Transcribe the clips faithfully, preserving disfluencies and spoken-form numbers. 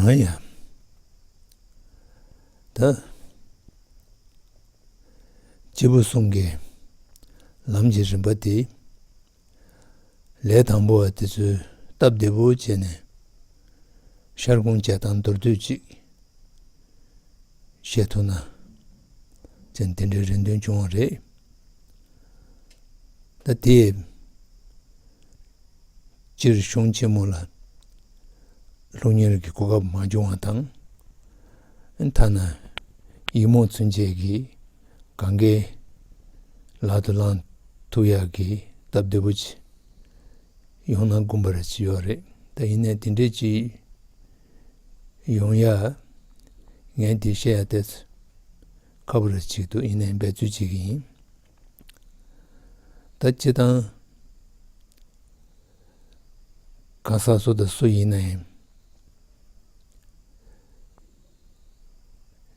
ང་ཡ། ད། སྐྱེས་བུ་གསུམ་གྱི་ལམ་གྱི་རིམ་པ་དེ། ལས་དང་པོ་བ་དེ་ཚོས་སྟབས་བདེ་པོ་བྱས་ནས་ཤར་སྒོམ་བྱས་དང་མདོར་བསྡུས་ཅིག་བཤད་ཐུབ་ན་ཅན་དེ་འདྲའི་རེ་འདུན་བྱུང་བ་རེད། ད་དེ་སྤྱིར་གཞུང་ཆེན་མོ་ལ་སློབ་གཉེར་གྱི་གོ་སྐབས་མ་བྱུང་བ་དང་། ཐ་ན་ཡིག་རྨོངས་ཚུན་ཆད་ཀྱི་གང་གའི་ལག་ཏུ་བླང་ཐུབ་ཡག་གི་སྟབས་བདེ་པོ་ཅིག་ཡོང་ན་དགོངས་པ་རེ་ཅིག་ཡོད་རེད། ད་ཡིན་ནའི་དེ་འདྲས་ཅིག་ཡོང་ཡ་ངས་དེ་བཤད་ཡ་དེ་ཁག་པོ་རེ་ཅིག་འདུག་ཡིན་ནའི་འབད་རྩོལ་བྱེད་ཀྱི་ཡིན། ད་སྤྱིར་བཏང་གང་ཟག་སུ་དང་སུ་ཡིན་ན་ཡང་།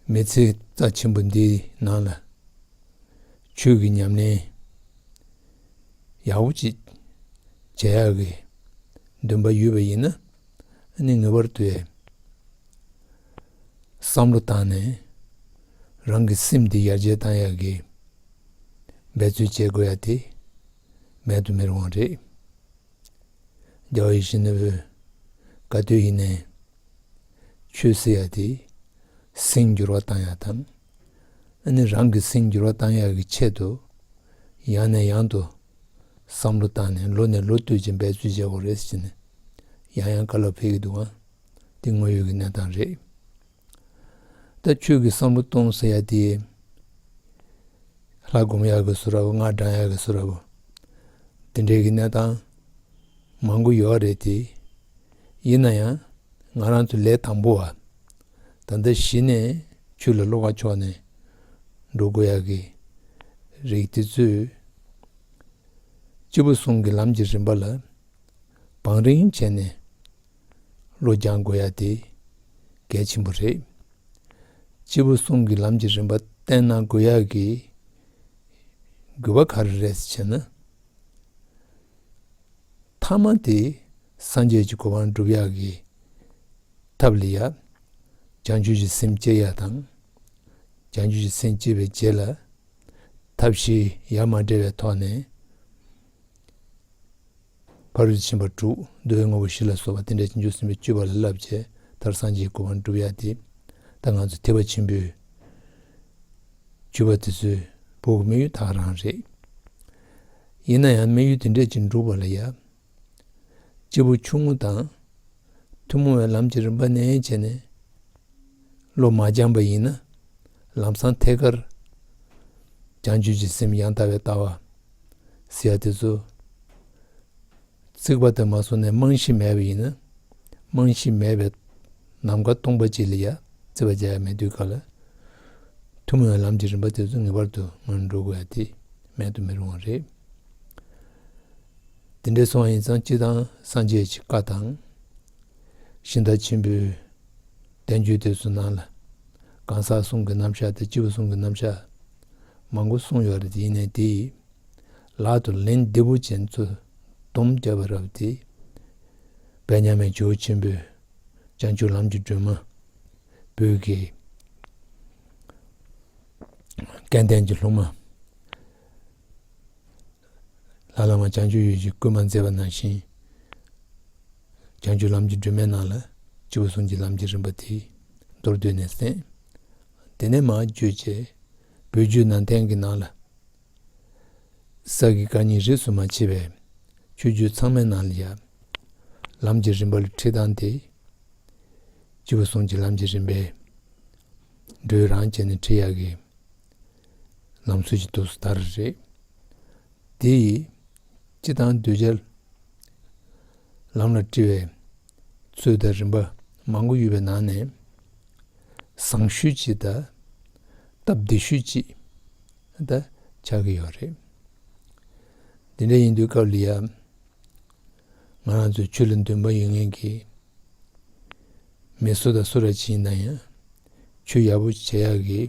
མི་ཚེ་རྩ་ཆེན་པོ་འདིའི་ནང་ལ་ཆོས་ཀྱི་ཉམས་ལེན་ཡག་པོ་ཅིག་བྱེད་ཡག་གི་འདུན་པ་ཡོད་པ་ཡིན་ན། ཨ་ནི་ངེས་པར་དུ་བསམ་བློ་བཏང་ནས་རང་གི་སེམས་འདི་ཡར་རྒྱས་བཏང་ཡག་གི་འབད་རྩོལ་བྱེད་དགོས་ཡ་དེ་མེད་དུ་མི་རུང་བ་རེད། རྒྱལ་བ་ཡིད་བཞིན་ནོར་བུས་ག་དུས་ཡིན་ནའི་ཆོས་ཟེར་ཡ་དེ་སེམས་འགྱུར་བ་བཏང་ཡ་དང་། ཨ་ནི་རང་གི་སེམས་འགྱུར་བ་བཏང་ཡ་གི་ཆེད་དུ་ཡང་ནས་ཡང་དུ་བསམ་བློ་བཏང་ནས་ལོ་ནས་ལོ་བསྟུད་ཅིང་འབད་རྩོལ་བྱེད་དགོས་རེད་ཟེར་ནས་ཡང་ཡང་བཀའ་སློབ་ཕེབས་ཀྱི་འདུག་ག་འདི་དངོས་ཡོད་ཀྱི་གནས་སྟངས་རེད། ད་ཆོས་ཀྱི་བསམ་བློ་གཏོང་ཟེར་ཡ་དེ། ལྷ་སྒོམ་ཡག་གི་བཟོ་འདྲ་བོ། སྔགས་བགྲང་ཡག་གི་བཟོ་འདྲ་བོ། དེ་འདྲའི་གི་གནས་སྟངས་མང་པོ་ཡོད་རེད་དེ། ཡིན་ན་ཡང་ང་རང་ཚོ་ལས་དང་པོ་བ། ད་ལྟ་གཞི་ནས་ཆོས་ལ་བློ་ཁ་ཕྱོགས་ནས་འགྲོ་དགོས་ཡག་གི་རིགས་དེ་ཚོས། སྐྱེས་བུ་གསུམ་གྱི་ལམ་གྱི་རིམ་པ་ལ་བང་རིམ་བྱས་ནས་བློ་སྦྱང་དགོས་ཡ་དེ་གལ་ཆེན་པོ་རེད། སྐྱེས་བུ་གསུམ་གྱི་ལམ་གྱི་རིམ་པ་བསྟན་གནང་དགོས་ཡ་གི་དགོས་པ་ག་རེ་རེད་ཟེར་ན། ཐ་མ་དེ་སངས་རྒྱས་ཀྱི་གོ་འཕང་སྒྲུབ་ཡག་གི་ཐབས་ལ་ཡ། བྱང་ཆུབ་ཀྱི་སེམས་བསྐྱེད་ཡ་དང་། བྱང་ཆུབ་ཀྱི་སེམས་བསྐྱེད་པའི་རྗེས་ལ། ཐབས་ཤེས་ཡ་མ་བྲལ་བའི་ཐོག་ནས། ཕ་རོལ་ཏུ་ཕྱིན་པ་དྲུག་འདུལ་བའི་དངོས་པོ་བཞི་ལ་སོགས་པ་དེ་འདྲ་བྱང་ཆུབ་སེམས་དཔའི་སྤྱོད་པ་ལ་བསླབ་བྱས་མཐར་སངས་རྒྱས་ཀྱི་གོ་འཕང་སྒྲུབ་ཡ་དེ། ད་ང་ཚོ་ཐེག་པ་ཆེན་པོའི་སྤྱོད་པ་དེ་ཚོའི་བོད་ཀྱི་དམིགས་ཡུལ་ད་ག་རང་རེད། ཡིན་ན་ཡང་དམིགས་ཡུལ་དེ་འདྲས་ཅིག་འགྲུབ་པ་ལ་ཡ། སྐྱེས་བུ་ཆུང་ངུ་དང་ཐུན་མོང་བའི་ལམ་གྱི་རིམ་པ་ནས་བྱས་ནས་བློ་མ་སྦྱངས་པ་ཡིན་ན། ལམ་སང་ཐད་ཀར་བྱང་ཆུབ་ཀྱི་སེམས་ཡང་དག་པའི་ལྟ་བ་ཟེར་ཡ་དེ་ཚོ་རྩིག་པ་དེ་མ་སོང་ནས་རྨང་གཞི་མེད་པ་ཡིན་ན། རྨང་གཞི་མེད་པའི་ནམ་མཁའ་སྟོང་པ་ཅིག་ལ་ཡ་རྩིག་པ་རྒྱག་ཡ་མེད་དུས་ག་ལ། ཐུན་མོང་བའི་ལམ་གྱི་རིམ་པ་དེ་ཚོ་ངེས་པར་དུ་ངོས་འགྲོ་དགོས་ཡ་དེ་མེད་དུ་མི་རུང་བ་རེད། དེ་འདྲའི་སོང་བ་ཡིན་ཙང་། སྤྱིར་བཏང་སངས་རྒྱས་ཀྱི་བཀའ་དང་། ཤིང་རྟ་ཆེན་པོའི་བསྟན་བཅོས་དེ་ཚོ་ནང་ལ་གང་ཟག་གསུམ་གྱི་རྣམ་གཞག་དང་སྐྱེས་བུ་གསུམ་གྱི་རྣམ་གཞག་མང་པོ་གསུངས་ཡོད་རེད་དེ། ཡིན་ནའི་དེ་ཡི་ལག་ཏུ་ལེན་བདེ་པོ་ཅན་ཚོ་སྡོམ་བརྒྱབ་པ་རབ་དེ། དཔལ་མཉམ་མེད་ཇོ་བོ་ཆེན་པོས་བྱང་ཆུབ་ལམ་གྱི་སྒྲོན་མ། བོད་ཀྱི་སྐལ་ལྡན་གྱི་སློབ་མ་ལ་བླ་མ་བྱང་ཆུབ་འོད་ཀྱིས་སྐུལ་མ་མཛད་པ་ནང་བཞིན། བྱང་ཆུབ་ལམ་གྱི་སྒྲོན་མའི་ནང་ལ་སྐྱེས་བུ་གསུམ་གྱི་ལམ་གྱི་རིམ་པ་དེ་མདོར་བསྡུས་ནས་གསན། དེ་ནས་མར་བརྗོད་བྱས། བོད་བརྒྱུད་ནང་བསྟན་གྱི་ནང་ལ། ས་དགེ་བཀའ་རྙིང་རིས་སུ་མ་ཆད་པའི་ཆོས་བརྒྱུད་ཚང་མའི་ནང་ལ་ཡ། ལམ་གྱི་རིམ་པ་ལ་ཁྲིད་སྟངས་དེ། སྐྱེས་བུ་གསུམ་གྱི་ལམ་གྱི་རིམ་པའི་འགྲོས་རང་བྱས་ནས་ཁྲིད་ཡག་གི་ལམ་སྲོལ་ཞིག་འདུག་སེ་དར་རེད། དེ་ཡིས་སྤྱིར་བཏང་གདུལ་བྱ་ལམ་ལ་ཁྲིད་པའི་ཚུལ་དང་རིམ་པ་མང་པོ་ཡོད་པའི་ནང་ནས་བཟང་ཤོས་ཅིག་དང་སྟབས་བདེ་ཤོས་ཅིག་ད་ཆགས་ཀྱི་ཡོད་རེད། འདི་འདྲ་ཡིན་དུས་སྐབས་ལ་ཡ། ང་རང་ཚོའི་ཆོས་ལ་འདུན་པ་ཡོད་མཁན་གྱི་མི་སུ་དང་སུ་ར་ཅིག་ཡིན་ན་ཡང་། ཆོས་ཡག་པོ་བྱེད་ཡག་གི་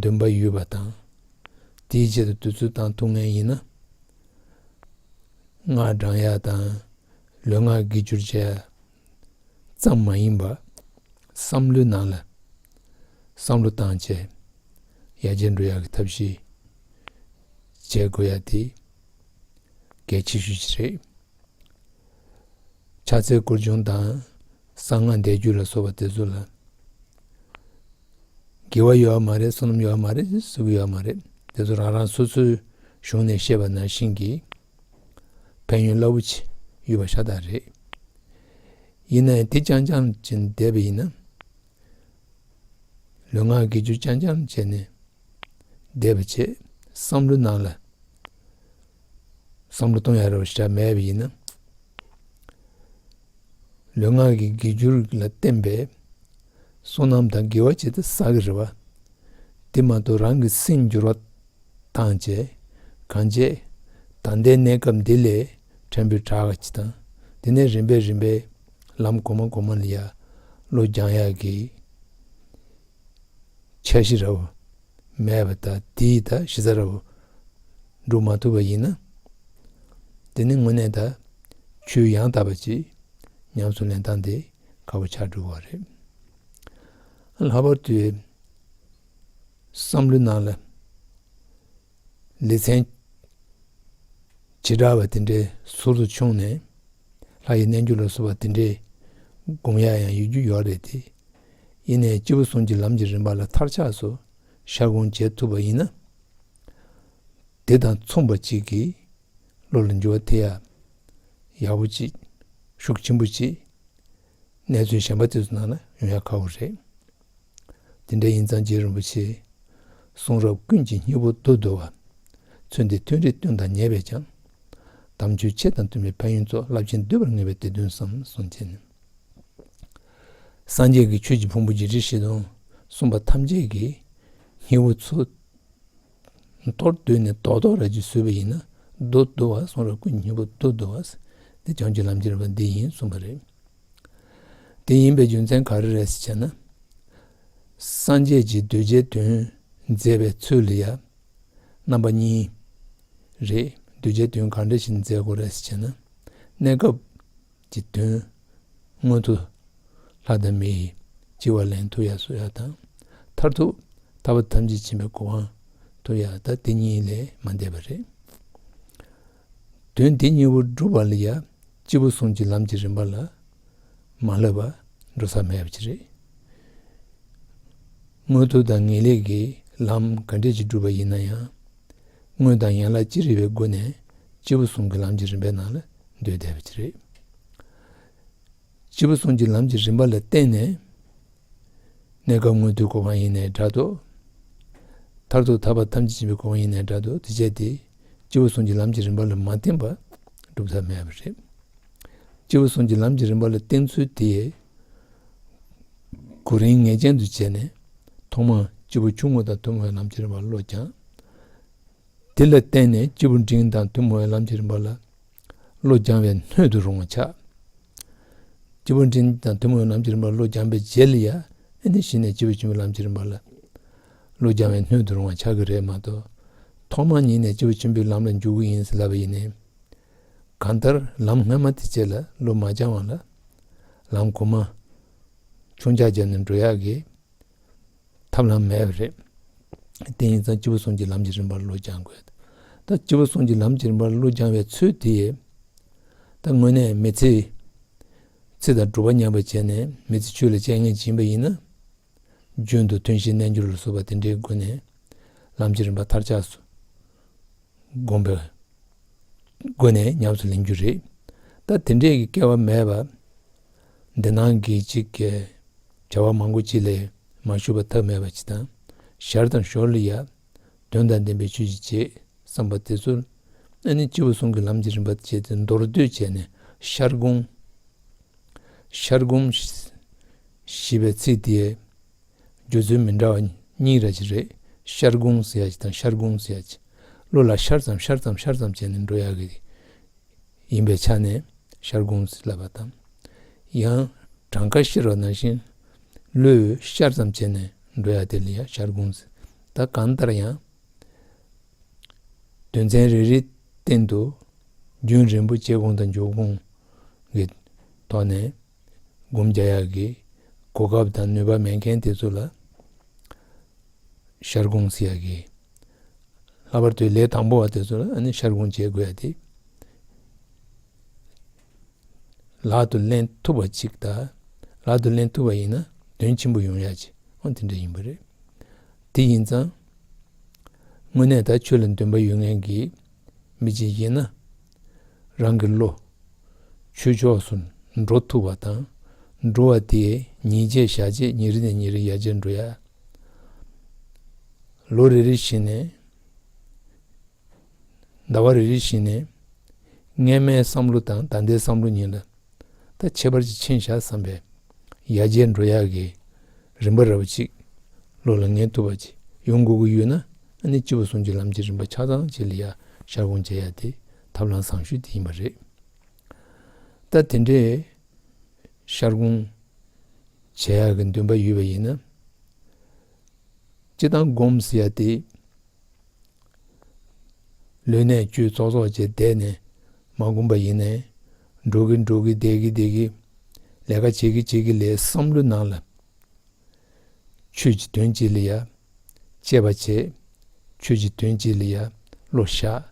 འདུན་པ་ཡོད་པ་དང་། དེའི་ཆེད་དུ་དུས་ཚོད་བཏང་ཐུབ་མཁན་ཡིན་ན། སྔགས་བགྲང་ཡག་དང་། ལུས་ངག་གི་སྒྱུར་བྱེད་ཡག་ཙམ་མ་ཡིན་པ། བསམ་བློའི་ནང་ལ་བསམ་བློ་བཏང་བྱས་ཡར་རྒྱས་འགྲོ་ཡག་གི་ཐབས་ཤེས་བྱེད་དགོས་ཡ་དེ་གལ་ཆེ་ཤོས་ཤིག་རེད། ཕྱག་འཚལ་སྐོར་སྦྱོང་དང་གསང་སྔགས་བཟླས་བརྗོད་ལ་སོགས་པ་དེ་ཚོ་ལ་དགེ་བ་ཡོད་མ་རེད། བསོད་ནམས་ཡོད་མ་རེད། ཟེར་གི་ཡོད་མ་རེད། དེ་ཚོ་རང་རང་སོ་སོའི་གཞུང་ནས་བཤད་པ་ནང་བཞིན་གྱི་ཕན་ཡོན་རླབས་པོ་ཆེ་ཡོད་པ་ཤ་སྟག་རེད། ཡིན་ན་ཡང་དེ་རྐྱང་རྐྱང་ཅིག་བསྡད་པ་ཡིན་ན། ལུས་ངག་གི་རྒྱུད་རྐྱང་རྐྱང་བྱས་ནས་བསྡད་པ་བྱས། བསམ་བློའི་ནང་ལ་བསམ་བློ་གཏོང་ཡ་རེ་བ་ཞེ་དྲག་མེད་པ་ཡིན་ན། ལུས་ངག་གི་རྒྱུད་རྒྱུ་ལ་བརྟེན་པའི་བསོད་ནམས་དང་དགེ་བ་ཅིག་ད་བསགས་ཀྱི་རེད་བ། དེ་མ་གཏོགས་རང་གི་སེམས་འགྱུར་བ་བཏང་བྱས་གང་བྱས། ད་ལྟའི་གནས་སྐབས་འདི་ལས་ཕྲན་བུ་དྲག་ག་ཅིག་དང་། དེ་ནས་རིམ་པས་རིམ་པས་ལམ་གོང་མ་གོང་མ་ལ་ཡ་བློ་སྦྱང་ཡག་གི་འཆར་གཞི་ར་བོ་མེད་པ་དང་། དེའི་ད་གཞི་རྩ་ར་བོ་འགྲུབ་མ་ཐུབ་པ་ཡིན་ན། དེ་ནི་དངོས་གནས་ད་ཆོས་ཡང་དག་པ་ཅིག་ཉམས་སུ་ལེན་སྟངས་དེ་ཁག་པོ་ཆགས་འགྲོ་གི་རེད། ལྷག་པར་དུ་བསམ་བློའི་ནང་ལ་ལེ་ཚན་བྱེ་བྲག་པ་དེ་འདྲའི་ཟུར་དུ་ཕྱུང་ནས། ལྷ་ཡི་རྣལ་འབྱོར་ལ་སོགས་པ་དེ་འདྲའི་སྒོམ་ཡག་ཡང་ཡོད་རྒྱུ་ཡོད་རེད་དེ། ཡིན་ནའི་སྐྱེས་བུ་གསུམ་གྱི་ལམ་གྱི་རིམ་པ་ལ་མཐར་ཆགས་སུ་ཤར་སྒོམ་བྱེད་ཐུབ་པ་ཡིན་ན། དེ་དང་མཚུངས་པ་ཅིག་གིས་བློ་ལ་འགྱུར་བ་ཐེབས་ཡག་ཡག་པོ་ཅིག་ཤུགས་ཆེན་པོ་ཅིག་གནས་ཚུལ་གཞན་པ་དེ་ཚོ་ནང་ལ་ཡོང་ཡག་ཁག་པོ་རེད། དེ་འདྲ་ཡིན་ཙང་རྗེ་རིན་པོ་ཆེས་གསུང་རབ་ཀུན་གྱི་སྙིང་པོ་བསྡུ་བསྡུ་བ། ཚུལ་འདི་ཐུན་རེ་བསྟུན་དང་ཉེ་བས་ཀྱང་། དམ་ཆོས་ཆེ་དང་མཐུན་པའི་ཕན་ཡོན་ཚོགས། རླབས་ཆེན་བསྡུས་པར་ངེས་པས་དེ་དོན་བསམ། གསུངས་བྱས་ནས། སངས་རྒྱས་ཀྱི་ཆོས་ཀྱི་ཕུང་པོ་བརྒྱད་ཁྲི་བཞི་སྟོང་གསུངས་པ་ཐམས་ཅད་ཀྱི་སྙིང་པོ་ཚུར་མདོར་བསྡུས་ནས་རྡོག་རྡོག་ར་ཅིག་བཟོས་པ་ཡིན་ན། བསྡུ་བསྡུ་བ། གསུང་རབ་ཀུན་གྱི་སྙིང་པོ་བསྡུ་བསྡུ་བ། འདི་བྱང་ཆུབ་ལམ་གྱི་རིམ་པ་འདི་ཡིན་གསུངས་པ་རེད། དེ་ཡིན་པའི་རྒྱུ་མཚན་ག་རེ་རེད་ཟེར་བྱས་ན། སངས་རྒྱས་ཀྱིས་གདུལ་བྱའི་དོན་མཛད་པའི་ཚུལ་ལ་ཡང་རྣམ་པ་གཉིས་རེད། གདུལ་བྱའི་དོན་ག་འདྲ་ཞིག་མཛད་དགོས་རེད་ཟེར་བྱས་ན། གནས་སྐབས་ཀྱི་དོན། མངོན་མཐོ་ལྷ་དང་མི་ཡི་སྤྱི་བོར་ལེན་ཐུབ་ཡག་བཟོ་ཡག་དང་། མཐར་ཐུག་ཐར་པ་ཐམས་ཅད་མཁྱེན་པའི་གོ་འཕང་ཐོབ་ཡག་ད་དེ་གཉིས་ལས་མ་འདས་པ་རེད། དོན་དེ་གཉིས་པོ་སྒྲུབ་པ་ལ་ཡ་སྐྱེས་བུ་གསུམ་གྱི་ལམ་གྱི་རིམ་པ་ལ་མ་བསླབ་པ་འགྲོ་ས་མེད་པ་ཅིག་རེད། མངོན་མཐོ་དང་ངེས་ལེགས་ཀྱི་ལམ་ག་འདྲས་ཅིག་བསྒྲུབས་པ་ཡིན་ན་ཡང་། སྔོན་དང་ཡན་ལག་ཅི་རིགས་པའི་སྒོ་ནས་སྐྱེས་བུ་གསུམ་གྱི་ལམ་གྱི་རིམ་པའི་ནང་ལ་སྡོད་བསྡད་པ་ཅིག་རེད། སྐྱེས་བུ་གསུམ་གྱི་ལམ་གྱི་རིམ་པ་ལ་བརྟེན་ནས། གནས་སྐབས་མངོན་མཐོའི་གོ་འཕང་ཡིན་ནའི་འདྲ་འདུག་མཐར་ཐུག་ཐར་པ་ཐམས་ཅད་མཁྱེན་པའི་གོ་འཕང་ཡིན་ནའི་འདྲ་འདུག་དེ་བྱས་ཏེ། སྐྱེས་བུ་གསུམ་གྱི་ལམ་གྱི་རིམ་པ་ལ་མ་བརྟེན་པར་སྒྲུབ་ཐབས་མེད་པ་རེད། སྐྱེས་བུ་གསུམ་གྱི་ལམ་གྱི་རིམ་པ་ལ་བརྟེན་ཚུལ་དེ། གོ་རིམ་ངེས་ཅན་དུ་བྱས་ནས། ཐོག་མར་སྐྱེས་བུ་ཆུང་ངུ་དང་ཐུན་མོང་བའི་ལམ་གྱི་རིམ་པར་བློ་སྦྱང་། དེ་ལ་བརྟེན་ནས་སྐྱེས་བུ་འབྲིང་དང་ཐུན་མོང་བའི་ལམ་གྱི་རིམ་པ་ལ་བློ་སྦྱང་བའི་སྣོད་དུ་རུང་བ་ཆགས། སྐྱེས་བུ་འབྲིང་དང་ཐུན་མོང་བའི་ལམ་གྱི་རིམ་པར་བློ་སྦྱངས་པའི་རྗེས་ལ་ཡ། ཨ་ནི་གཞི་ནས་སྐྱེས་བུ་ཆེན་པོའི་ལམ་གྱི་རིམ་པ་ལ་བློ་སྦྱང་བའི་སྣོད་དུ་རུང་བ་ཆགས་ཀྱི་རེད་མ་གཏོགས། ཐོག་མ་ཉིད་ནས་སྐྱེས་བུ་ཆེན་པོའི་ལམ་ལ་འཇུག་གི་ཡིན་ཟེར་ལབ་པ་ཡིན་ནའི། གང་ལྟར་ལམ་སྔ་མ་དེ་བྱས་ལ་བློ་མ་སྦྱང་བ་ལ། ལམ་གོང་མ་ཆུང་ཆགས་བརྒྱབ་ནས་འགྲོ་ཡག་གི་ཐབས་ལམ་མེད་པ་རེད། དེ་ཡིན་ཙང་སྐྱེས་བུ་གསུམ་གྱི་ལམ་གྱི་རིམ་པར་བློ་སྦྱང་དགོས། ད་སྐྱེས་བུ་གསུམ་གྱི་ལམ་གྱི་རིམ་པར་བློ་སྦྱང་བའི་ཚུལ་དེ། ད་དངོས་གནས་མི་ཚེ། ཚེ་དང་སྒྲུབ་པ་མཉམ་པར་བྱས་ནས་མི་ཚེ་ཆོས་ལ་སྤྱད་མཁན་ཡིན་པ་ཡིན་ན། རྒྱུན་དུ་ཐུན་བཞིའི་རྣལ་འབྱོར་ལ་སོགས་པ་དེ་འདྲའི་སྒོ་ནས་ལམ་གྱི་རིམ་པ་མཐར་ཆགས་སུ་སྒོམ་པའི་སྒོ་ནས་ཉམས་སུ་ལེན་རྒྱུ་རེད། ད་དེ་འདྲས་ཀྱི་སྐལ་བ་མེད་པ། འདི་སྣང་གི་གཅིག་གི་བྱ་བ་མང་པོ་གཅིག་ལས་མ་ཞུགས་པ་ཐབས་མེད་པ་ཅིག་དང་། ཞར་དང་ཞོར་ལ་ཡ་དོན་དང་ལྡན་པའི་ཆོས་ཅིག་བྱེད་བསམ་པ་དེ་ཚོ། ཨ་ནི་སྐྱེས་བུ་གསུམ་གྱི་ལམ་གྱི་རིམ་པ་བྱས་ཏེ་མདོར་བསྡུས་བྱས་ནས་ཤར་སྒོམ། ཤར་སྒོམ་ཞེས་པའི་ཚིག་དེ་བརྗོད་ཚུལ་མི་འདྲ་བ་གཉིས་ར་ཅིག་རེད། ཤར་སྒོམ་ཟེར་ཡ་ཅིག་དང་ཤར་སྒོམ་ཟེར་ཡ་ཅིག་བློ་ལ་ཤར་ཙམ་ཤར་ཙམ་ཤར་ཙམ་བྱས་ནས་འགྲོ་ཡག་གི་ཡིན་པའི་ཆ་ནས་ཤར་སྒོམ་ཟེར་ལབ་པ་དང་། ཡང་གྲངས་ཀ་བཤེར་བ་ནང་བཞིན་བློས་ཤར་ཙམ་བྱས་ནས་འགྲོ་ཡག་དེ་ལ་ཡང་ཤར་སྒོམ་ཟེར། ད་གང་ལྟར་ཡང་དོན་ཚན་རེ་རེའི་སྟེང་དུ་རྒྱུན་རིང་པོ་བྱེད་སྒོམ་དང་འཇུག་སྒོམ་གྱི་ཐོག་ནས་སྒོམ་རྒྱག་ཡག་གི་ གོ་སྐབས་དང་ནུས་པ་མེད་མཁན་དེ་ཚོ་ལ་ཤར་སྒོམ་ཟེར་ཡ་གི། ལྷག་པར་དུ་ལས་དང་པོ་བ་དེ་ཚོ་ལ་ཨ་ནི་ཤར་སྒོམ་བྱེད་དགོས་ཡ་དེ། ལག་ཏུ་ལེན་ཐུབ་པ་ཅིག་དང་། ལག་ཏུ་ལེན་ཐུབ་པ་ཡིན་ན་དོན་ཆེན་པོ་ཡོང་ཡ་ཅིག་འོ་དེ་འདྲ་ཡིན་པ་རེད། དེ་ཡིན་ཙང་དངོས་གནས་ད་ཆོས་ལ་འདུན་པ་ཡོད་མཁན་གྱི་མི་ཅིག་ཡིན་ན། རང་གི་བློ་ཆོས་ཕྱོགས་སུ་འགྲོ་ཐུབ་པ་དང་། འགྲོ་བ་དེས་ཉིན་བྱེད་ཞག་བྱེད་ཉིན་རེ་ནས་ཉིན་རེ་ཡར་རྒྱས་འགྲོ་ཡ། ལོ་རེ་རེ་བཞིན་ནས། ཟླ་བ་རེ་རེ་བཞིན་ནས་སྔོན་མའི་བསམ་བློ་དང་ད་ལྟའི་བསམ་བློ་གཉིས་ལ་ད་ཁྱད་པར་ཅིག་ཕྱིན་བཞག་བསམ་པའི་ཡར་རྒྱས་འགྲོ་ཡག་གི་རིམ་པ་འདྲ་བོ་ཅིག་བློ་ལ་ངེས་ཐུབ་པ་ཅིག་ཡོང་དགོས་ཀྱི་ཡོད་ན། ཨ་ནི་སྤྱི་བོ་ཟུང་གི་ལམ་གྱི་རིམ་པ་ཆ་ཚང་ཅིག་ལ་ཡ་ཤར་སྒོམ་བྱེད་ཡ་དེ་ཐབས་ལམ་བཟང་ཤོས་དེ་ཡིན་པ་རེད། ད་དེ་འདྲའི་ཤར་སྒོམ་བྱེད་ཡག་གི་འདུན་པ་ཡོད་པ་ཡིན་ན། སྤྱིར་བཏང་སྒོམ་ཟེར་ཡ་དེ། ལུས་གནད་བཅུ་ཙོག་ཙོག་བྱས་བསྡད་ནས་མ་བསྒོམས་པ་ཡིན་ནའི། འགྲོ་གི་འགྲོ་གི་བསྡད་ཀྱི་བསྡད་ཀྱི། ལས་ཀ་བྱེད་ཀྱི་བྱེད་ཀྱི་ལས་བསམ་བློའི་ནང་ལ། ཆོས་ཀྱི་དོན་གཅིག་ལ་ཡ་དཔྱད་པ་བྱས། ཆོས་ཀྱི་དོན་གཅིག་ལ་ཡ་བློ་བཞག་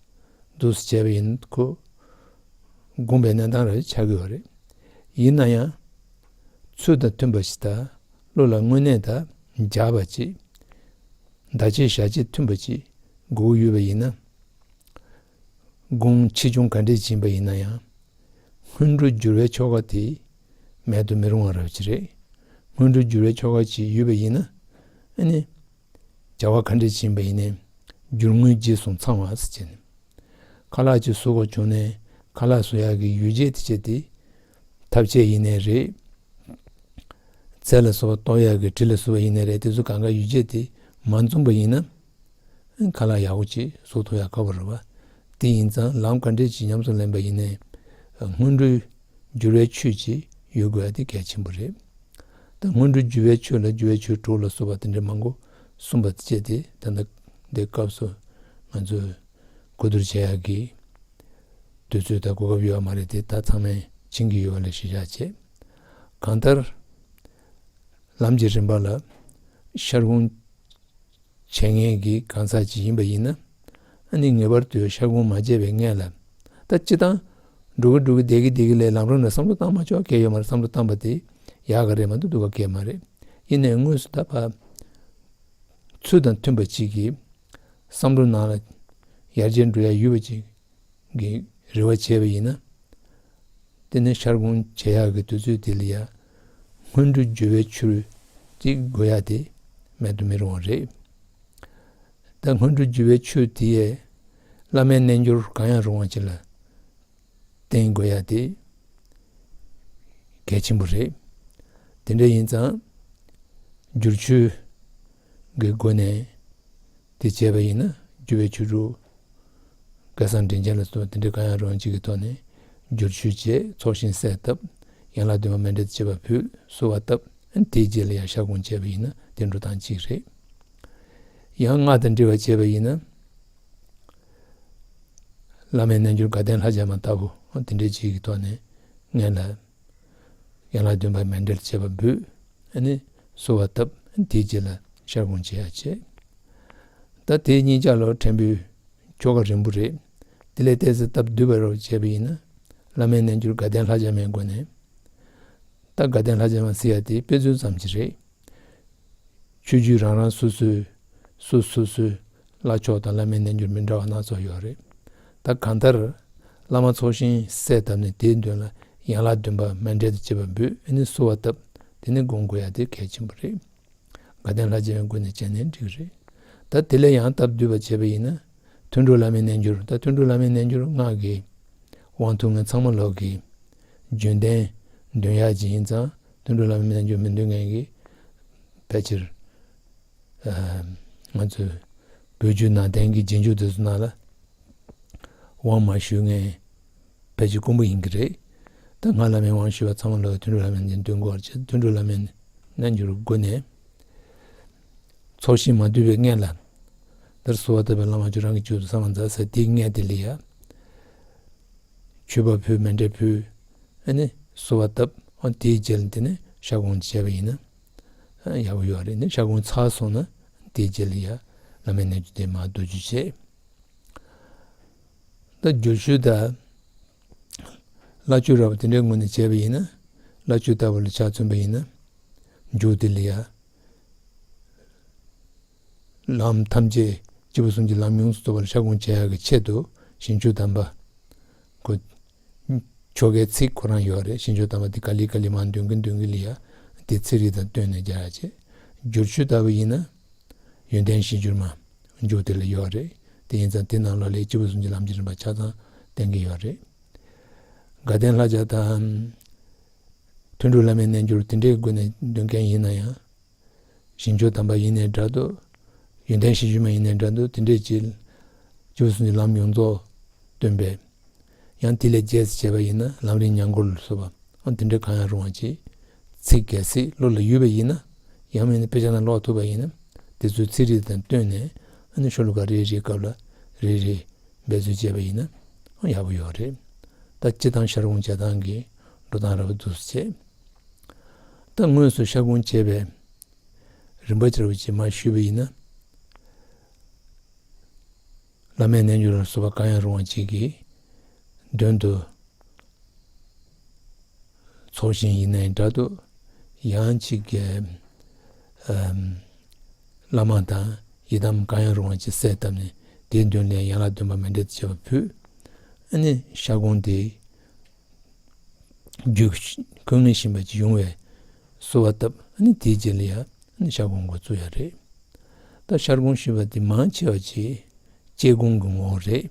འདུག་སེ་བྱས་པ་ཡིན་ན་ཁོ་སྒོམ་པའི་གནས་སྟངས་རེ་ཆགས་ཀྱི་ཡོད་རེད། ཡིན་ན་ཡང་། ཚུལ་དང་མཐུན་པ་ཞིག་དང་བློ་ལ་དངོས་གནས་དང་འཇགས་པ་ཅིག་ཟླ་ཕྱེད་ཞག་ཕྱེད་མཐུན་པ་ཅིག་དགོས་ཀྱི་ཡོད་པ་ཡིན་ན། སྒོམ་ཆེ་ཆུང་ག་འདྲས་ཕྱིན་པ་ཡིན་ན་ཡང་། སྔོན་འགྲོ་འགྱུར་བའི་ཆོ་ག་དེ་མེད་དུ་མི་རུང་བ་རབ་ཅིག་རེད། སྔོན་འགྲོ་འགྱུར་བའི་ཆོ་ག་ཅིག་ཡོད་པ་ཡིན་ན། ཨ་ནི། བྱ་བ་ག་འདྲས་ཕྱིན་པ་ཡིན་ནའི། འགྱུར་དངོས་རྗེས་སུ་ཚང་བ་ཟེར་བྱས་ནས། ཁ་ལག་ཅིག་བཟོ་དགོས་བྱུང་ནའི་ཁ་ལག་བཟོ་ཡག་གི་ཡོ་བྱད་དེ་བྱས་ཏེ། ཐབ་ཆས་ཡིན་ནའི་རེད། ཚལ་ལ་སོགས་པ་གཏོར་ཡག་གི་དྲི་ལ་སོགས་པ་ཡིན་ནའི་རེད། དེ་ཚོ་གང་ག་ཡོ་བྱད་དེ་མ་འཛོམས་པ་ཡིན་ན། ཁ་ལག་ཡག་པོ་ཅིག་བཟོ་ཐུབ་ཡག་དཀའ་པོ་རེད་པ། དེ་ཡིན་ཙང་ལམ་ག་འདྲས་ཅིག་ཉམས་སུ་ལེན་པ་ཡིན་ནའི། སྔོན་འགྲོའི་འགྱུར་བའི་ཆོས་ཅིག་ཡོད་དགོས་ཡ་དེ་གལ་ཆེན་པོ་རེད། ད་སྔོན་འགྲོ་འགྱུར་བའི་ཆོས་ལ་འགྱུར་བའི་ཆོས་དྲུག་ལ་སོགས་པ་དེ་འདྲ་མང་པོ་གསུངས་པ་བཅས་ཏེ། ད་ལྟ་འདི་སྐབས་སུ་ང་ཚོས་གོ་བསྡུར་བྱེད་ཡག་གི་དུས་ཚོད་དང་གོ་སྐབས་ཡོད་པ་མ་རེད་དེ། ད་ཚང་མས་མཁྱེན་གྱི་ཡོད་པ་ལ་གཞི་བཞག་བྱས། གང་ལྟར་ལམ་གྱི་རིམ་པ་ལ་ཤར་སྒོམ་བྱེད་མཁན་གྱི་གང་ཟག་ཅིག་ཡིན་པ་ཡིན་ན། ཨ་ནི་ངེས་པར་དུ་ཤར་སྒོམ་མ་བྱས་པའི་སྔོན་ལ། ད་སྤྱིར་བཏང་འགྲོ་གི་འགྲོ་གི་བསྡད་ཀྱི་བསྡད་ཀྱི་ལས་ལམ་རིམ་ལ་བསམ་བློ་བཏང་མ་ཆོག་གལ་ཡོད་མ་རེད། བསམ་བློ་བཏང་པ་དེ་ཡག་ག་རེད་མ་གཏོགས་སྡུག་ག་གལ་མ་རེད། ཡིན་ནའི་དངོས་སུ་ད་ཕར་ཚུལ་དང་མཐུན་པ་ཅིག་གིས་བསམ་བློ་ནང་ལ་ཡར་རྒྱས་འགྲོ་ཡ་ཡོད་པ་ཅིག་གི་རེ་བ་བྱས་པ་ཡིན་ན། དེ་ནས་ཤར་སྒོམ་བྱེད་ཡག་གི་དུས་ཚོད་དེ་ལ་ཡ་སྔོན་འགྲོ་འགྱུར་བའི་ཆོས་ཅིག་དགོས་ཡ་དེ་མེད་དུ་མི་རུང་བ་རེད། ད་སྔོན་འགྲོ་འགྱུར་བའི་ཆོས་དེ་ཡས་བླ་མའི་རྣལ་འབྱོར་གང་ཡང་རུང་བ་ཅིག་ལ་བརྟེན་དགོས་ཡ་དེ་གལ་ཆེན་པོ་རེད། དེ་འདྲ་ཡིན་ཙང་བསྒྱུར་བཅོས་ཀྱི་སྒོ་ནས་དེ་བྱས་པ་ཡིན་ན། འགྱུར་བའི་ཆོས་དྲུག་སྐལ་བཟང་དྲིན་ཅན་ལ་སོགས་དེ་འདྲའི་གང་ཡང་རུང་གཅིག་གི་ཐོག་ནས་བསྒྱུར་བཅོས་བྱས། ཚོགས་ཞིང་གསལ་བཏབ། ཡན་ལག་བདུན་པ་མཎྜལ་དང་བཅས་པ་ཕུལ། གསོལ་བ་བཏབ། དེའི་རྗེས་ལ་ཡང་ཤར་སྒོམ་བྱས་པ་ཡིན་ན་དེ་འགྲོ་སྟངས་གཅིག་རེད། ཡང་སྔགས་དང་འབྲེལ་བ་བྱས་པ་ཡིན་ན། བླ་མའི་རྣལ་འབྱོར་དགའ་ལྡན་ལྷ་བརྒྱ་མ་ལྟ་བུ་དེ་འདྲའི་གཅིག་གི་ཐོག་ནས་སྔོན་ལ། ཡན་ལག་བདུན་པ་མཎྜལ་བཅས་པ་འབུལ། ཨ་ནི་གསོལ་བ་བཏབ། དེའི་རྗེས་ལ་ཤར་སྒོམ་བྱེད་ཡ་བྱེད། ད་དེ་གཉིས་ཆ་ལ་ཕྲན་བུ་ཆོ་ག་རིང་པོ་རེད། དེ་ལས་ཏོག་ཙམ་སྟབས་བསྡུས་པ་རུ་བྱས་པ་ཡིན་ན། བླ་མའི་རྣལ་འབྱོར་དགའ་ལྡན་ལྷ་བརྒྱ་མའི་སྒོ་ནས། ད་དགའ་ལྡན་ལྷ་བརྒྱ་མ་ཟེར་ཡ་དེ་དཔེ་མཚོན་ཙམ་ཞིག་རེད། ཆོས་བརྒྱུད་རང་རང་སོ་སོའི་སོ་སོ་སོའི་བླ་མཆོག་དང་བླ་མའི་རྣལ་འབྱོར་མི་འདྲ་བ་སྣ་ཚོགས་ཡོད་རེད། ད་གང་ལྟར་བླ་མ་ཚོགས་ཞིང་གསལ་བཏབ་ནས་དེའི་མདུན་ལ་ཡན་ལག་བདུན་པ་མཎྜལ་དང་བཅས་པ་འབུལ། ཨ་ནི་གསོལ་བ་བཏབ། དེ་ནས་སྒོམ་དགོས་ཡ་དེ་གལ་ཆེན་པོ་རེད། དགའ་ལྡན་ལྷ་བརྒྱའི་སྒོ་ནས་བྱས་ནས་འགྲིག་གི་རེད། ད་དེ་ལས་ཡང་སྟབས་བསྡུས་པ་བྱས་པ་ཡིན་ན། དུད་འགྲོ་བླ་མའི་རྣལ་འབྱོར། ད་དུད་འགྲོ་བླ་མའི་རྣལ་འབྱོར་སྔགས་ཀྱི་དབང་ཐོབ་མཁན་ཚང་མ་ལོག་གི་རྒྱུན་ལྡན་འདོན་ཡག་ཅིག་ཡིན་ཙང་། དུད་འགྲོ་བླ་མའི་རྣལ་འབྱོར་མི་འདོན་མཁན་གྱི་ཕལ་ཆེར། ཨ། ང་ཚོའི་བོད་བརྒྱུད་ནང་བསྟན་གྱི་རྗེས་འཇུག་དེ་ཚོ་ནང་ལ་དབང་མ་ཞུས་མཁན་ཕལ་ཆེར་དཀོན་པོ་ཡིན་གྱི་རེད། ད་སྔགས་བླ་མའི་དབང་ཞུས་པ་ཚང་མ་ལོག་དུད་འགྲོ་བླ་མའི་རྣལ་འབྱོར་འདོན་དགོས་པར་བྱས། དུད་འགྲོ་བླ་མའི་རྣལ་འབྱོར་སྒོ་ནས། ཚོགས་ཞིང་མ་བསྡུས་པའི་སྔོན་ལ། འདིར་གསོལ་བ་བཏབ་པའི་བླ་མ་ཁྱོད་རང་གི་རྗེས་སུ་གསོལ་བ་མཛད་ཟེར། དེའི་སྔོན་དེ་ལ་ཡ། མཆོད་པ་ཕུལ། མཎྜལ་ཕུལ། ཨ་ནི་གསོལ་བ་བཏབ། ཨ། དེའི་རྗེས་ལ་དེ་ནས་ཤར་སྒོམ་བྱས་པ་ཡིན་ན། ཡག་པོ་ཡོད་རེད། ནི་ཤ་སྒོང་ཚར་སོང་ན་དེའི་རྗེས་ལ་ཡ་བླ་མའི་རྣལ་འབྱོར་དེ་མར་མདོ་རྒྱུད་བྱེད། ད་བསྒྱུར་ཆོས་དང་བླ་མཆོད་ར་བ་དེ་འདྲའི་ངོས་ནས་བྱས་པ་ཡིན་ན། བླ་མཆོད་ལྟ་བུ་ལ་ཆ་མཚོན་པ་ཡིན་ན། མཇུག་དེ་ལ་ཡ་ལམ་ཐམས་ཅད་སྐྱེས་བུ་གསུམ་གྱི་ལམ་ཡོངས་སུ་རྫོགས་པ་ལ་ཤ་སྒོང་བྱེད་ཡག་གི་ཆེད་དུ་ཞིང་མཆོག་དམ་པ། ཁོ་ཆོ་གའི་ཚིག་ཁོ་རང་ཡོད་རེད། ཞིང་མཆོག་དམ་པ་དེ་ག་ལེ་ག་ལེ་མར་འདོན་གིན་འདོན་གིན་ལ་ཡ་དེ་ཚིག་རིས་དང་བསྟུན་ནས་རྒྱག་ཡག་བྱེད། བསྒྱུར་ཆོས་ལྟ་བུ་ཡིན་ན། ཡོན་ཏན་གཞི་འགྱུར་མ་མཇུག་དེ་ལ་ཡོད་རེད། དེ་ཡིན་ཙང་དེ་ནང་ལོགས་ལ་སྐྱེས་བུ་གསུམ་གྱི་ལམ་གྱི་རིམ་པ་ཆ་ཚང་བསྟན་གྱི་ཡོད་རེད། དགའ་ལྡན་ལྷ་བརྒྱ་དང་། ཐུན་དྲུག་བླ་མའི་རྣལ་འབྱོར་དེ་འདྲའི་སྒོ་ནས་འདོན་མཁན་ཡིན་ན་ཡང་། ཞིང་མཆོག་དམ་པ་ཡིན་ནའི་འདྲ་འདུག་ཡོན་ཏན་གཞི་འགྱུར་མ་ཡིན་ནའི་འདྲ་འདུག་དེ་འདྲའི་ཅིག་སྐྱེས་བུ་གསུམ་གྱི་ལམ་ཡོངས་རྫོགས་སྟོན་པའི། ཡང་དེ་ལས་རྒྱས་སུ་བྱས་པ་ཡིན་ན་ལམ་རིམ་ཉམས་སྒོར་ལ་སོགས་པ། ཨ་དེ་འདྲ་གང་ཡང་རུང་བ་ཅིག་ཚིག་གལ་སྲིད་བློ་ལ་ཡོད་པ་ཡིན་ན། ཡང་མིན་ན་དཔེ་ཆ་ནང་ཀློག་ཐུབ་པ་ཡིན་ན། དེ་ཚོའི་ཚིག་རིས་དང་བསྟུན་ནས་ཨ་ནི་ཤོ་ལོ་ཀ་རེ་རེའི་སྐབས་ལ་རེ་རེ་འབད་རྩོལ་བྱས་པ་ཡིན་ན་ཡག་པོ་ཡོད་རེད། ད་སྤྱིར་བཏང་ཤ་སྒོང་བྱེད་སྟངས་ཀྱི་འགྲོ་སྟངས་ར་བ་འདུག་སེ་བྱས། ད་དངོས་སུ་ཤ་སྒོང་བྱེད་པའི་རིམ་པ་ཅིག་ར་བ་ཅིག་མར་ཞུས་པ་ཡིན་ན། བླ་མའི་རྣལ་འབྱོར་ལ་སོགས་པ་གང་ཡང་རུང་བ་ཅིག་གི་མདུན་དུ་ཚོགས་ཞིང་ཡིན་ནའི་འདྲ་འདུག་ཡང་ཅིག་གི་ཨམ་བླ་མ་དང་ཡི་དམ་གང་ཡང་རུང་བ་ཅིག་གསལ་བཏབ་ནས་དེའི་མདུན་ལ་ཡན་ལག་བདུན་པ་མཎྜལ་དུ་བྱས་པ་ཕུལ། ཨ་ནི་ཤ་སྒོང་དེ་རྒྱུད་ཁོ་ནས་བཞིན་པ་ཅིག་ཡོང་བའི་གསོལ་བ་བཏབ། ཨ་ནི་དེའི་རྗེས་ལ་ཡ་ཨ་ནི་ཤ་སྒོང་འགོ་བཙུགས་ཡ་རེད། ད་ཤ་སྒོང་ཞུས་པ་དེ་མང་ཆེ་བ་ཅིག་བཅད་སྒོང་གི་ངོ་བོ་རེད།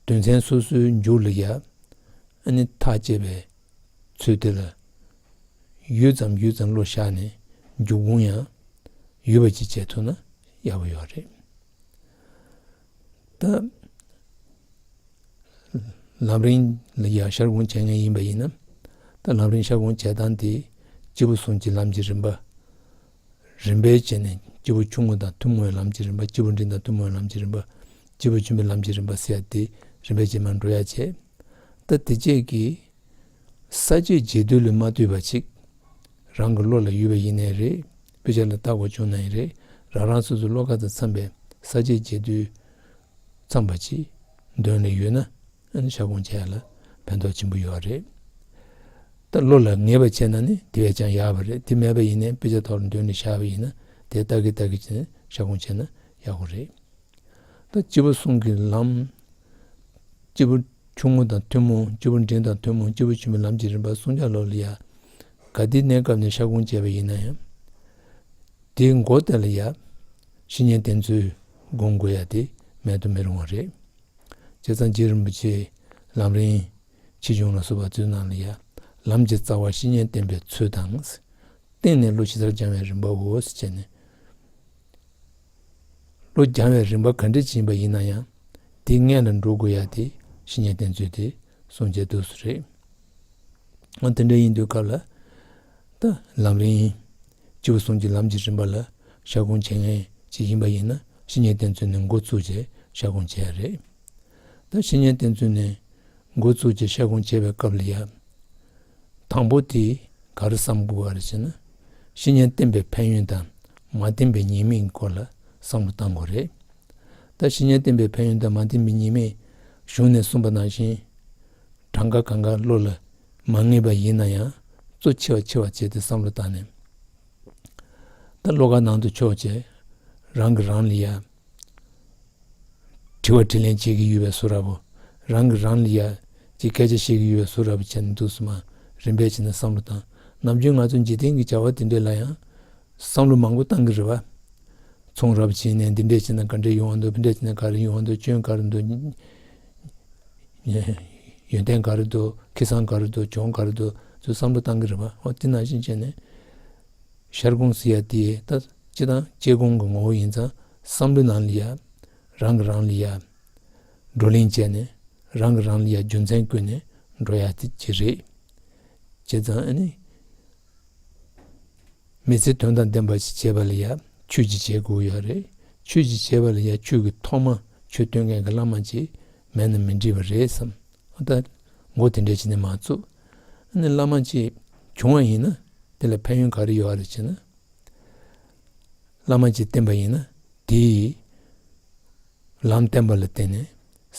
དོན་ཚན་སོ་སོའི་མཇུག་ལ་ཡ་ཨ་ནི་ཐག་བཅད་པའི་ཚུལ་དེ་ལ་ཡུད་ཙམ་ཡུད་ཙམ་བློ་བཞག་ནས་མཇུག་སྒོང་ཡང་ཡོད་པ་ཅིག་བྱས་ཐུབ་ན་ཡག་པོ་ཡོད་རེད། ད་ལམ་རིམ་ལ་ཡ་ཤ་སྒོང་བྱེད་མཁན་ཡིན་པ་ཡིན་ན། ད་ལམ་རིམ་ཤ་སྒོང་བྱེད་སྟངས་དེ་སྐྱེས་བུ་གསུམ་གྱི་ལམ་གྱི་རིམ་པ། རིམ་པས་བྱས་ནས་སྐྱེས་བུ་ཆུང་ངུ་དང་ཐུན་མོང་བའི་ལམ་གྱི་རིམ་པ། སྐྱེས་བུ་འབྲིང་དང་ཐུན་མོང་བའི་ལམ་གྱི་རིམ་པ། སྐྱེས་བུ་ཆེན་པོའི་ལམ་གྱི་རིམ་པ་ཟེར་ཡ་དེ་རིམ་པས་བྱས་མར་འགྲོ་ཡ་བྱས། ད་དེ་བཅས་ཀྱི་ས་བཅད་རྒྱས་བསྡུས་ལ་མ་ལྟོས་པ་ཅིག་རང་གི་བློ་ལ་ཡོད་པ་ཡིན་ནའི་རེད། དཔེ་ཆ་ལ་ལྟ་དགོས་བྱུང་ན་ཡང་རེད། རང་རང་སོ་སོའི་བློ་ཁ་དང་འཚམས་པའི་ས་བཅད་རྒྱས་བསྡུས་འཚམས་པ་ཅིག་འདོན་ལ་ཡོད་ན་ཨ་ནི་ཤ་སྒོང་བྱེད་ཡ་ལ་ཕན་ཐོགས་ཆེན་པོ་ཡོད་རེད། ད་བློ་ལ་ངེས་པ་བྱས་ན་ནི་དེ་བས་ཀྱང་ཡག་པ་རེད། དེ་མེད་པ་ཡིན་ནའི་དཔེ་ཆ་ཐོག་ལ་འདོན་ནས་བཞག་པ་ཡིན་ན་དེ་ལྟ་གི་ལྟ་གི་བྱས་ནས་ཤ་སྒོང་བྱས་ན་ཡག་པོ་རེད། ད་སྐྱེས་བུ་གསུམ་གྱི་ལམ། སྐྱེས་བུ་ཆུང་ངུ་དང་ཐུན་མོང་། སྐྱེས་བུ་འབྲིང་དང་ཐུན་མོང་། སྐྱེས་བུ་ཆེན་པོའི་ལམ་གྱི་རིམ་པ་གསུམ་ཆ་ལོ་ལ་ཡ། ག་དེའི་གནས་སྐབས་ནས་ཤ་སྒོང་བྱས་པ་ཡིན་ན་ཡང་། དེའི་མགོ་དེ་ལ་ཡ། བཤེས་གཉེན་བསྟེན་ཚུལ་སྒོམ་དགོས་ཡ་དེ་མེད་དུ་མི་རུང་བ་རེད། བྱས་ཙང་རྗེ་རིན་པོ་ཆེའི་ལམ་རིམ་ཆེ་ཆུང་ལ་སོགས་པ་ཚོའི་ནང་ལ་ཡ། ལམ་གྱི་རྩ་བ་བཤེས་གཉེན་བསྟེན་པའི་ཚུལ་དང་། བརྟེན་ནས་བློ་ཇི་ལྟར་སྦྱང་བའི་རིམ་པའོ་ཞེས་བྱས་ནས། བློ་སྦྱང་བའི་རིམ་པ་ག་འདྲ་ཅིག་ཡིན་པ་ཡིན་ན་ཡང་། དེའི་སྔོན་ལ་འགྲོ་དགོས་ཡ་དེ་བཤེས་གཉེན་བསྟེན་ཚུལ་དེ་གསུངས་བྱས་འདུག་སེ་རེད། འོ་དེ་འདྲ་ཡིན་དུས་སྐབས་ལ། ད་ལམ་རིམ། སྐྱེས་བུ་གསུམ་གྱི་ལམ་གྱི་རིམ་པ་ལ་ཤ་སྒོང་བྱེད་མཁན་ཅིག་ཡིན་པ་ཡིན་ན་བཤེས་གཉེན་བསྟེན་ཚུལ་ནས་འགོ་བཙུགས་བྱས་ཤ་སྒོང་བྱེད་ཡ་རེད། ད་བཤེས་གཉེན་བསྟེན་ཚུལ་ནས་འགོ་བཙུགས་བྱས་ཤ་སྒོང་བྱེད་པའི་སྐབས་ལ་ཡ། དང་པོ་དེ་ག་རེ་བསམ་དགོས་པ་རེད་ཟེར་ན། བཤེས་གཉེན་བསྟེན་པའི་ཕན་ཡོན་དང་མ་བསྟེན་པའི་ཉེས་དམིགས་སྐོར་ལ་བསམ་བློ་བཏང་དགོས་རེད། ད་བཤེས་གཉེན་བསྟེན་པའི་ཕན་ཡོན་དང་མ་བསྟེན་པའི་ཉེས་དམིགས་གཞུང་ནས་གསུངས་པ་ནང་བཞིན། གྲངས་ཀ་གང་ག་བློ་ལ་མ་ངེས་པ་ཡིན་ན་ཡང་གཙོ་ཆེ་བ་ཆེ་བ་བྱས་ཏེ་བསམ་བློ་བཏང་ནས། ད་བློ་ཁ་ནང་དུ་ཕྱོགས་བྱས། རང་གིས་རང་ལ་ཡ། དྲི་བ་དྲིས་ལན་བྱེད་ཀྱི་ཡོད་པའི་བཟོ་འདྲ་པོ། རང་གིས་རང་ལ་ཡ་ཅིག་སྐད་ཆ་བཤད་ཀྱི་ཡོད་པའི་བཟོ་འདྲ་པོ་བྱས་ནས་འདུག་སེ་མར་རིམ་པས་བྱས་ནས་བསམ་བློ་བཏང་། ནམ་རྒྱུན་ང་ཚོ་འཇིག་རྟེན་གྱི་བྱ་བ་དེ་འདྲ་ལ་ཡང་བསམ་བློ་མང་པོ་བཏང་གི་རེད་པ། ཚོང་ར་བ་བྱས་ནས་འདི་འདྲས་བྱས་ན་ག་འདྲས་ཡོང་བ་འདུག་འདི་འདྲས་བྱས་ན་ག་རེ་ཡོང་བ་འདུག་སྐྱོན་ག་རེ་འདུག་ཡོན་ཏན་ག་རེ་འདུག་ཁེ་བཟང་ག་རེ་འདུག་གྱོང་ག་རེ་འདུག་ཚུར་བསམ་བློ་བཏང་གི་རེད་པ། འོ་དེ་ནང་བཞིན་བྱས་ནས་ཤ་སྒོང་ཟེར་ཡ་དེ་ད་སྤྱིར་བཏང་བཅད་སྒོང་གི་ངོ་བོ་ཡིན་ཙང་བསམ་བློའི་ནང་ལ་ཡ། རང་གིས་རང་ལ་ཡ། བགྲོ་གླེང་བྱས་ནས་རང་གིས་རང་ལ་ཡ་རྒྱུ་མཚན་བཀོད་ནས་འགྲོ་ཡ་དེ་ཅིག་རེད། བྱས་ཙང་ཨ་ནི། མི་ཚེ་དོན་དང་ལྡན་པ་ཞིག་བྱེད་པ་ལ་ཡ་ཆོས་ཅིག་བྱེད་དགོས་ཡོད་རེད། ཆོས་ཅིག་བྱེད་པ་ལ་ཡ་ཆོས་ཀྱི་ཐོག་མ་ཆོས་སྟོན་མཁན་གྱི་བླ་མ་ཅིག་མེད་ན་མི་འགྲིག་པ་རེད་བསམ། ད་མགོ་དེ་འདྲས་བྱས་ནས་མར་བཙུགས། ཨ་ནི་བླ་མ་ཅིག་བྱུང་བ་ཡིན་ན། དེ་ལ་ཕན་ཡོན་ག་རེ་ཡོད་རེད་ཅེ་ན། བླ་མ་ཅིག་བསྟེན་པ་ཡིན་ན་དེའི་ལམ་བསྟན་པ་ལ་བརྟེན་ནས་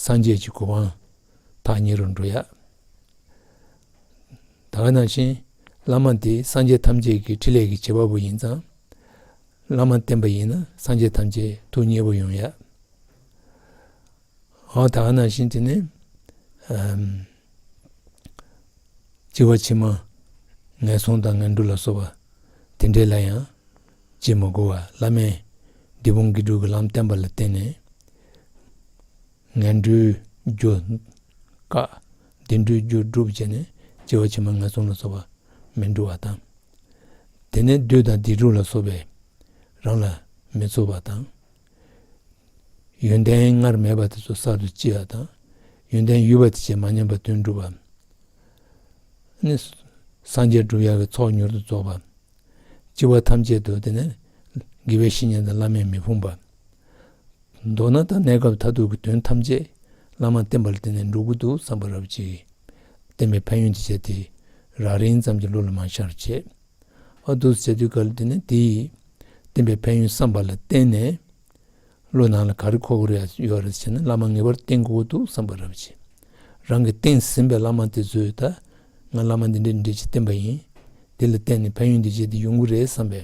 སངས་རྒྱས་ཀྱི་གོ་འཕང་ཐག་ཉེ་རུ་འགྲོ་ཡ། ད་ག་ནང་བཞིན་བླ་མ་དེ་སངས་རྒྱས་ཐམས་ཅད་ཀྱི་ཕྲིན་ལས་ཀྱི་བྱེད་པ་པོ་ཡིན་ཙང་། བླ་མ་བསྟེན་པ་ཡིན་ན་སངས་རྒྱས་ཐམས་ཅད་ཐུགས་མཉེས་པོ་ཡོང་ཡ། འོ་ད་ག་ནང་བཞིན་དེ་ནི་ཨམ། སྐྱེ་བ་ཕྱི་མ་ངན་སོང་དང་ངན་འགྲོ་ལ་སོགས་པ་དེ་འདྲས་ལ་ཡང་བྱེད་མི་དགོས་པ། བླ་མས་འདི་ཕུང་དགེ་སྒྲུབ་ཀྱི་ལམ་བསྟན་པ་ལ་བརྟེན་ནས་ངན་འགྲོའི་རྒྱུ་བཀག་བདེ་འགྲོའི་རྒྱུ་སྒྲུབ་བྱས་ནས་སྐྱེ་བ་ཕྱི་མ་ངན་སོང་ལ་སོགས་པ་མི་འགྲོ་བ་དང་། དེ་ནས་བདུད་དང་སྡིག་སྒྲིབ་ལ་སོགས་པས་རང་ལ་མི་ཚུགས་པ་དང་། ཡོན་ཏན་སྔར་མེད་པ་དེ་ཚོ་གསར་དུ་སྐྱེ་བ་དང་། ཡོན་ཏན་ཡོད་པ་དེ་ཚོས་མ་ཉམས་པ་དོན་འགྲུབ་པ། ནི་སངས་རྒྱས་སྒྲུབ་ཡག་གི་ཚོགས་མྱུར་དུ་རྫོགས་པ། སྐྱེ་བ་ཐམས་ཅད་དུ་དེ་ནས་དགེ་བའི་བཤེས་གཉེན་དང་བླ་མས་མི་ཕོངས་པ། མདོར་ན་ད་གནས་སྐབས་མཐར་ཐུག་གི་དོན་ཐམས་ཅད་བླ་མ་བསྟེན་པ་ལ་བརྟེན་ནས་འགྲུབ་ཀྱི་འདུག་བསམ་པ་རབ་ཅིག་བསྟེན་པའི་ཕན་ཡོན་དེ་བྱས་ཏེ་རག་རིམ་ཙམ་གྱི་བློ་ལ་མ་ཤར་བྱས། ཨ་འདུག་སེ་བྱེད་དུས་ག་ལ་དེ་ནས་དེ་ཡིས་བསྟེན་པའི་ཕན་ཡོན་བསམ་པ་ལ་བརྟེན་ནས་བློ་ནང་ལ་ག་རེ་འཁོར་གྱི་རེད་ཡོད་རེད་ཟེར་ན། བླ་མ་ངེས་པར་བསྟེན་དགོས་ཀྱི་འདུག་བསམ་པ་རབ་བྱེད། རང་གིས་བསྟེན་ཟིན་པའི་བླ་མ་དེ་ཚོས་ད་ང་བླ་མ་འདི་འདྲས་འདི་འདྲས་ཅིག་བསྟེན་པ་ཡིན། དེ་ལ་བརྟེན་ནས་ཕན་ཡོན་འདི་བྱས་ཏེ་ཡོང་གི་རེད་བསམ་པའི་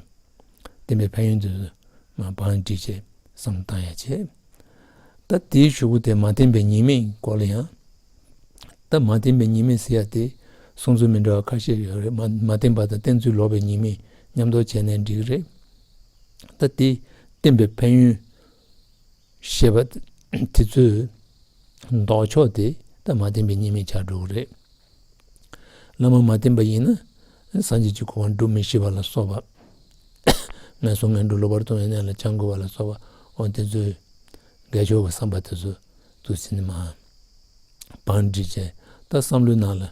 བསྟེན་པའི་ཕན་ཡོན་དེ་ཚོ་མར་བང་སྒྲིག་བྱས་བསམ་བློ་བཏང་ཡ་བྱས། ད་དེའི་གཞུག་གུ་དེ་མ་བསྟེན་པའི་ཉེས་དམིགས་སྐོར་ལ་ཡང་། ད་མ་བསྟེན་པའི་ཉེས་དམིགས་ཟེར་ཡ་དེ་གསུང་ཚུལ་མི་འདྲ་བ་ཁ་ཤས་ཡོད་རེད། མ་མ་བསྟེན་པ་དང་བསྟེན་ཚུལ་ལོག་པའི་ཉེས་དམིགས་མཉམ་དུ་བྱས་ནས་འགྲིག་གི་རེད། ད་དེ་བསྟེན་པའི་ཕན་ཡོན་ཞེས་པ་དེ་ཚོའི་ལྡོག་ཕྱོགས་དེ་ད་མ་བསྟེན་པའི་ཉེས་དམིགས་ཆགས་འགྲོ་གི་རེད། བླ་མ་མ་བསྟེན་པ་ཡིན་ན་སངས་རྒྱས་ཀྱི་གོ་འཕང་སྒྲུབ་མི་ཤེས་པ་ལ་སོགས་པ། ངན་སོང་ངན་འགྲོ་ལོག་པར་ལྟུང་བའི་གནས་ལ་སྦྱང་དགོས་པ་ལ་སོགས་པ། འོ་དེ་ཚོའི་འགལ་ཕྱོགས་ཀྱི་བསམ་པ་དེ་ཚོ་འདུག་སེ་ནི་མར་བང་སྒྲིག་བྱས། ད་བསམ་བློའི་ནང་ལ་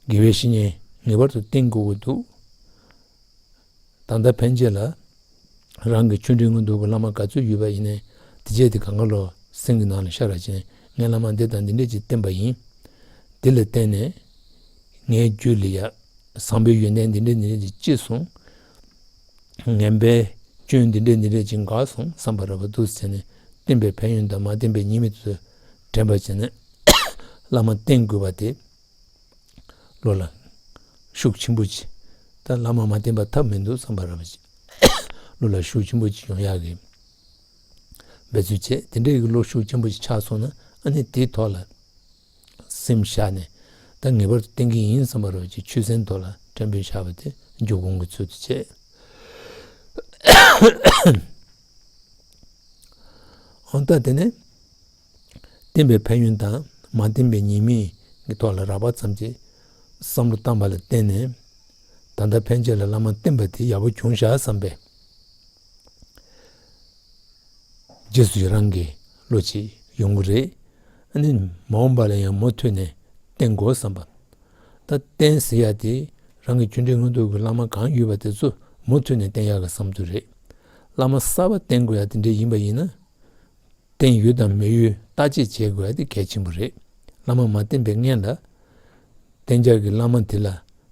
དགེ་བའི་བཤེས་གཉེན་ངེས་པར་དུ་བསྟེན་དགོས་ཀྱི་འདུག་ད་ལྟ་ཕན་ཆད་ལ་རང་གི་ཆོས་འབྲེལ་མངོན་རྟོགས་ཀྱི་བླ་མ་ག་ཚོད་ཡོད་པ་ཡིན་ནའི་དེ་བྱས་དེ་གང་ག་ལོ་སེམས་ཀྱི་ནང་ལ་ཤར་བ་བྱས་ནས་ངའི་བླ་མ་འདི་དང་འདི་འདྲས་ཅིག་བསྟེན་པ་ཡིན། འདི་ལ་བརྟེན་ནས་ངའི་རྒྱུད་ལ་ཡ་བཟང་པོའི་ཡོན་ཏན་འདི་འདྲས་འདི་འདྲས་ཅིག་སྐྱེས་སོང་། ངན་པའི་སྐྱོན་འདི་འདྲས་འདི་འདྲས་ཅིག་འགག་སོང་བསམ་པ་རེད་པ། འདུག་སེ་བྱས་ནས་བསྟེན་པའི་ཕན་ཡོན་དང་མ་བསྟེན་པའི་ཉེས་དམིགས་དེ་ཚོ་དྲན་པ་བྱས་ནས་བླ་མ་བསྟེན་དགོས་པ་དེ། བློ་ལ་ཤུགས་ཆེན་པོ་ཅིག་ད་བླ་མ་མ་བསྟེན་པ་ཐབས་མི་འདུག་བསམ་པ་རེད་པ། བློ་ལ་ཤུགས་ཆེན་པོ་ཅིག་ཡོང་ཡག་གི་འབད་རྩོལ་བྱས། དེ་འདྲའི་གི་བློ་ཤུགས་ཆེན་པོ་ཅིག་ཆགས་སོང་ན། ཨ་ནི་དེའི་ཐོག་ལ་སེམས་བཞག་ནས་ད་ངེས་པར་དུ་བསྟེན་གྱི་ཡིན་བསམ་པ་རེད་པ། ཅིག་ཆོས་སེམས་ཐོག་ལ་དྲན་པའི་བཞག་པ་དེ་འཇུག་སྒོམ་གྱི་ཚུལ་དུ་བྱས། འོ་ད་དེ་ནས་བསྟེན་པའི་ཕན་ཡོན་དང་མ་བསྟེན་པའི་ཉེས་དམིགས་ཀྱི་ཐོག་ལ་རགས་པ་ཙམ་ཅིག་བསམ་བློ་བཏང་པ་ལ་བརྟེན་ནས། ད་ལྟ་ཕན་ཆད་ལ་བླ་མ་བསྟེན་པ་དེ་ཡག་པོ་བྱུང་ཤག་བསམ་པའི་རྗེས་སུ་ཡི་རང་གི་བློ་ཅིག་ཡོང་གི་རེད། ཨ་ནི་མ་འོངས་པ་ལ་ཡང་མུ་མཐུད་ནས་བསྟེན་དགོས་བསམ་པ། ད་བསྟེན་ཟེར་ཡ་དེ་རང་གི་ཆོས་འབྲེལ་མངོན་རྟོགས་ཀྱི་བླ་མ་གང་ཡོད་པ་དེ་ཚོ་མུ་མཐུད་ནས་བསྟེན་ཡག་གི་བསམ་ཚུལ་རེད། བླ་མ་གསར་པ་བསྟེན་དགོས་ཡ་དེ་འདྲ་ཡིན་པ་ཡིན་ན། བསྟེན་ཡོད་དང་མེད་ཡོད་བརྟག་དཔྱད་བྱེད་དགོས་ཡ་དེ་གལ་ཆེན་པོ་རེད། བླ་མ་མ་བསྟེན་པའི་སྔོན་ལ། བསྟེན་བྱ་གི་བླ་མ་དེ་ལ་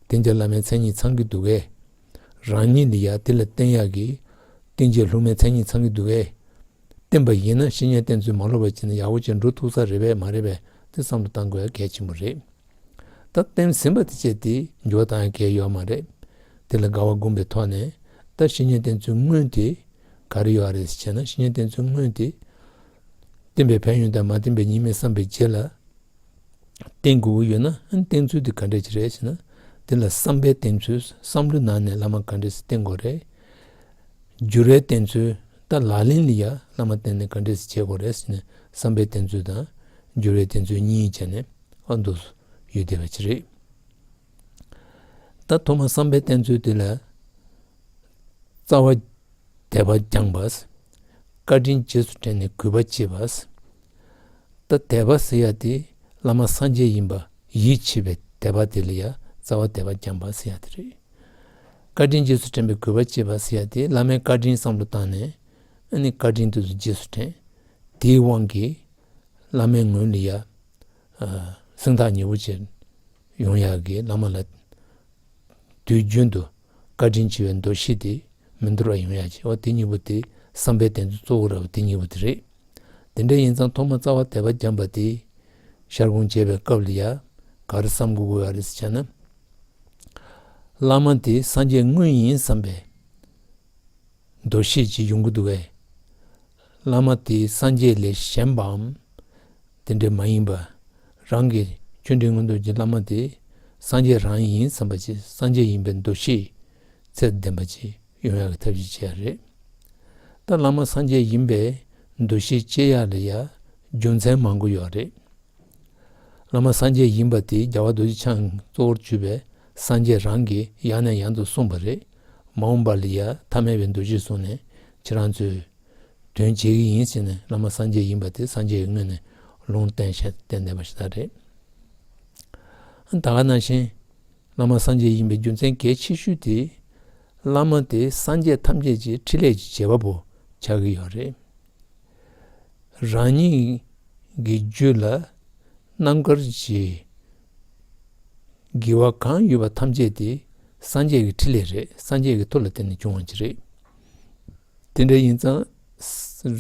བསྟེན་བྱ་བླ་མའི་མཚན་ཉིད་ཚང་གི་འདུག་གས། རང་ཉིད་ལ་ཡ་དེ་ལ་བསྟེན་ཡག་གི་བསྟེན་བྱའི་སློབ་མའི་མཚན་ཉིད་ཚང་གི་འདུག་གས། བསྟེན་པ་ཡིན་ན་བཤེས་གཉེན་བསྟེན་ཚུལ་མ་ལོག་པ་བྱས་ན་ཡག་པོ་བྱས་འགྲོ་ཐུབ་ས་རེད་པས་མ་རེད་པས་དེ་བསམ་བློ་བཏང་དགོས་ཡ་གལ་ཆེན་པོ་རེད། ད་བསྟེན་ཟིན་པ་དེ་བྱས་ཏེ་འགྱུར་བ་བཏང་ཡ་གལ་ཡོད་མ་རེད། དེ་ལ་དགའ་བ་བསྒོམས་པའི་ཐོག་ནས་ད་བཤེས་གཉེན་བསྟེན་ཚུལ་དངོས་དེ་ག་རེ་ཡོད་རེད་ཟེར་བྱས་ན། བཤེས་གཉེན་བསྟེན་ཚུལ་དངོས་དེ་བསྟེན་པའི་ཕན་ཡོན་དང་མ་བསྟེན་པའི་ཉེས་དམིགས་བསམ་པའི་རྗེས་ལ། བསྟེན་དགོས་ཀྱི་ཡོད་ན་བསྟེན་ཚུལ་དེ་ག་འདྲས་ཅིག་རེད་ཟེར་ན། དེ་ལ་བསམ་པའི་བསྟེན་ཚུལ། བསམ་བློའི་ནང་ནས་བླ་མ་ག་འདྲས་སེ་བསྟེན་དགོས་རེད། འགྱུར་བའི་བསྟེན་ཚུལ། ད་ལག་ལེན་ལ་ཡ་བླ་མ་བསྟེན་ནས་ག་འདྲས་སེ་བྱེད་དགོས་རེད་ཟེར་ན། བསམ་པའི་བསྟེན་ཚུལ་དང་འགྱུར་བའི་བསྟེན་ཚུལ་གཉིས་བྱས་ནས་ཨ་འདུག་ཡོད་བསྡད་པ་ཅིག་རེད། ད་ཐོག་མར་བསམ་པའི་བསྟེན་ཚུལ་དེ་ལ། རྩ་བ་དད་པ་སྦྱངས་པ། བཀའ་དྲིན་རྗེས་སུ་དྲན་ནས་གུས་པ་བསྐྱེད་པ། ད་དད་པ་ཟེར་ཡ་དེ་བླ་མ་སངས་རྒྱས་ཡིན་པ་ཡིད་ཆེས་པའི་དད་པ་དེ་ལ་ཡ་རྩ་བ་དད་པ་སྦྱངས་པ་ཟེར་ཡ་དེ་རེད། བཀའ་དྲིན་རྗེས་སུ་དྲན་པའི་གུས་པ་བསྐྱེད་པ་ཟེར་ཡ་དེ་བླ་མའི་བཀའ་དྲིན་བསམ་བློ་བཏང་ནས། ཨ་ནི་བཀའ་དྲིན་དེ་ཚོ་རྗེས་སུ་དྲན། དེའི་དབང་གིས་བླ་མའི་ངོས་ལ་ཡ་ཨ་སེམས་ཐག་ཉེ་པོ་བྱས་ཡོང་ཡག་གི་བླ་མ་ལ་དུས་རྒྱུན་དུ་ བཀའ་དྲིན་ཆེ་བའི་འདུ་ཤེས་དེ་མི་འདོར་བ་ཡོང་ཡ་ཅིག་འོ་དེ་གཉིས་པོ་དེ་བསམ་པའི་གདེང་ཚོད་གཙོ་བོ་ར་བ་དེ་གཉིས་པོ་དེ་རེད། དེ་འདྲ་ཡིན་ཙང་ཐོག་མར་རྩ་བ་དད་པ་བརྒྱབ་པ་དེ་ཤར་ཁུང་བྱེད་པའི་སྐབས་ལ་ཡ་ག་རེ་བསམ་དགོས་དགོས་ཡ་རེད་ཟེར་བྱས་ན། བླ་མ་དེ་སངས་རྒྱས་དངོས་ཡིན་བསམ་པའི་འདུ་ཤེས་ཅིག་ཡོང་གི་འདུག་གས། བླ་མ་དེ་སངས་རྒྱས་ལས་གཞན་པའམ་དེ་འདྲ་མ་ཡིན་པ། རང་གི་ཆོས་འབྲེལ་མངོན་རྟོགས་ཀྱི་བླ་མ་དེ་སངས་རྒྱས་རང་ཡིན་བསམ་པ་ཅིག་སངས་རྒྱས་ཡིན་པའི་འདུ་ཤེས་ཚད་ལྡན་པ་ཅིག་ཡོང་ཡག་གི་ཐབས་ཤེས་བྱེད་ཡ་རེད། ད་བླ་མ་སངས་རྒྱས་ཡིན་པའི་འདུ་ཤེས་སྐྱེ་ཡག་ལ་ཡ་རྒྱུ་མཚན་མང་པོ་ཡོད་རེད། བླ་མ་སངས་རྒྱས་ཡིན་པ་དེ་རྒྱལ་བ་རྡོ་རྗེ་འཆང་གཙོ་བོར་གྱུར་པའི་སངས་རྒྱས་རང་གིས་ཡང་ནས་ཡང་དུ་གསུངས་པ་རེད། མ་འོངས་པ་ལ་ཡ་ཐ་མལ་པའི་འདུ་ཤེས་བཟུང་ནས་ཁྱེད་རང་ཚོས་དོན་བྱེད་ཀྱི་ཡིན་ཟེར་ནས་བླ་མ་སངས་རྒྱས་ཡིན་པ་དེ་སངས་རྒྱས་ཀྱི་སྔོན་ནས་ལུང་བསྟན་བཤད་བསྟན་བསྡད་པ་ཞིག་ད་རེད། ད་ག་ནང་བཞིན་བླ་མ་སངས་རྒྱས་ཡིན་པའི་རྒྱུ་མཚན་གལ་ཆེ་ཤོས་དེ་བླ་མ་དེ་སངས་རྒྱས་ཐམས་ཅད་ཀྱི་འཕྲིན་ལས་ཀྱི་བྱེད་པ་པོ་ཆགས་ཀྱི་ཡོད་རེད། རང་ཉིད་ཀྱི་རྒྱུད་ལ་རྣམ་དཀར་གྱི་དགེ་བ་གང་ཡོད་པ་ཐམས་ཅད་དེ་སངས་རྒྱས་ཀྱི་འཕྲིན་ལས་རེད། སངས་རྒྱས་ཀྱི་མཐུ་ལ་བརྟེན་ནས་བྱུང་བ་ཅིག་རེད། དེ་འདྲ་ཡིན་ཙང་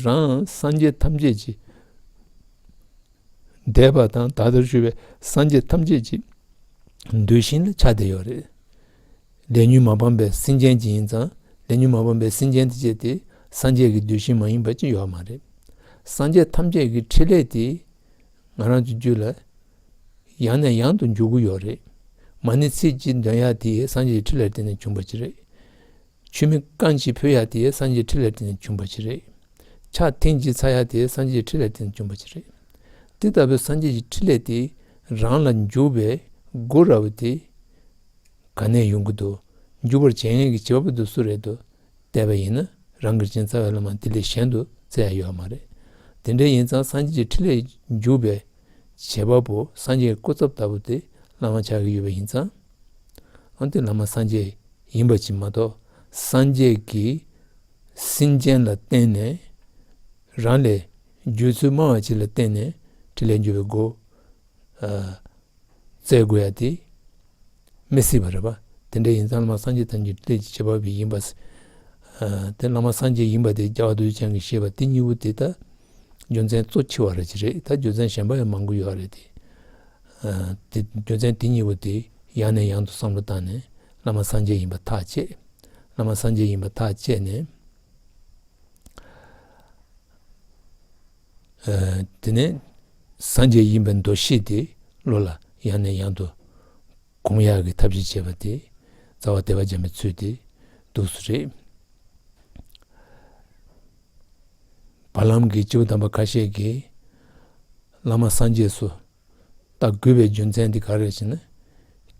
རང་སངས་རྒྱས་ཐམས་ཅད་ཀྱི་འདས་པ་དང་ད་ལྟར་བཞུགས་པའི་སངས་རྒྱས་ཐམས་ཅད་ཀྱི་འདུལ་ཞིང་ལ་ཆགས་བསྡད་ཡོད་རེད། ལས་ཉོན་མ་སྤངས་པའི་སེམས་ཅན་ཅིག་ཡིན་ཙང་ལས་ཉོན་མ་སྤངས་པའི་སེམས་ཅན་དེ་བྱས་ཏེ་སངས་རྒྱས་ཀྱི་འདུལ་ཞིང་མ་ཡིན་པ་ཅིག་ཡོད་མ་རེད། སངས་རྒྱས་ཐམས་ཅད་ཀྱི་འཕྲིན་ལས་དེ་ང་རང་ཚོའི་རྒྱུད་ལ་ཡང་ནས་ཡང་དུ་འཇུག་གི་ཡོད་རེད། མ་ཎི་ཚིག་གཅིག་འདོན་ཡག་དེ་སངས་རྒྱས་ཀྱི་འཕྲིན་ལས་བརྟེན་ནས་བྱུང་བ་ཅིག་རེད། མཆོད་མེ་རྐང་གཅིག་ཕུལ་ཡག་དེ་སངས་རྒྱས་འཕྲིན་ལས་བརྟེན་ནས་བྱུང་བ་ཅིག་རེད། ཕྱག་ཐེངས་གཅིག་འཚལ་ཡག་དེ་སངས་རྒྱས་འཕྲིན་ལས་བརྟེན་ནས་བྱུང་བ་ཅིག་རེད། དེ་ལྟ་བུའི་སངས་རྒྱས་ཀྱི་འཕྲིན་ལས་དེ་རང་ལ་འཇུག་པའི་སྒོ་ར་བ་དེ་ག་ནས་ཡོང་གི་འདུག་འཇུག་པར་བྱེད་མཁན་གྱི་བྱེད་པ་པོ་དེ་སུ་རེད་འདུག་བལྟས་པ་ཡིན་ན་རང་གི་རྒྱུད་རྩ་བའི་བླ་མ་དེ་ལས་གཞན་དུ་བཙལ་ཡག་ཡོད་མ་རེད། དེ་འདྲ་ཡིན་ཙང་སངས་རྒྱས་ཀྱི་འཕྲིན་ལས་འཇུག་པའི་བྱེད་པ་པོ་སངས་རྒྱས་ཀྱི་སྐུ་ཚབ་ལྟ་བུ་དེ་བླ་མ་ཆགས་ཀྱི་ཡོད་པ་ཡིན་ཙང་། འོན་ཏེ་བླ་མ་སངས་རྒྱས་ཡིན་པ་ཅིག་མ་གཏོགས་སངས་རྒྱས་ཀྱི་སེམས་ཅན་ལ་བརྟེན་ནས་རང་ལས་རྒྱུད་ཚོད་དམའ་བ་ཅིག་ལ་བརྟེན་ནས་འཕྲིན་ལས་འཇུག་པའི་སྒོ་བཙལ་དགོས་ཡ་དེ་མི་སྲིད་པ་རེད་པ། དེ་འདྲ་ཡིན་ཙང་བླ་མ་སངས་རྒྱས་ཐམས་ཅད་འཕྲིན་ལས་ཀྱི་བྱེད་པ་པོ་ཡིན་པ། དེ་བླ་མ་སངས་རྒྱས་ཡིན་པ་དེ་རྒྱལ་བ་རྡོ་རྗེ་འཆང་གིས་བཞེད་པ་དེ་གཉིས་པོ་དེ་ད་རྒྱུ་མཚན་གཙོ་ཆེ་བ་རེ་ཅིག་རེད། ད་རྒྱུ་མཚན་གཞན་པ་ཡང་མང་པོ་ཡོད་རེད་དེ། དེ་རྒྱུ་མཚན་དེ་གཉིས་པོ་དེ་ཡང་ནས་ཡང་དུ་བསམ་བློ་བཏང་ནས་བླ་མ་སངས་རྒྱས་ཡིན་པ་ཐག་བཅད། བླ་མ་སངས་རྒྱས་ཡིན་པ་ཐག་བཅད་ནས། དེ་ནས་སངས་རྒྱས་ཡིན་པའི་འདུ་ཤེས་དེ་བློ་ལ་ཡང་ནས་ཡང་དུ་སྒོམ་ཡག་གི་ཐབས་ཤེས་བྱེད་པ་དེ་རྩ་བ་དད་པ་བྱེད་པའི་ཚུལ་དེ་འདུག་སེ་རེད། བར་ལམ་གྱི་སྐྱེས་བུ་དམ་པ་ཁ་ཤས་ཀྱིས་བླ་མ་སངས་རྒྱས་སུ་ལྟ་དགོས་པའི་རྒྱུ་མཚན་དེ་ག་རེ་ཟེར་ན།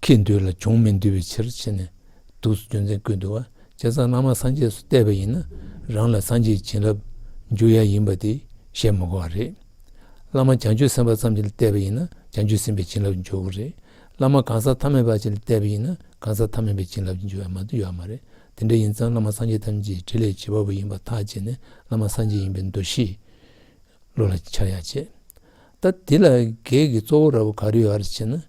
ཁྱེད་འདོད་ལ་གྱོང་མི་འདུས་པའི་ཕྱིར་ཟེར་ནས་འདུག་སེ་རྒྱུ་མཚན་བཀོད་འདུག་བ། བྱས་ཙང་བླ་མ་སངས་རྒྱས་སུ་བལྟས་པ་ཡིན་ན་རང་ལ་སངས་རྒྱས་ཀྱི་བྱིན་རླབས་འཇུག་ཡ་ཡིན་པ་དེ་བཤད་མི་དགོས་པ་རེད། བླ་མ་བྱང་ཆུབ་སེམས་དཔའ་ཙམ་ཞིག་ལ་བལྟས་པ་ཡིན་ན་བྱང་ཆུབ་སེམས་དཔའི་བྱིན་རླབས་འཇུག་གི་རེད། བླ་མ་གང་ཟག་ཐ་མལ་པ་ཞིག་ལ་བལྟས་པ་ཡིན་ན་གང་ཟག་ཐ་མལ་པའི་བྱིན་རླབས་འཇུག་ཡ་མ་གཏོགས་ཡོད་མ་རེད། དེ་འདྲ་ཡིན་ཙང་བླ་མ་སངས་རྒྱས་ཐམས་ཅད་ཀྱི་འཕྲིན་ལས་བྱེད་པ་པོ་ཡིན་པ་ཐག་བཅད་ནས་བླ་མ་སངས་རྒྱས་ཡིན་པའི་འདུ་ཤེས་བློ་ལ་འཆར་ཡག་བྱེད། ད་དེ་ལ་གེགས་ཀྱི་གཙོ་བོ་ར་བ་ག་རེ་ཡོད་རེད་ཟེར་ན།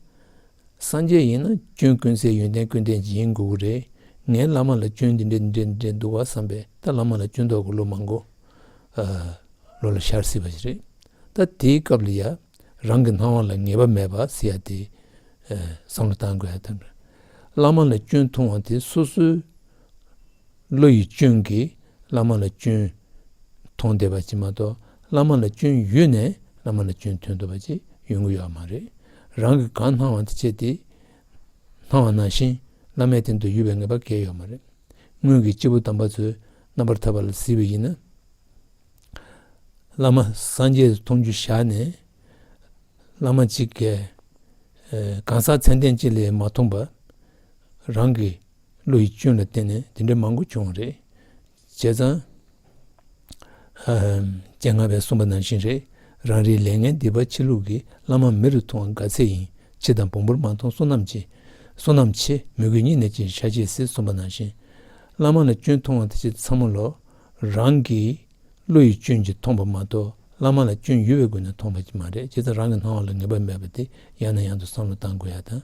སངས་རྒྱས་ཡིན་ན་སྐྱོན་ཀུན་ཟད་ཡོན་ཏན་ཀུན་ལྡན་ཅིག་ཡིན་དགོས་ཀྱི་རེད། ངའི་བླ་མ་ལ་སྐྱོན་འདི་འདྲ་འདི་འདྲ་འདི་འདྲ་འདུག་བ་བསམ་པས་ད་བླ་མ་ལ་སྐྱོན་འདོགས་ཀྱི་བློ་མང་པོ་བློ་ལ་ཤར་སྲིད་པ་ཞིག་རེད། ད་དེའི་སྐབས་ལ་ཡ་རང་གི་སྣང་བ་ལ་ངེས་པ་མེད་པ་ཟེར་ཡ་དེ་བསམ་བློ་བཏང་དགོས་ཡ་དང་། བླ་མ་ལ་སྐྱོན་མཐོང་བ་དེ་སོ་སོའི་བློ་ཡི་སྐྱོན་གྱིས་བླ་མ་ལ་སྐྱོན་མཐོང་བསྡད་པ་ཅིག་མ་གཏོགས་བླ་མ་ལ་སྐྱོན་ཡོད་ནས་བླ་མ་ལ་སྐྱོན་མཐོང་ཐུབ་པ་ཅིག་ཡོང་གི་ཡོད་མ་རེད། རང་གིས་གང་སྣང་བ་དེ་བྱས་ཏེ་སྣང་བ་ནང་བཞིན་བླ་མའི་སྟེང་དུ་ཡོད་པའི་ངེས་པ་གང་ཡང་ཡོད་མ་རེད། སྔོན་གྱི་སྐྱེས་བུ་དམ་པ་ཚོས་རྣམ་པར་ཐར་པ་ལ་གཟིགས་པ་ཡིན་ན། བླ་མ་སངས་རྒྱས་མཐོང་རྒྱུ་བཞག་ནས། བླ་མ་གཅིག་གིས་གང་ཟག་མཚན་ལྡན་གཅིག་ལས་མ་མཐོང་པ། རང་གི་བློ་ཡི་སྐྱོན་ལ་བརྟེན་ནས་དེ་འདྲ་མང་པོ་བྱུང་བ་རེད། བྱས་ཙང་། སྤྱན་སྔ་བས་གསུངས་པ་ནང་བཞིན་རེད། རང་རིག་ལས་ངན་སྡིག་པ་ཆེ་ལུགས་ཀྱིས། བླ་མ་མི་རུ་མཐོང་བ་དགའ་ཚད་ཡིན། ཕྱི་དང་བོང་བུར་མ་མཐོང་བསོད་ནམས་ཆེ། བསོད་ནམས་ཆེ། མོས་གུས་སྙིང་ནས་ཅི་ཞིག་བྱ་ཆེས་ཟེར་གསུངས་པ་ནང་བཞིན། བླ་མ་ལ་སྐྱོན་མཐོང་བ་དེ་ཚོ་ཚང་མ་ལོ། རང་གི་བློ་ཡི་སྐྱོན་གྱིས་མཐོང་བ་མ་གཏོགས་བླ་མ་ལ་སྐྱོན་ཡོད་པའི་སྒོ་ནས་མཐོང་བ་ཅིག་མ་རེད། བྱས་ཙང་རང་གི་སྣང་བ་ལ་ངེས་པ་མེད་པ་དེ་ཡང་ནས་ཡང་དུ་བསམ་བློ་བཏང་དགོས་ཡ་དང་།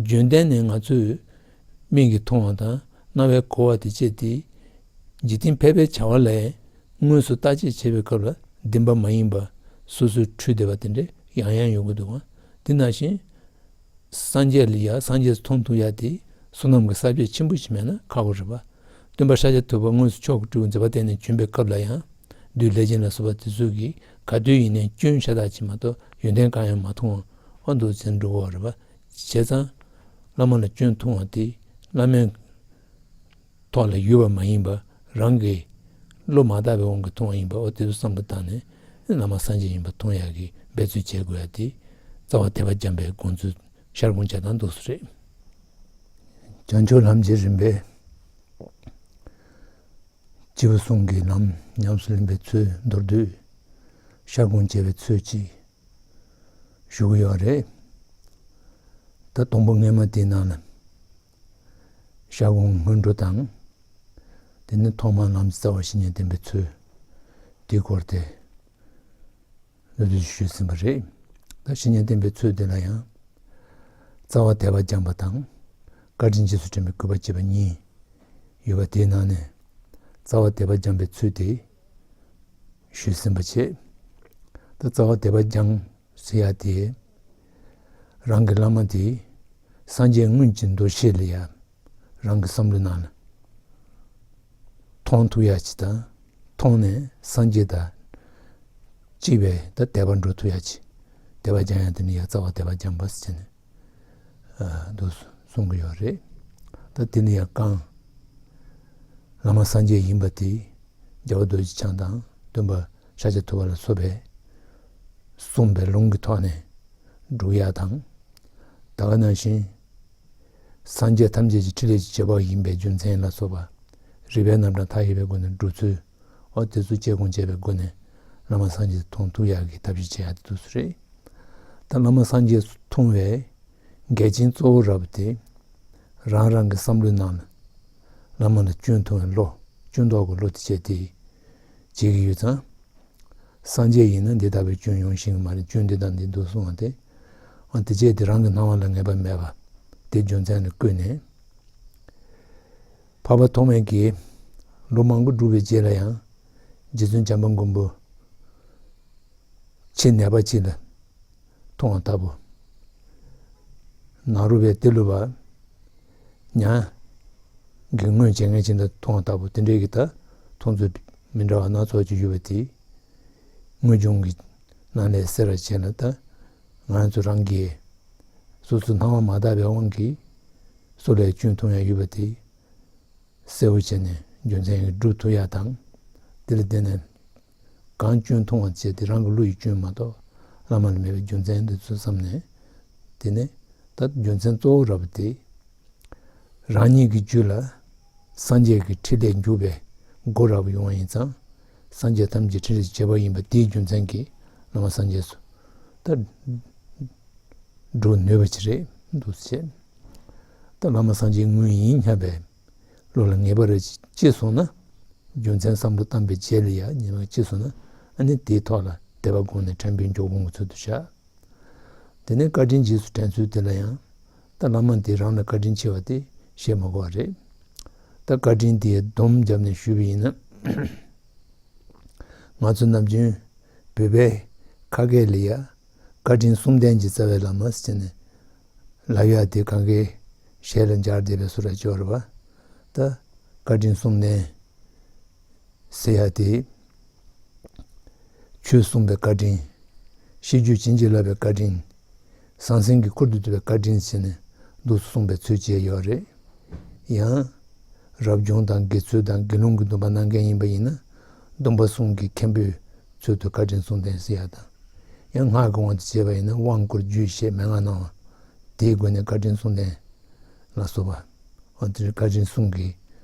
རྒྱུན་ལྡན་ནས་ང་ཚོས་མིག་གིས་མཐོང་བ་དང་ རྣ་བས་གོ་བ་དེ་བཅད་དེ། འཇིག་རྟེན་ཕལ་པའི་བྱ་བ་ལ་དངོས་སུ་བརྟག་དཔྱད་བྱེད་པའི་སྐབས་ལ་བདེན་པ་མ་ཡིན་པ་སོ་སོའི་འཁྲུལ་བསྡད་པ་དེ་འདྲ་ཡང་ཡང་ཡོང་གི་འདུག་ག་དེ་ནང་བཞིན། སངས་རྒྱས་ལ་ཡ་སངས་རྒྱས་སུ་མཐོང་ཐུབ་ཡ་དེ་བསོད་ནམས་ཀྱི་ས་བཅད་ཆེན་པོ་ཞིག་མེད་ན་ཁག་པོ་རེད་པ། སྟོན་པ་ཤཱཀྱ་ཐུབ་པ་དངོས་སུ་མཆོག་གི་སྤྲུལ་པའི་མཛད་པ་བསྟན་ནས་བྱོན་པའི་སྐབས་ལ་ཡང་བདུད་ལས་ཅན་ལ་སོགས་པ་དེ་ཚོ་གིས་ག་དུས་ཡིན་ནའི་སྐྱོན་ཤ་སྟག་ཅིག་མ་གཏོགས་ཡོན་ཏན་གང་ཡང་མ་མཐོང་བ་འདུག་ཟེར་འགྲོ་གི་ཡོད་རེད་པ། བྱས་ཙང་། བླ་མ་ལ་སྐྱོན་མཐོང་བ་དེ་བླ་མའི་ཐོག་ལ་ཡོད་པ་མ་ཡིན་པ་རང་གི་བློ་མ་དག་པའི་དབང་གིས་མཐོང་བ་ཡིན་པ། འོ་དེ་ཚོ་བསམ་བློ་བཏང་ནས་བླ་མ་སངས་རྒྱས་ཡིན་པ་མཐོང་ཡག་གི་འབད་རྩོལ་བྱེད་དགོས་ཡ་དེ་རྩ་བ་དད་པ་བྱམས་པའི་དགོངས་ཚུལ་ཤར་དགོངས་བྱ་སྟངས་འདུག་སེ་རེད། བྱང་ཆུབ་ལམ་གྱི་རིམ་པའི་སྐྱེས་བུ་གསུམ་གྱི་ལམ་ཉམས་སུ་ལེན་པའི་ཚུལ་མདོར་བསྡུས་ཤར་དགོངས་བྱ་བའི་ཚུལ་གྱིས་ཞུ་གི་ཡོད་རེད། ད་དང་པོ་སྔས་མ་དེའི་ནང་ལ། ཤར་དགོངས་སྔོན་འགྲོ་དང་། དེ་ནས་ཐོག་མར་ལམ་གྱི་རྩ་བ་བཤེས་གཉེན་བསྟེན་པའི་ཚུལ། དེའི་སྐོར་དེ་སློབ་ཁྲིད་ཞུས་ཟིན་པ་རེད། ད་བཤེས་གཉེན་བསྟེན་པའི་ཚུལ་དེ་ལ་ཡང་། རྩ་བ་དད་པ་སྦྱངས་པ་དང་། བཀའ་དྲིན་རྗེས་སུ་དྲན་པའི་གུས་པ་བསྐྱེད་པ་གཉིས་ཡོད་པ་དེའི་ནང་ནས། རྩ་བ་དད་པ་སྦྱངས་པའི་ཚུལ་དེ་ཞུས་ཟིན་པ་བྱས། ད་རྩ་བ་དད་པ་སྦྱངས་ཟེར་ཡ་དེ། རང་གི་བླ་མ་དེ་སངས་རྒྱས་དངོས་ཀྱི་འདུ་ཤེས་ལ་ཡ། རང་གི་བསམ་བློའི་ནང་ལ་མཐོང་ཐུབ་ཡ་ཅིག་དང་། མཐོང་ནས་སངས་རྒྱས་དང་གཅིག་པའི་ད་དད་པ་འགྲོ་ཐུབ་ཡ་ཅིག། དད་པ་སྦྱང་ཡ་དེ་ནི་ཡ་རྩ་བ་དད་པ་སྦྱངས་པ་ཟེར་ནས་འདུག་གསུང་གི་ཡོད་རེད། ད་དེ་ནི་ཡ་གང་བླ་མ་སངས་རྒྱས་ཡིན་པ་དེ་རྒྱལ་བ་རྡོ་རྗེ་འཆང་དང་སྟོན་པ་ཤཱཀྱ་ཐུབ་པ་ལ་སོགས་པས་གསུངས་པའི་ལུང་གི་ཐོག་ནས་སྒྲུབ་ཡ་དང་། ད་ག་ནང་བཞིན། སངས་རྒྱས་ཐམས་ཅད་ཀྱི་ཕྲིན་ལས་ཀྱི་བྱེད་པོ་ཡིན་པའི་རྒྱུ་མཚན་ལ་སོགས་པ། རིགས་པའི་རྣམ་གྲངས་མཐའ་ཡས་པའི་སྒོ་ནས་སྒྲུབ་ཚུལ། འོ་དེ་ཚོ་དཔྱད་སྒོམ་བྱས་པའི་སྒོ་ནས་བླ་མ་སངས་རྒྱས་མཐོང་ཐུབ་ཡག་གི་ཐབས་ཤེས་བྱེད་ཡག་དེ་འདུག་སེ་རེད། ད་བླ་མ་སངས་རྒྱས་སུ་མཐོང་བའི་འགལ་རྐྱེན་གཙོ་བོ་ར་བ་དེ། རང་རང་གི་བསམ་བློའི་ནང་ལ་བླ་མ་ལ་སྐྱོན་མཐོང་བའི་བློ། སྐྱོན་འདོགས་ཀྱི་བློ་དེ་བྱས་ཏེ་བྱེད་ཀྱི་ཡོད་ཙང་། སངས་རྒྱས་ཡིན་ན་འདི་ལྟ་བུའི་སྐྱོན་ཡོང་ཤེས་ཀྱི་མ་རེད། སྐྱོན་འདི་དང་འདི་འདུག་གསུངས་པ་དེ། ཨ་དེ་བྱས་དེ་རང་གི་སྣང་བ་ལ་ངེས་པ་མེད་པ་དེ་རྒྱུ་མཚན་ལ་བཀོད་ནས། འཕགས་པ་ཐོགས་མེད་ཀྱིས་ལོ་མང་པོ་བསྒྲུབས་པའི་རྗེས་ལ་ཡང་རྗེ་བཙུན་བྱམས་པ་མགོན་པོ་ཁྱི་ནད་པ་ཅིག་ལ་མཐོང་བ་ལྟ་བུ། ནཱ་རོ་པའི་ཏི་ལོ་པ་ཉ་གི་སྔོན་བྱེད་མཁན་ཅིག་ལ་མཐོང་བ་ལྟ་བུ་དེ་འདྲའི་གི་ད་མཐོང་ཚུལ་མི་འདྲ་བ་སྣ་ཚོགས་ཅིག་ཡོད་པ་དེ་དངོས་བྱུང་གི་ནང་ལས་གསལ་བར་བྱས་ན། ད་ང་རང་ཚོ་རང་གིས་སོ་སོའི་སྣང་བ་མ་དག་པའི་དབང་གིས་སོ་ལས་སྐྱོན་མཐོང་ཡ་ཡོད་པ་དེ་གསལ་བོ་བྱས་ནས་རྒྱུ་མཚན་ཡིན་སྒྲུབ་ཐུབ་ཡ་དང་། དེ་ལ་བརྟེན་ནས་གང་སྐྱོན་མཐོང་བ་བྱས་ཏེ་རང་གི་བློ་ཡི་སྐྱོན་མ་གཏོགས་བླ་མ་ལ་མེད་པའི་རྒྱུ་མཚན་འདི་ཚོ་བསམ་ནས། དེ་ནས་ད་རྒྱུ་མཚན་གཙོ་བོ་ར་བ་དེ། རང་ཉིད་ཀྱི་རྒྱུད་ལ་སངས་རྒྱས་ཀྱི་ཕྲིན་ལས་འཇུག་པའི་སྒོ་ར་བ་ཡོང་བ་ཡིན་ཙང་། སངས་རྒྱས་ཐམས་ཅད་ཕྲིན་ལས་ཀྱི་བྱེད་པོ་ཡིན་པ་དེའི་རྒྱུ་མཚན་གྱིས་བླ་མ་སངས་རྒྱས་སུ་ད་འགྲོ་ནུས་པ་ཅིག་རེད་འདུག་ཟེར། ད་བླ་མ་སངས་རྒྱས་དངོས་ཡིན་སྙམ་པའི་བློ་ལ་ངེས་པ་རེ་སྐྱེས་སོང་ན། རྒྱུ་མཚན་བསམ་བློ་བཏང་པའི་རྗེས་ལ་ཡང་ངེས་པ་སྐྱེས་སོང་ན། ཨ་ནི་དེའི་ཐོག་ལ་དད་པ་སྒོམ་ནས་དྲན་པའི་འཇུག་སྒོམ་གྱི་ཚུལ་དུ་བཞག། དེ་ནས་བཀའ་དྲིན་རྗེས་སུ་དྲན་ཚུལ་དེ་ལ་ཡང་། ད་བླ་མ་དེ་རང་ལ་བཀའ་དྲིན་ཆེ་བ་དེ་བཤད་མ་དགོས་པ་རེད། ད་བཀའ་དྲིན་དེ་སྡོམ་བརྒྱབ་ནས་ཞུས་པ་ཡིན་ན། ང་ཚོ་ནམ་རྒྱུན་བོད་པའི་ཁ་སྐད་ལ་ཡ། བཀའ་དྲིན་གསུམ་ལྡན་གྱི་རྩ་བའི་བླ་མ་ཟེར་ནས་ལབ་ཡ་དེ་གང་གའི་ཞལ་ལ་འབྱར་བསྡད་པའི་བཟོ་འདྲ་ཅིག་ཡོད་རེད་པ། ད་བཀའ་དྲིན་གསུམ་ལྡན་ཟེར་ཡ་དེ། ཆོས་གསུངས་པའི་བཀའ་དྲིན། ཤེས་རྒྱུད་བྱིན་གྱིས་བརླབས་པའི་བཀའ་དྲིན། ཟང་ཟིང་གི་ཁུར་དུ་བསྡུས་པའི་བཀའ་དྲིན་ཟེར་ནས་འདུག་སེ་གསུངས་པའི་ཚུལ་བྱས་ཡོད་རེད། ཡང་། རབ་བྱུང་དང་དགེ་ཚུལ་དང་དགེ་སློང་གི་སྡོམ་པ་གནང་མཁན་ཡིན་པ་ཡིན་ན། སྡོམ་པ་གསུམ་གྱི་མཁན་པོའི་ཚུལ་དུ་བཀའ་དྲིན་གསུམ་ལྡན་ཟེར་ཡ་དང་། ཡང་སྔགས་ཀྱི་དབང་དུ་བྱས་པ་ཡིན་ན་དབང་བསྐུར་རྒྱུད་བཤད་མན་ངག་གནང་བ། དེའི་སྒོ་ནས་བཀའ་དྲིན་གསུམ་ལྡན་ལ་སོགས་པ། འོ་དེར་བཀའ་དྲིན་གསུམ་གྱི་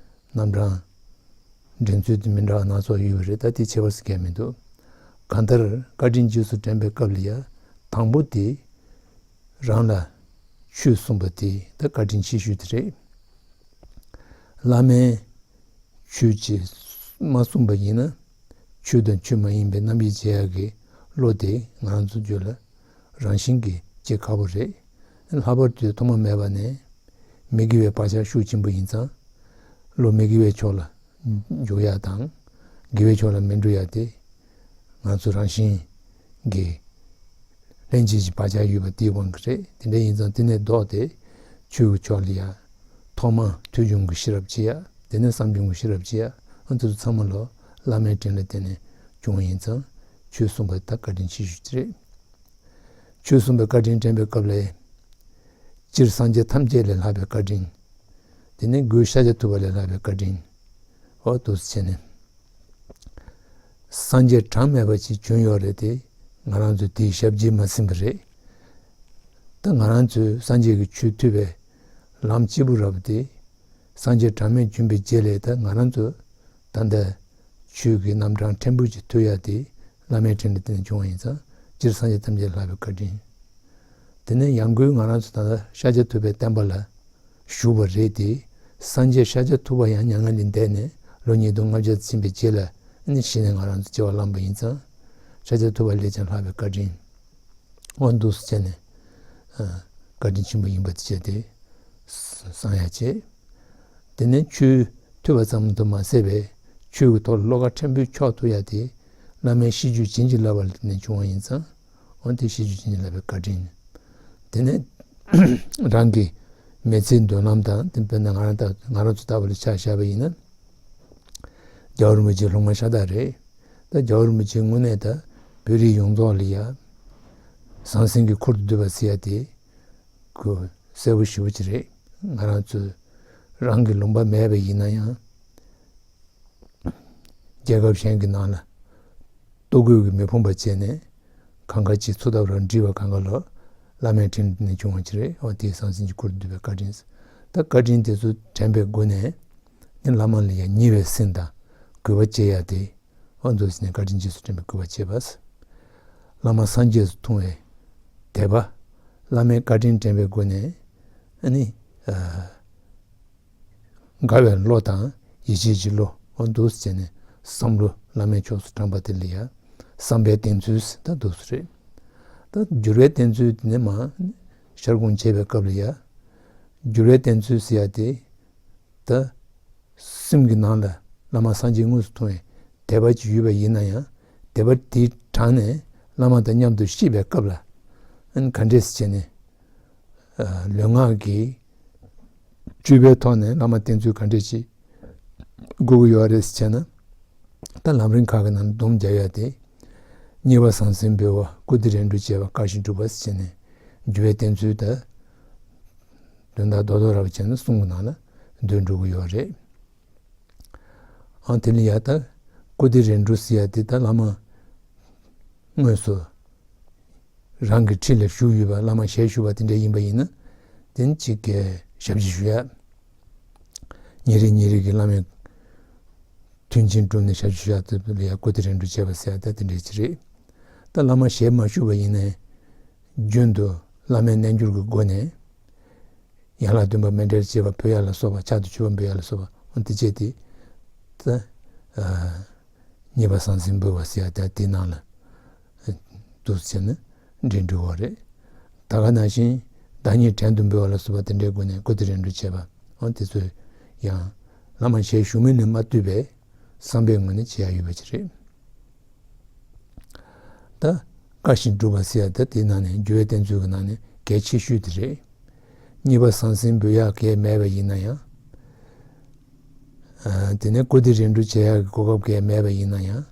རྣམ་གྲངས་འདྲེན་ཚུལ་དེ་མི་འདྲ་བ་སྣ་ཚོགས་ཡོད་པ་རེད། ད་དེ་ཁྱད་པར་ཟེར་མཁན་མི་འདུག། གང་ལྟར་བཀའ་དྲིན་རྗེས་སུ་དྲན་པའི་སྐབས་ལ་ཡ། དང་པོ་དེ་རང་ལ་ཆོས་གསུངས་པ་དེ་ད་བཀའ་དྲིན་ཆེ་ཤོས་དེ་རེད། བླ་མས་ཆོས་ཅིག་མ་གསུངས་པ་ཡིན་ན། ཆོས་དང་ཆོས་མ་ཡིན་པའི་རྣམ་དབྱེ་འབྱེད་ཡག་གི་བློ་དེ་ང་ཚོ་རྒྱུད་ལ་རང་བཞིན་གྱིས་སྐྱེ་ཁག་པོ་རེད། ལྷག་པར་དུ་ཐོག་མ་མེད་པ་ནས་མི་དགེ་བའི་བག་ཆགས་ཤུགས་ཆེན་པོ་ཡིན་ཙང་། བློ་མི་དགེ་བའི་ཕྱོགས་ལ་འཇུག་ཡ་དང་། དགེ་བའི་ཕྱོགས་ལ་མི་འགྲོ་ཡ་དེ། ང་ཚོ་རང་བཞིན་གྱི་ལྷན་སྐྱེས་ཀྱི་བག་ཆགས་ཡོད་པ་དེའི་དབང་གིས་རེད། དེ་འདྲ་ཡིན་ཙང་དེ་ནས་ལྡོག་སྟེ་ཆོས་ཀྱི་ཕྱོགས་ལ་ཡ། ཐོག་མར་ཐོས་བྱུང་གི་ཤེས་རབ་སྐྱེ་ཡ། དེ་ནས་བསམ་བྱུང་གི་ཤེས་རབ་སྐྱེ་ཡ། ཨ་ནི་དེ་ཚོ་ཚང་མ་ལོ་བླ་མའི་དྲིན་ལ་བརྟེན་ནས་བྱུང་བ་ཡིན་ཙང་། ཆོས་གསུངས་པ་ད་བཀའ་དྲིན་ཆེ་ཤོས་དེ་རེད། ཆོས་གསུངས་པའི་བཀའ་དྲིན་དྲན་པའི་སྐབས་ལ། སྤྱིར་སངས་རྒྱས་ཐམས་ཅད་ལས་ལྷག་པའི་བཀའ་དྲིན། དེ་ནས་སྒོས་ཤཱཀྱ་ཐུབ་པ་ལས་ལྷག་པའི་བཀའ་དྲིན། འོ་འདུག་སེ་བྱས་ནས། སངས་རྒྱས་གྲངས་མེད་པ་ཅིག་བྱོན་ཡོད་རེད་དེ། ང་རང་ཚོས་དེའི་ཞབས་ཕྱི་མ་ཟིན་པ་རེད། ད་ང་རང་ཚོས་སངས་རྒྱས་ཀྱི་ཆོས་ཐོས་པའི་ལམ་སྐྱིད་པོ་རབ་དེ། སངས་རྒྱས་གྲངས་མེད་བྱོན་པའི་རྗེས་ལ་ད་ང་རང་ཚོ་ད་ལྟ་ཆོས་ཀྱི་རྣམ་གྲངས་ཕྲན་བུ་ཅིག་ཐོས་ཡ་དེ་བླ་མའི་དྲིན་ལ་བརྟེན་ནས་བྱུང་བ་ཡིན་ཙང་། སྤྱིར་སངས་རྒྱས་ཐམས་ཅད་ལྷག་པའི་བཀའ་དྲིན། དེ་ནས་ཡང་སྒོས་ང་རང་ཚོ་ད་ལྟ་ཤཱཀྱ་ཐུབ་པའི་བསྟན་པ་ལ་ཞུགས་པ་རེད་དེ། སངས་རྒྱས་ཤཱཀྱ་ཐུབ་པ་ཡང་མྱ་ངན་ལས་འདས་ནས་ལོ་ཉིས་སྟོང་ལྔ་བརྒྱ་ཕྱིན་པའི་རྗེས་ལ་ནི་གཞི་ནས་ང་རང་ཚོ་སྐྱེ་བ་བླངས་པ་ཡིན་ཙང་། ཤཱཀྱ་ཐུབ་པ་ལས་ཀྱང་ལྷག་པའི་བཀའ་དྲིན། འོ་འདུག་སེ་བྱས་ནས་བཀའ་དྲིན་ཆེན་པོ་ཡིན་པ་དེ་བྱས་ཏེ་བསམ་ཡ་བྱས། དེ་ནས་ཆོས་ཐོས་པ་ཙམ་དུ་མ་ཟད་པའི་ཆོས་ཀྱི་ཐོག་ལ་བློ་ཁ་ཕྲན་བུའི་ཕྱོགས་ཐུབ་ཡ་དེ་བླ་མའི་ཤིས་བརྗོད་བྱིན་གྱིས་བརླབས་པ་ནས་བྱུང་བ་ཡིན་ཙང་། འོ་དེ་ཤིས་བརྗོད་བྱིན་གྱིས་བརླབས་པའི་བཀའ་དྲིན། དེ་ནས་རང་གི་མི་ཚེའི་མདུན་ལམ་དང་། དེ་དཔེར་ན་ང་རང་ད་ང་རང་ཚོ་ལྟ་བུ་ལ་ཆ་བཞག་པ་ཡིན་ན། རྒྱལ་བ་རིན་པོ་ཆེའི་སློབ་མ་ཤ་སྟག་རེད། ད་རྒྱལ་བ་རིན་པོ་ཆེ་དངོས་གནས་ད་བོད་རིགས་ཡོངས་རྫོགས་ལ་ཡ་ཟང་ཟིང་གི་ཁུར་དུ་བསྡུས་པ་ཟེར་ཡ་དེ། ཁོ་གསལ་པོ་ཞེ་པོ་ཅིག་རེད། ང་རང་ཚོས་རང་གི་ལུང་པ་མེད་པ་ཡིན་ན་ཡང་། རྒྱལ་ཁབ་གཞན་གྱི་ནང་ལ་ལྟོ་གོས་ཀྱིས་མི་ཕོངས་པ་བྱས་ནས། གང་ག་ཅིག་འཚོ་ཐབས་རང་བྲིས་པ་གང་ག་ལོ། བླ་མའི་དྲིན་ནས་བྱུང་བ་ཅིག་རེད། འོ་དེའི་ཟང་ཟིང་གི་ཁུར་དུ་བསྡུས་པའི་བཀའ་དྲིན། ད་བཀའ་དྲིན་དེ་ཚོ་དྲན་པའི་སྒོ་ནས་ནི་བླ་མ་ལ་ཡང་ཉེ་བའི་སེམས་དང་གུས་པ་བསྐྱེད་ཡ་དེ། འོ་འདུག་སེ་ནས་བཀའ་དྲིན་རྗེས་སུ་དྲན་པའི་གུས་པ་བསྐྱེད་པ། བླ་མ་སངས་རྒྱས་སུ་མཐོང་བའི་དད་པ། བླ་མའི་བཀའ་དྲིན་དྲན་པའི་སྒོ་ནས་ཨ་ནི། ཨ། དགའ་བའི་བློ་དང་ཡིད་ཆེས་ཀྱི་བློ། འོ་འདུག་སེ་བྱས་ནས་བསམ་བློ་བླ་མའི་ཕྱོགས་སུ་དྲངས་པ་དེ་ལ་ཡང་བསམ་པའི་བསྟེན་ཚུལ་ཟེར་ད་འདུག་སེ་རེད། ད་འགྱུར་བའི་བསྟེན་ཚུལ་དེ་ནས་མར་ཤར་ཁུངས་འབྱེད་པའི་སྐབས་ལ་ཡང་། འགྱུར་བའི་བསྟེན་ཚུལ་ཟེར་ཡ་དེ། ད་སེམས་ཀྱི་ནང་ལ་བླ་མ་སངས་རྒྱས་དངོས་སུ་མཐོང་བའི་དད་པ་ཅིག་ཡོད་པ་ཡིན་ན་ཡང་། དད་པ་དེ་དྲངས་ནས་བླ་མ་དང་མཉམ་དུ་སྐྱེས་པའི་སྐབས་ལ། ཨ་ནི་ག་འདྲས་སེ་བྱས་ནས། ཨ། ལུས་ངག་གི་སྤྱོད་པའི་ཐོག་ནས་བླ་མ་བསྟེན་ཚུལ་ག་འདྲས་ཅིག་དགོས་ཀྱི་ཡོད་རེད་ཟེར་བྱས་ན། ད་ལམ་རིམ་ཁག་གི་ནང་ནས་སྡོམ་རྒྱག་ཡ་དེ། མཉེས་པ་ཟང་ཟིང་འབུལ་བ། བཀུར་སྟི་རེ་སྒྲུབ་བྱེད་པ། བཀའ་བཞིན་སྒྲུབ་པ་ཟེར་བྱས་ནས། འགྱུར་བའི་བསྟེན་ཚུལ་དེ་དོན་དག་རྡོག་རྡོག་ར་བ་བྱས་ན་གསུང་གི་ནང་ལ་འདུས་འགྲོ་གི་ཡོད་རེད། ཨང་། དེ་ལ་ཡ་ད་བཀུར་སྟི་རེ་སྒྲུབ་ཟེར་ཡ་དེ་ད་བླ་མ་དངོས་སུ་རང་གི་འཁྲིས་ལ་བཞུགས་ཡོད་པ། བླ་མ་ཞལ་བཞུགས་པ་དེ་འདྲ་ཡིན་པ་ཡིན་ན། དེ་ནི་གཅིག་གི་ཞབས་ཕྱི་ཞུ་ཡ། ཉིན་རེ་ཉིན་རེ་གི་བླ་མའི་མཐུན་རྐྱེན་བསྒྲུབས་ནས་ཞབས་ཕྱི་ཞུ་ཡ་དེ་ལ་ཡ་བཀུར་སྟི་རེ་སྒྲུབ་བྱེད་པ་ཟེར་ཡ་ད་དེ་འདྲ་ཅིག་རེད། ད་བླ་མ་ཞལ་མ་བཞུགས་པ་ཡིན་ནའི་རྒྱུན་དུ་བླ་མའི་རྣལ་འབྱོར་གྱི་སྒོ་ནས། ཡན་ལག་བདུན་པ་མཎྜལ་བཅས་པ་ཕུལ་ཡ་ལ་སོགས་པ། ཕྱག་ཏུ་མཆོད་པ་འབུལ་ཡ་ལ་སོགས་པ། འོ་དེ་བྱས་ཏེ། ད། ཨ། མཉེས་པ་ཟང་ཟིང་འབུལ་བ་ཟེར་ཡ་ད་དེའི་ནང་ལ་འདུག་སེ་བྱས་ནས་འདྲེན་འགྲོ་བ་རེད། ད་ག་ནང་བཞིན་བདག་ཉིད་བྲན་དུ་འབུལ་བ་ལ་སོགས་པ་དེ་འདྲའི་སྒོ་ནས་བཀུར་སྟི་རེ་སྒྲུབ་བྱེད་པ། འོ་དེ་ཚོ་ཡང་བླ་མ་ཞལ་བཞུགས་མིན་ལས་མ་ལྟོས་པའི་བསམ་པའི་ངོས་ནས་བྱེད་ཡ་ཡོད་པ་ཅིག་རེད། ད་བཀའ་བཞིན་སྒྲུབ་པ་ཟེར་ཡ་ད་དེའི་ནང་ནས། འགྱུར་བའི་བསྟེན་ཚུལ་གྱི་ནང་ནས་གལ་ཆེ་ཤོས་དེ་རེད། མཉེས་པ་ཟང་ཟིང་འབུལ་ཡག་གལ་མེད་པ་ཡིན་ན་ཡང་། ཨ། དེ་ནས་བཀུར་སྟི་རེ་སྒྲུབ་བྱེད་ཡག་གི་གོ་སྐབས་གལ་མེད་པ་ཡིན་ན་ཡང་།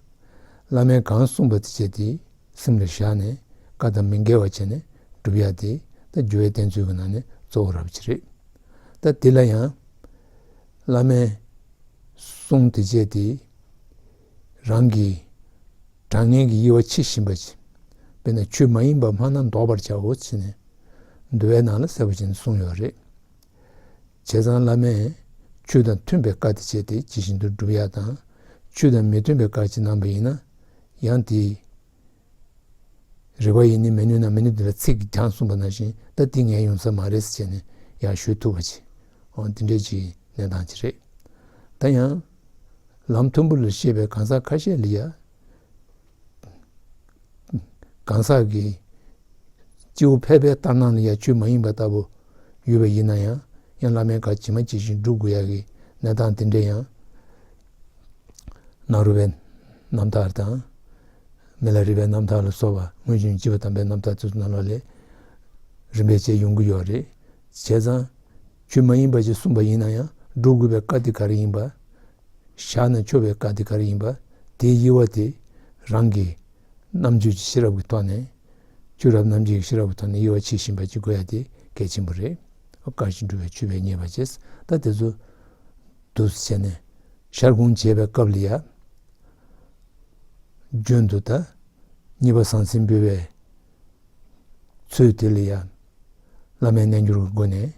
བླ་མས་གང་གསུངས་པ་དེ་བྱས་ཏེ་སེམས་ལ་བཞག་ནས་བཀའ་དང་མི་འགལ་བ་བྱས་ནས་སྒྲུབ་ཡག་དེ་ད་འགྱུར་བའི་བསྟེན་ཚུལ་གྱི་ནང་ནས་གཙོ་བོ་རབ་ཅིག་རེད། ད་དེ་ལ་ཡང་བླ་མའི་གསུང་དེ་བྱས་ཏེ་རང་གི་དྲང་ངེས་ཀྱི་དབྱེ་བ་ཕྱེ་བཞིན་པ་ཅིག། དཔེར་ན་ཆོས་མ་ཡིན་པ་སྨྲ་ན་བཟློག་པར་བྱའོ་ཟེར་ནས་འདུལ་བའི་ནང་ལ་གསལ་པོ་བྱས་ནས་གསུངས་ཡོད་རེད། བྱས་ཙང་བླ་མས་ཆོས་དང་མཐུན་པའི་བཀའ་དེ་བྱས་ཏེ་ཇི་བཞིན་དུ་སྒྲུབ་ཡག་དང་། ཆོས་དང་མི་མཐུན་པའི་བཀའ་ཅིག་གནང་པ་ཡིན་ན་ཡང་དེའི་རེ་བ་ཡིས་ནི་མི་ནུས་ན། མི་ནུས་དེ་ལ་ཚིག་གིས་ཀྱང་གསུངས་པ་ནང་བཞིན། ད་འདི་ངའི་ཡོང་ས་མ་རེད་ཟེར་བྱས་ནས་ཡར་ཞུ་ཐུབ་པ་ཅིག། འོ་དེ་འདྲའི་ཅིག་གནས་སྟངས་ཅིག་རེད། ད་ཡང་ལམ་མཐོན་པོ་ལ་སྐྱེས་པའི་གང་ཟག་ཁ་ཤས་ལ་ཡ། གང་ཟག་གི་སྐྱེ་བོ་ཕལ་པའི་ལྟར་སྣང་ལ་ཡ་ཆོས་མ་ཡིན་པ་ལྟ་བུ་ཡོད་པ་ཡིན་ན་ཡང་། ཡང་བླ་མའི་བཀའ་ཇི་མ་ཇི་བཞིན་སྒྲུབ་དགོས་ཡག་གི་ གནས་སྟངས་དེ་འདྲ་ཡང་ནཱ་རོ་པའི་རྣམ་ཐར་དང་། མི་ལ་རས་པའི་རྣམ་ཐར་ལ་སོགས་པ། སྔོན་བྱོན་སྐྱེས་བུ་དམ་པའི་རྣམ་ཐར་ཚོའི་ནང་ལོགས་ལས་རིམ་པས་བྱས་ཡོང་གི་ཡོད་རེད། བྱས་ཙང་ཆོས་མ་ཡིན་པ་ཞིག་གསུངས་པ་ཡིན་ན་ཡང་སྒྲུབ་དགོས་པའི་བཀའ་དེ་ག་རེ་ཡིན་པ། བཞག་ན་ཆོག་པའི་བཀའ་དེ་ག་རེ་ཡིན་པ། དེའི་དབྱེ་བ་དེ་རང་གི་རྣམ་དཔྱོད་ཀྱི་ཤེས་རབ་ཀྱི་ཐོག་ནས། ཆོས་རབ་རྣམ་འབྱེད་ཀྱི་ཤེས་རབ་ཀྱི་ཐོག་ནས་དབྱེ་བ་ཕྱེ་ཤེས་པ་ཅིག་དགོས་ཡ་དེ་གལ་ཆེན་པོ་རེད། བཀའ་བཞིན་སྒྲུབ་པའི་ཆོས་པས་རྙེད་པར་བྱེད། ད་དེ་ཚོ་འདུག་སེ་བྱས་ནས་ཤར་སྒོམ་བྱེད་པའི་སྐབས་ལ་ཡ། རྒྱུན་དུ་ད་གཉིས་པ་ཟང་ཟིང་འབུལ་བའི་ཚུལ་དེ་ལ་ཡ། བླ་མའི་རྣལ་འབྱོར་གྱི་སྒོ་ནས།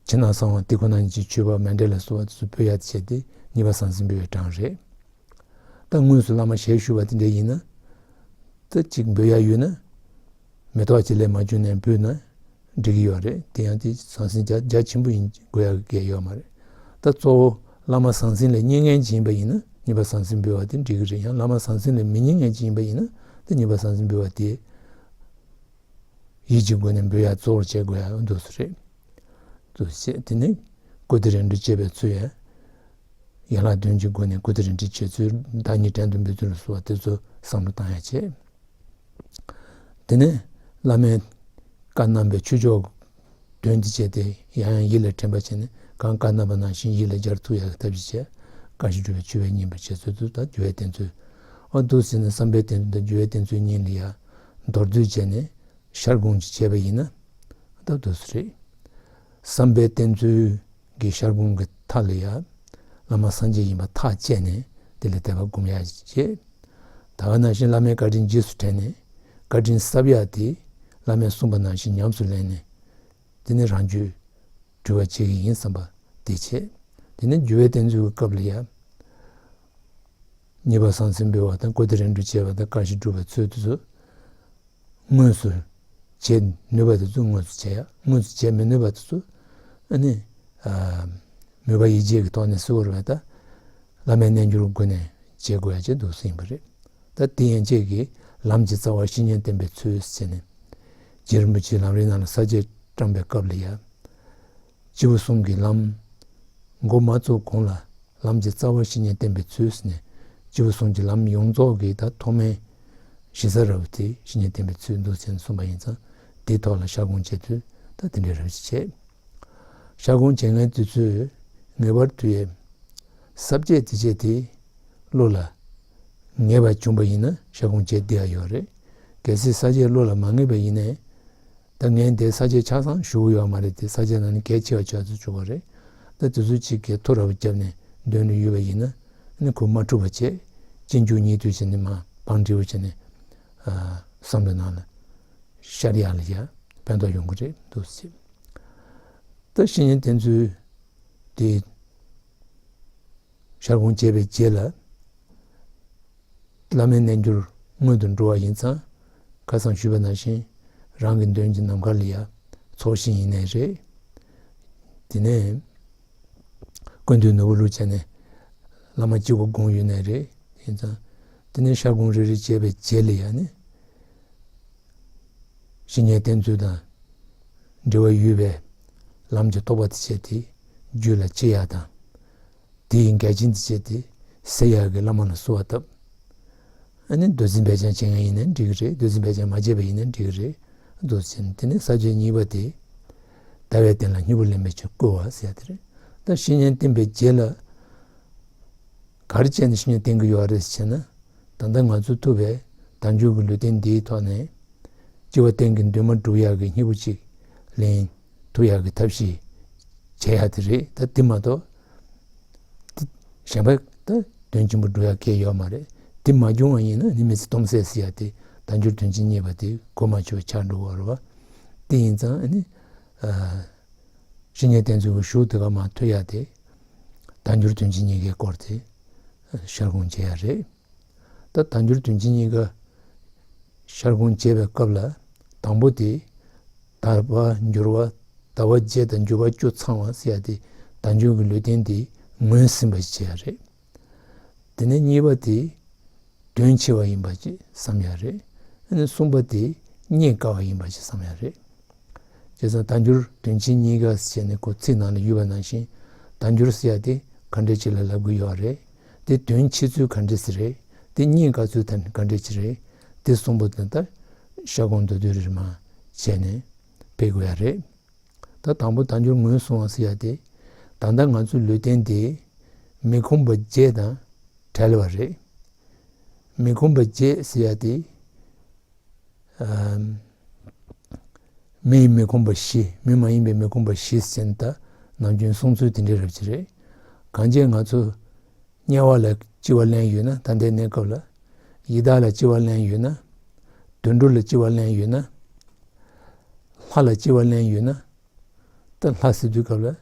ཕྱི་ནང་གསང་བ་དེ་ཁོ་ན་ཉིད་ཀྱི་མཆོད་པ་མཎྜལ་ལ་སོགས་པ་དེ་ཚོ་འབུལ་ཡ་བྱས་ཏེ་གཉིས་པ་ཟང་ཟིང་འབུལ་བའི་གྲངས་རེད། ད་དངོས་སུ་བླ་མ་ཞལ་བཞུགས་པ་དེ་འདྲ་ཡིན་ན། ད་གཅིག་འབུལ་ཡ་ཡོད་ན། མེ་ཏོག་གི་ལས་མ་བྱུང་ནའང་འབུལ་ན་འགྲིག་གི་ཡོད་རེད། དེ་ཡང་དེ་ཟང་ཟིང་རྒྱ་རྒྱ་ཆེན་པོ་ཡིན་དགོས་ཡ་གི་ཡོད་མ་རེད། ད་གཙོ་བོ་བླ་མ་ཟང་ཟིང་ལ་མཉེས་མཁན་ཅིག་ཡིན་པ་ཡིན་ན་གཉིས་པ་ཟང་ཟིང་འབུལ་བ་དེ་འགྲིག་གི་རེད། ཡང་བླ་མ་ཟང་ཟིང་ལ་མི་མཉེས་མཁན་ཅིག་ཡིན་པ་ཡིན་ན་ད་གཉིས་པ་ཟང་ཟིང་འབུལ་བ་དེ། ཡིད་ཀྱི་སྒོ་ནས་འབུལ་ཡ་གཙོ་བོར་བྱེད་དགོས་ཡ་འདུག་སེ་རེད། འདུག་སེ་བྱས། དེ་ནས་བཀུར་སྟི་རིམ་གྲོ་བྱེད་པའི་ཚུལ་ཡང་། ཡན་ལག་བདུན་གྱི་སྒོ་ནས་བཀུར་སྟི་རིམ་གྲོ་བྱེད་ཚུལ་བདག་ཉིད་བྲན་དུ་འབུལ་ཚུལ་ལ་སོགས་པ་དེ་ཚོ་བསམ་བློ་བཏང་ཡ་བྱེད། དེ་ནས་བླ་མས་བཀའ་གནང་བའི་ཆོས་ཕྱོགས་དོན་དེ་བྱས་ཏེ་ཡང་ཡང་ཡིད་ལ་དྲན་པ་བྱས་ནས་གང་བཀའ་གནང་བ་ནང་བཞིན་ཡིད་ལ་སྦྱར་ཐུབ་ཡ་གི་ཐབས་ཤེས་བྱས། བཀའ་བཞིན་སྒྲུབ་པའི་ཆོས་པས་རྙེད་པར་བྱེད་ཚུལ་དུ་ད་འགྱུར་བའི་བསྟན་ཚུལ། འོ་འདུག་སེ་བྱས་ནས་བསམ་པའི་བསྟན་ཚུལ་དང་འགྱུར་བའི་བསྟན་ཚུལ་གཉིས་ལ་ཡ་མདོར་བསྡུས་བྱས་ནས། ཤར་སྒོམ་ཅིག་བྱས་པ་ཡིན་ན་ད་འདུག་སེ་རེད། བསམ་པའི་བསྟན་ཚུལ་གྱི་ཤར་སྒོམ་གྱི་མཐའ་ལ་ཡ། བླ་མ་སངས་རྒྱས་ཡིན་པ་ཐག་བཅད་ནས་དེ་ལ་དད་པ་སྒོམ་ཡ་བྱེད། ད་ག་ནང་བཞིན་བླ་མའི་བཀའ་དྲིན་རྗེས་སུ་དྲན་ནས་བཀའ་དྲིན་གསབ་ཡ་དེ་བླ་མས་གསུངས་པ་ནང་བཞིན་ཉམས་སུ་ལེན་ནས། དེ་ནས་རང་རྒྱུད་གྲོལ་བ་བྱེད་ཀྱི་ཡིན་བསམ་པ་དེ་བྱེད། དེ་ནས་འགྱུར་བའི་བསྟན་ཚུལ་གྱི་སྐབས་ལ་ཡ། གཉིས་པ་ཟང་ཟིང་འབུལ་བ་དང་བཀུར་སྟི་རིམ་གྲོ་བྱེད་པ་དང་བཀའ་བཞིན་སྒྲུབ་པའི་ཚུལ་དེ་ཚོ། དངོས་སུ་བྱེད་ནུས་པ་དེ་ཚོ་དངོས་སུ་བྱེད་ཡ། དངོས་སུ་བྱེད་མི་ནུས་པ་དེ་ཚོ་ཨ་ནི། ཨ། མོས་པ་ཡིད་བྱེད་ཀྱི་ཐོག་ནས་གསོལ་བ་རེད་པ། ད་བླ་མའི་རྣལ་འབྱོར་སྒོ་ནས་བྱེད་དགོས་ཡ་བྱེད་འདུག་སེ་ཡིན་པ་རེད། ད་དེ་ཡན་ཆད་ཀྱི་ལམ་གྱི་རྩ་བ་བཤེས་གཉེན་བསྟེན་པའི་ཚུལ་ཟེར་ནས། རྗེ་རིན་པོ་ཆེས་ལམ་རིམ་ནང་ལ་ས་བཅད་བཀྲམ་པའི་སྐབས་ལ་ཡ། སྐྱེས་བུ་གསུམ་གྱི་ལམ་འགོ་མ་བཙུགས་གོང་ལ་ལམ་གྱི་རྩ་བ་བཤེས་གཉེན་བསྟེན་པའི་ཚུལ་ཟེར་ནས། སྐྱེས་བུ་གསུམ་གྱི་ལམ་ཡོངས་རྫོགས་ཀྱི་ད་ཐོག་མའི་གཞི་རྩ་ར་བ་དེ་བཤེས་གཉེན་བསྟེན་པའི་ཚུལ་འདུག་ཟེར་ནས་གསུངས་པ་ཡིན་ཙང་། དེའི་ཐོག་ལ་ཤར་སྒོམ་བྱེད་ཚུལ་ད་དེ་འདྲའི་ར་བ་ཞིག་བྱེད། ཤར་སྒོམ་བྱེད་མཁན་དེ་ཚོས་ངེས་པར་དུ་ཡ། ས་བཅད་དེ་བྱས་ཏེ་བློ་ལ་ངེས་པ་བྱུང་བ་ཡིན་ན་ཤར་སྒོམ་བྱེད་བདེ་ཡ་ཡོད་རེད། གལ་སྲིད་ས་བཅད་བློ་ལ་མ་ངེས་པ་ཡིན་ནའི། ད་ངས་འདིར་ས་བཅད་ཆ་ཚང་ཞུ་གི་ཡོད་མ་རེད་དེ། ས་བཅད་ནང་ནས་གལ་ཆེ་བ་ཆ་ཚང་ཞུ་གི་རེད། ད་དེ་ཚོ་གཅིག་གིས་ཐུགས་ར་བ་བརྒྱབ་ནས་འདོན་ལ་ཡོད་པ་ཡིན་ན་ནི་གོ་མ་འཁྲུག་པ་བྱས། གཅིག་མཇུག་གཉིས་མཐུད་བྱས་ནས་མར་བང་སྒྲིག་པ་བྱས་ནས། ཨ། བསམ་བློ་ནང་ལ་ཤར་ཡག་ལ་ཡ་ཕན་ཐོགས་ཡོང་གི་རེད་འདུག་ཟེར། ད་བཤེས་གཉེན་བསྟེན་ཚུལ་དེ། ཤར་སྒོམ་བྱས་པའི་རྗེས་ལ་བླ་མའི་རྣལ་འབྱོར་སྔོན་དུ་འགྲོ་བ་ཡིན་ཙང་། ཁ་སང་ཞུས་པ་ནང་བཞིན་རང་གི་འདོན་གྱི་ནམ་མཁའ་ལ་ཡ་ཚོགས་ཞིང་ཡིན་ནའི་རེད། དེ་ནས་ཀུན་འདུས་ནོར་བུ་ལུ་བྱས་ནས་བླ་མ་གཅིག་པུ་དགོངས་ཡོད་ནའི་རེད། ཡིན་ཙང་དེ་ནས་ཤར་སྒོམ་རེ་རེ་བྱས་པའི་རྗེས་ལ་ཡ་ནི། བཤེས་གཉེན་བསྟེན་ཚུལ་དང་འབྲེལ་བ་ཡོད་པའི་ལམ་གྱི་རྟོགས་པ་དེ་བྱས་ཏེ་རྒྱུད་ལ་སྐྱེ་ཡག་དང་། དེ་ཡི་འགལ་རྐྱེན་དེ་བྱས་ཏེ་སེལ་ཡག་གི་བླ་མ་ལ་གསོལ་བ་བཏབ། ཨ་ནི་མདོ་འཛིན་སྦས་བྱང་བྱེད་མཁན་ཡིན་ནའི་འགྲིག་གི་རེད། མདོ་འཛིན་སྦས་བྱང་མ་བྱས་པ་ཡིན་ནའི་འགྲིག་གི་རེད། འདུག་ཟེར་ནས་དེ་ནས་ས་བཅད་གཉིས་པ་དེ། ཟླ་བའི་གདན་ལ་སྙིང་པོ་ལེན་པའི་ཕྱིར་བསྐུལ་བ་ཟེར་ཡ་དེ་རེད། ད་བཤེས་གཉེན་བསྟེན་པའི་རྗེས་ལ། ག་རེ་བྱས་ནས་བཤེས་གཉེན་བསྟེན་གྱི་ཡོད་རེད་ཟེར་ན། ད་ལྟ་ང་ཚོས་ཐུབ་པའི་དལ་འབྱོར་གྱི་ལུས་རྟེན་འདིའི་ཐོག་ནས། སྐྱེ་བ་གཏན་གྱི་འདུན་མ་འགྲུབ་ཡག་གི་སྙིང་པོ་གཅིག་ལེན་ཐུབ་ཡག་གི་ཐབས་ཤེས་བྱེད་ཡག་དེ་རེད། ད་དེ་མ་གཏོགས་གཞན་པ་ད་དོན་ཆེན་པོ་འགྲུབ་ཡག་གང་ཡང་ཡོད་མ་རེད། དེ་མ་བྱུང་བ་ཡིན་ན་ནི་མི་ཚེ་སྟོང་ཟད་ཟེར་ཡག་དེ་དལ་འབྱོར་དོན་ཆེན་རྙེད་པ་དེ་གོ་མ་ཆོད་པ་ཆགས་འགྲོ་གི་རེད་པ། དེ་ཡིན་ཙང་ཨ་ནི། ཨ། བཤེས་གཉེན་བསྟེན་ཚུལ་གྱི་གཞུག་དེ་ག་མར་མཐུད་ཡག་དེ། དལ་འབྱོར་དོན་ཆེན་གཉིས་ཀའི་སྐོར་དེ་ཤར་སྒོམ་བྱེད་ཡག་རེད། ད་དལ་འབྱོར་དོན་ཆེན་གཉིས་ཀ་ཤར་སྒོམ་བྱེད་པའི་སྐབས་ལ། དང་པོ་དེ། དལ་བ་འབྱོར་བ། དལ་བ་བརྒྱད་དང་འབྱོར་བ་བཅུ་ཚང་བ་ཟེར་ཡག་དེ། དལ་འབྱོར་གྱི་ལུས་རྟེན་དེ་ངོས་ཟིན་པ་ཞིག་བྱེད་ཡག་རེད། དེ་ནས་གཉིས་པ་དེ་དོན་ཆེ་བ་ཡིན་པ་ཅིག་བསམ་ཡག་རེད། ཨ་ནི་གསུམ་པ་དེ་རྙེད་དཀའ་བ་ཡིན་པ་ཅིག་བསམ་ཡག་རེད། བྱས་ཙང་བརྡ་འགྱུར་དོན་ཕྱེད་གཉིས་ཀ་ཟེར་ནས་ཁོ་ཚིག་ནང་ལ་ཡོད་པ་ནང་བཞིན། བརྡ་འགྱུར་ཟེར་ཡ་དེ་ག་འདྲས་ཅིག་ལ་ལབ་དགོས་ཡོད་རེད། དེ་དོན་ཕྱེ་ཚུལ་ག་འདྲས་ཟེར་རེད། དེ་རྙེད་དཀའ་ཚུལ་དང་ག་འདྲས་ཅིག་རེད། དེ་གསུམ་པོ་དེ་ད་ཤར་ཁུངས་མདོར་བསྡུས་རེ་རེ་མར་བྱས་ནས་སྤེལ་དགོས་ཡ་རེད། ད་དང་པོ་བརྡ་འགྱུར་ངོས་བཟུང་བ་ཟེར་ཡ་དེ། ད་ལྟ་ང་ཚོའི་ལུས་རྟེན་དེ་མི་ཁོམ་པ་བརྒྱད་དང་བྲལ་བ་རེད། མི་ཁོམ་པ་བརྒྱད་ཟེར་ཡ་དེ། ཨམ། མི་ཡི་མི་ཁོམ་པ་བཞི། མི་མ་ཡིན་པའི་མི་ཁོམ་པ་བཞི་ཟེར་ནས་ད་ནམ་རྒྱུན་གསུང་ཚུལ་དེ་འདྲའི་རབ་ཅིག་རེད། གང་ཅི་ང་ཚོ་དམྱལ་བ་ལ་སྐྱེ་བ་ལེན་ཡོད་ན། ད་ལྟའི་གནས་སྐབས་ལ། ཡི་དྭགས་ལ་སྐྱེ་བ་ལེན་ཡོད་ན། དུད་འགྲོ་ལ་སྐྱེ་བ་ལེན་ཡོད་ན། ལྷ་ལ་སྐྱེ་བ་ལེན་ཡོད་ན། ད་ལྷ་ཟེར་དུས་སྐབས་ལ།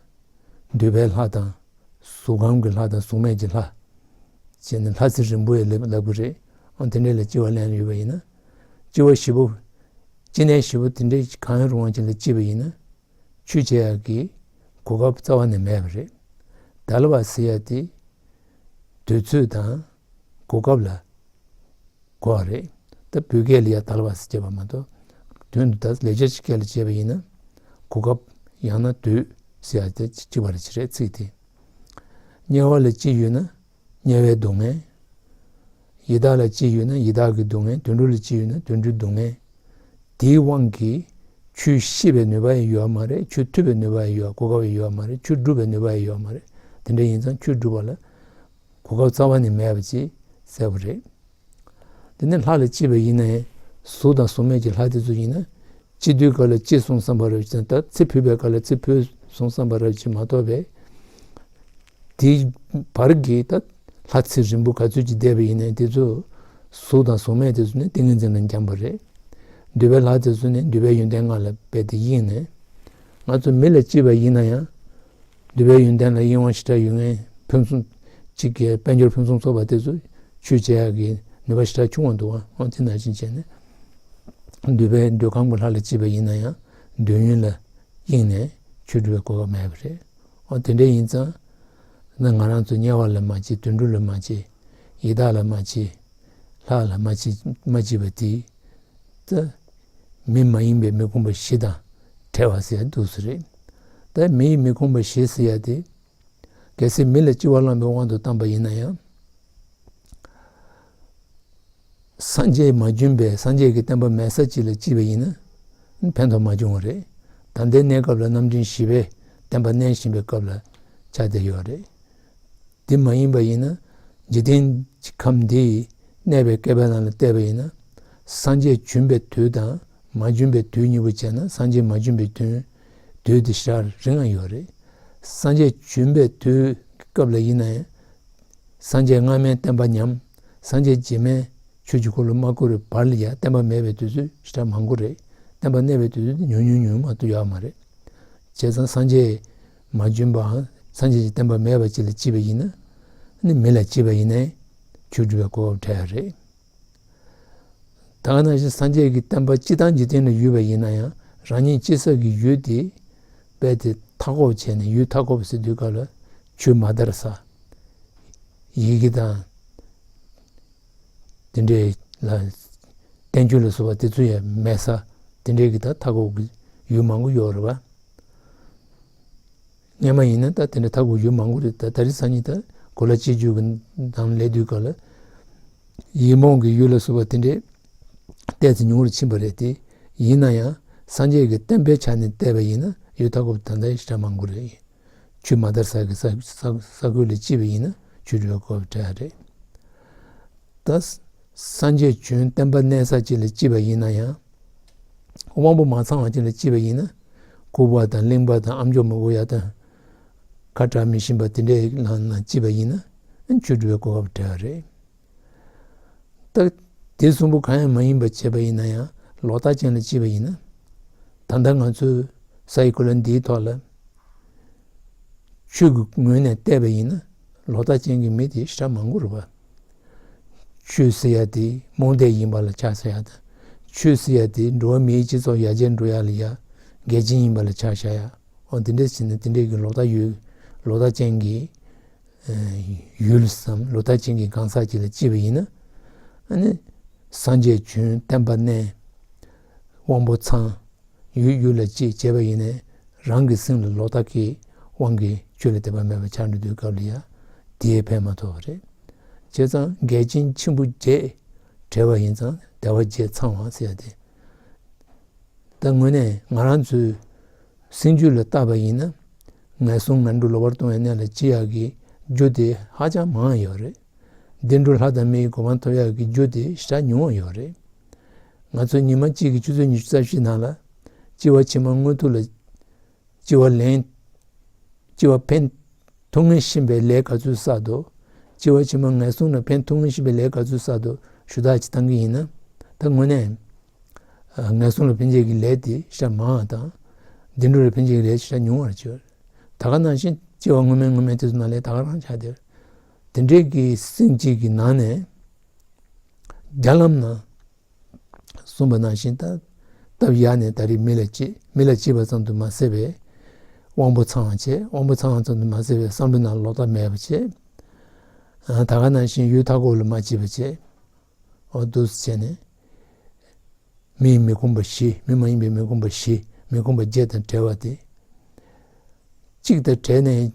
འདོད་པའི་ལྷ་དང་། གཟུགས་ཁམས་ཀྱི་ལྷ་དང་གཟུགས་མེད་ཀྱི་ལྷ། བྱས་ནས་ལྷ་ཚེ་རིང་པོ་ཡི་ལབ་ལབ་ཀྱི་རེད། ཨང་། དེ་འདྲས་ལ་སྐྱེ་བ་ལེན་ཡོད་པ་ཡིན་ན། སྐྱེ་བ་བཞི་པོ། སྐྱེ་གནས་བཞི་པོ་དེ་འདྲས་གང་ཡང་རུང་བ་ཅིག་ལ་སྐྱེས་པ་ཡིན་ན། ཆོས་བྱེད་ཡག་གི་གོ་སྐབས་རྩ་བ་ནས་མེད་པ་རེད། དལ་བ་ཟེར་ཡ་དེ། དུས་ཚོད་དང་གོ་སྐབས་ལ་གོ་བ་རེད། ད་བོད་སྐད་ལ་ཡ་དལ་བ་ཟེར་བྱས་པ་མ་གཏོགས། དོན་དུ་ད་ལེགས་སྦྱར་གྱི་སྐད་ལ་བྱས་པ་ཡིན་ན། གོ་སྐབས། ཡང་ན་དུས་ཟེར་ཡ་དེ་གཅིག་པ་རེད་ཅི་རེད་ཚིག་དེ། དམྱལ་བ་ལ་སྐྱེས་ཡོད་ན་དམྱལ་བའི་སྡུག་བསྔལ། ཡི་དྭགས་ལ་སྐྱེས་ཡོད་ན་ཡི་དྭགས་ཀྱི་སྡུག་བསྔལ། དུད་འགྲོ་ལ་སྐྱེས་ཡོད་ན་དུད་འགྲོའི་སྡུག་བསྔལ། དེའི་དབང་གིས་ཆོས་ཤེས་པའི་ནུས་པ་ཡང་ཡོད་མ་རེད། ཆོས་ཐོས་པའི་ནུས་པ་ཡང་ཡོད། གོ་སྐབས་ཡང་ཡོད་མ་རེད། ཆོས་སྒྲུབ་པའི་ནུས་པ་ཡང་ཡོད་མ་རེད། དེ་འདྲ་ཡིན་ཙང་ཆོས་སྒྲུབ་པ་ལ་གོ་སྐབས་རྩ་བ་ནས་མེད་པ་ཅིག་གསལ་པོ་རེད། དེ་ནས་ལྷ་ལ་སྐྱེས་པ་ཡིན་ན་ཡང་། གཟུགས་དང་གཟུགས་མེད་ཀྱི་ལྷ་དེ་ཚོ་ཡིན་ན། སྐྱེ་དུས་སྐབས་ལ་སྐྱེས་སོང་བསམ་པ་རེད་ཅེ་ན། ད་ཚེ་འཕོས་པའི་སྐབས་ལ་ཚེ་འཕོས་སོང་བསམ་པ་རེད་ཅེ་མ་གཏོགས་པས། དེའི་བར་གྱི་ད་ལྷ་ཚེ་རིང་པོ་ག་ཚོད་ཅིག་བསྡད་པ་ཡིན་ནའི། དེ་ཚོ་གཟུགས་དང་གཟུགས་མེད་དེ་ཚོ་ནི་ཏིང་ངེ་འཛིན་ལ་འགྱམས་པ་རེད། འདོད་པའི་ལྷ་དེ་ཚོ་ནི་འདོད་པའི་ཡོན་ཏན་ལྔ་ལ་རྦད་དེ་གཡེངས་ནས། ང་ཚོ་མི་ལ་སྐྱེས་པ་ཡིན་ན་ཡང་། འདོད་པའི་ཡོན་ཏན་ལ་གཡེང་བ་ཞེ་དྲག་ཡོད་མཁན་ཕུན་སུམ། གཅིག་གི་དཔལ་འབྱོར་ཕུན་སུམ་ཚོགས་པ་དེ་ཚོ་ཆོས་བྱེད་ཡག་གི་ནུས་པ་ཞེ་དྲག་ཆུང་བ་འདུག་པ། འོ་དེ་ནང་བཞིན་བྱས་ནས། འདོད་པའི་འདོད་ཁམས་ཀྱི་ལྷ་ལ་སྐྱེས་པ་ཡིན་ན་ཡང་། འདོད་ཡོན་ལ་གཡེང་ནས་ཆོས་སྒྲུབ་པའི་གོ་སྐབས་མེད་པ་རེད། འོ་དེ་འདྲ་ཡིན་ཙང་། ད་ང་རང་ཚོ་དམྱལ་བ་ལ་མ་སྐྱེས། དུད་འགྲོ་ལ་མ་སྐྱེས། ཡི་དྭགས་ལ་མ་སྐྱེས། ལྷ་ལ་མ་སྐྱེས། མ་སྐྱེས་པ་དེ། ད་མི་མ་ཡིན་པའི་མི་ཁོམ་པ་བཞི་དང་བྲལ་བ་ཟེར་ཡ་འདུག་སེ་རེད། ད་མི་ཡི་མི་ཁོམ་པ་བཞི་ཟེར་ཡ་དེ། གལ་སྲིད་མི་ལ་སྐྱེ་བ་བླངས་པའི་དབང་དུ་བཏང་པ་ཡིན་ན་ཡང་། སངས་རྒྱས་མ་བྱོན་པའི་སངས་རྒྱས་ཀྱི་བསྟན་པ་མེད་ས་ཅིག་ལ་སྐྱེས་པ་ཡིན་ན། ཕན་ཐོགས་མ་བྱུང་བ་རེད། ད་ལྟའི་གནས་སྐབས་ལ་རྣམ་འདྲེན་བཞི་པའི་བསྟན་པ་གནས་བཞིན་པའི་སྐབས་ལ་ཆགས་བསྡད་ཡོད་རེད། དེ་མ་ཡིན་པ་ཡིན་ན། འཇིག་རྟེན་གྱི་ཁམས་འདི་ཡི་གནས་པའི་བསྐལ་པའི་ནང་ལ་བལྟས་པ་ཡིན་ན། སངས་རྒྱས་བྱོན་པའི་དུས་དང་མ་བྱོན་པའི་དུས་གཉིས་པོ་བྱས་ན། སངས་རྒྱས་མ་བྱོན་པའི་དུས། དུས་དེ་ཞེ་དྲག་རིང་ང་ཡོད་རེད། སངས་རྒྱས་བྱོན་པའི་དུས་སྐབས་ལ་ཡིན་ན་ཡང་། སངས་རྒྱས་སྔ་མའི་བསྟན་པ་ཉམས། སངས་རྒྱས་རྗེས་མའི་ཆོས་ཀྱི་འཁོར་ལོ་མ་བསྐོར་བའི་བར་ལ་ཡང་བསྟན་པ་མེད་པའི་དུས་ཚོད་ཞེ་དྲག་མང་པོ་རེད། བསྟན་པ་གནས་པའི་དུས་ཚོད་དེ་ཉུང་ཉུང་ཉུང་མ་གཏོགས་ཡོད་མ་རེད། བྱས་ཙང་སངས་རྒྱས་མ་བྱོན་པའམ་སངས་རྒྱས་ཀྱི་བསྟན་པ་མེད་པ་ཅིག་ལ་སྐྱེས་པ་ཡིན་ན། ནི་མི་ལ་སྐྱེས་པ་ཡིན་ནའི་ཆོས་སྒྲུབ་པའི་གོ་སྐབས་བྲལ་ཡ་རེད། ད་ག་ནང་བཞིན་སངས་རྒྱས་ཀྱི་བསྟན་པ་སྤྱི་དང་འཇིག་རྟེན་ལ་ཡོད་པ་ཡིན་ན་ཡང་། རང་ཉིད་སྐྱེས་ས་གི་ཡུལ་དེ་རྦད་དེ་མཐའ་འཁོབ་བྱས་ནས། ཡུལ་མཐའ་འཁོབ་ཟེར་དུས་སྐབས་ལ་ཆོས་མ་དར་ས། ཡི་གེ་དང་དེ་འདྲའི་ལ། བསྟན་བཅོས་ལ་སོགས་པ་དེ་ཚོ་ཡང་མེད་ས། དེ་འདྲའི་གི་ད་མཐའ་འཁོབ་ཀྱི་ཡུལ་མང་པོ་ཡོད་རེད་པ། སྔོན་མ་ཡིན་ན་ད་དེ་འདྲ་མཐའ་འཁོབ་ཡུལ་མང་པོ་རེད། ད་ད་རེས་སང་ཉིན་ད་གོ་ལ་སྤྱི་སྤྱོད་ཀྱི་ནང་སླེབས་དུས་སྐབས་ལ། ཡིག་རྨོངས་ཀྱི་ཡུལ་ལ་སོགས་པ་དེ་འདྲའི་ཏོག་ཙམ་ཉུང་རུ་ཕྱིན་པ་རེད་དེ། ཡིན་ན་ཡང་སངས་རྒྱས་ཀྱི་བསྟན་པའི་ཆ་ནས་བལྟས་པ་ཡིན་ན། ཡུལ་མཐའ་འཁོབ་ད་ལྟ་ཞེ་དྲག་མང་པོ་རེད། ཆོས་མ་དར་ས་གི་ས་ས་ས་ཁུལ་ལ་སྐྱེས་པ་ཡིན་ན་ཆོས་སྒྲུབ་པའི་གོ་སྐབས་བྲལ་ཡ་རེད། ད་སངས་རྒྱས་བྱོན་བསྟན་པ་གནས་ས་ཅིག་ལ་སྐྱེས་པ་ཡིན་ན་ཡང་། དབང་པོ་མ་ཚང་བ་ཅིག་ལ་སྐྱེས་པ་ཡིན་ན། སྐུ་པར་དང་གླིང་པར་དང་ཨ་མཆོག་མི་དགོས་ཡ་དང་། ཁ་གྲག་མི་ཤེས་པ་དེ་འདྲའི་ནང་ན་སྐྱེས་པ་ཡིན་ན། ཆོས་སྒྲུབ་པའི་གོ་སྐབས་བྲལ་བ་རེད། ད་དེ་གསུམ་པོ་གང་ཡང་མ་ཡིན་པ་བྱས་པ་ཡིན་ན་ཡང་། ལོག་ལྟ་ཅན་ལ་སྐྱེས་པ་ཡིན་ན། ད་ལྟ་ང་ཚོས་ས་ཡི་གོ་ལ་འདིའི་ཐོག་ལ་ཆོས་ཀྱི་ངོས་ནས་བལྟས་པ་ཡིན་ན། ལོག་ལྟ་ཅན་གྱི་མི་དེ་ཞེ་དྲག་མང་པོ་རེད་པ། ཆོས་ཟེར་ཡ་དེ་རྨོངས་དད་ཡིན་པ་ལ་ཆ་བཞག་ཡ་དང་། ཆོས་ཟེར་ཡ་དེ་འགྲོ་བ་མིའི་སྤྱི་ཚོགས་ཡར་རྒྱས་འགྲོ་ཡ་ལ་ཡ་འགལ་རྐྱེན་ཡིན་པ་ལ་ཆ་བཞག་ཡ། འོ་དེ་འདྲ་བྱས་ན་དེ་འདྲའི་གི་ལོག་ལྟ་ཡོད། ལོག་ལྟ་ཅན་གྱི་ཡུལ་སམ་ལོག་ལྟ་ཅན་གྱི་གང་ཟག་ཅིག་ལ་སྐྱེས་པ་ཡིན་ན། ཨ་ནི་སངས་རྒྱས་བྱོན། བསྟན་པ་གནས། དབང་པོ་ཚང་། ཡུལ་ཡུལ་ལ་གཅིག་བྱས་པ་ཡིན་ནའི་རང་གི་སེམས་ལ་ལོག་ལྟ་གི་དབང་གིས་ཆོས་ལ་དད་པ་མེད་པ་ཆགས་འགྲོ་དུས་སྐབས་ལ་ཡང་དེས་ཕན་མ་ཐོགས་པ་རེད། བྱས་ཙང་འགལ་རྐྱེན་ཆེན་པོ་བརྒྱད་བྲལ་བ་ཡིན་ཙང་བདེ་བ་བརྒྱད་ཚང་བ་ཟེར་ཡ་དེ། ད་དངོས་གནས་ང་རང་ཚོའི་སེམས་རྒྱུད་ལ་བལྟས་པ་ཡིན་ན། ངན་སོང་ངན་འགྲོ་ལོག་པར་ལྟུང་བའི་གནས་ལ་སྐྱེ་ཡག་གི་རྒྱུ་དེ་ཧ་ཅང་མང་ཡོད་རེད། བདེ་འགྲོ་ལྷ་དང་མི་ཡི་གོ་འཕང་ཐོབ་ཡག་གི་རྒྱུ་དེ་ཞེ་དྲག་ཉུང་བ་ཡོད་རེད། ང་ཚོ་ཉི་མ་གཅིག་གི་ཆུ་ཚོད་ཉི་ཤུ་རྩ་བཞི་ནང་ལ་སྐྱེ་བ་ཕྱི་མ་མངོན་མཐོ་ལ་སྐྱེ་བ་ལེན། སྐྱེ་བ་ཕན་ཐོགས་ངེས་ཤེས་པའི་ལས་ག་ཚོད་བསགས་འདུག་སྐྱེ་བ་ཕྱི་མ་ངན་སོང་ལ་ཕན་ཐོགས་ངེས་ཤེས་པའི་ལས་ག་ཚོད་བསགས་འདུག་ཞུ་དག་ཅིག་བཏང་གི་ཡིན་ན། ད་དངོས་གནས། ངན་སོང་ལ་ཕན་ཆེད་ཀྱི་ལས་དེ་ཤ་མང་བ་དང་། བདེ་འགྲོ་ལ་ཕན་ཆེད་ཀྱི་ལས་ཤ་ཉུང་བར་བྱེད། ད་ག་ནང་བཞིན་སྐྱེ་བ་སྔོན་མའི་སྔོན་མའི་དུས་སུ་ན་ལས་ད་ག་རང་ཆགས་དེར། དེ་འདྲའི་གི་སེམས་གཅིག་གི་ནང་ནས། རྒྱ་ལམ་ན། གསུངས་པ་ནང་བཞིན་ད། སྟབས་ཡག་ནས་ད་རེས་མི་ལ་སྐྱེ་མི་ལ་སྐྱེས་པ་ཙམ་དུ་མ་ཟད་པའི། དབང་པོ་ཚང་བ་བྱས་དབང་པོ་ཚང་བ་ཙམ་དུ་མ་ཟད་པའི་བསམ་བློ་ནང་ལོག་ལྟ་མེད་པ་བྱས། ད་ག་ནང་བཞིན་ཡུལ་མཐའ་འཁོབ་ལ་མ་སྐྱེས་པ་བྱས། འོ་འདུག་སེ་བྱས་ནས། མིའི་མི་ཁོམ་པ་བཞི་མི་མ་ཡིན་པའི་མི་ཁོམ་པ་བཞི་མི་ཁོམ་པ་བརྒྱད་དང་བྲལ་བ་དེ། གཅིག་དང་བྲལ་ནས་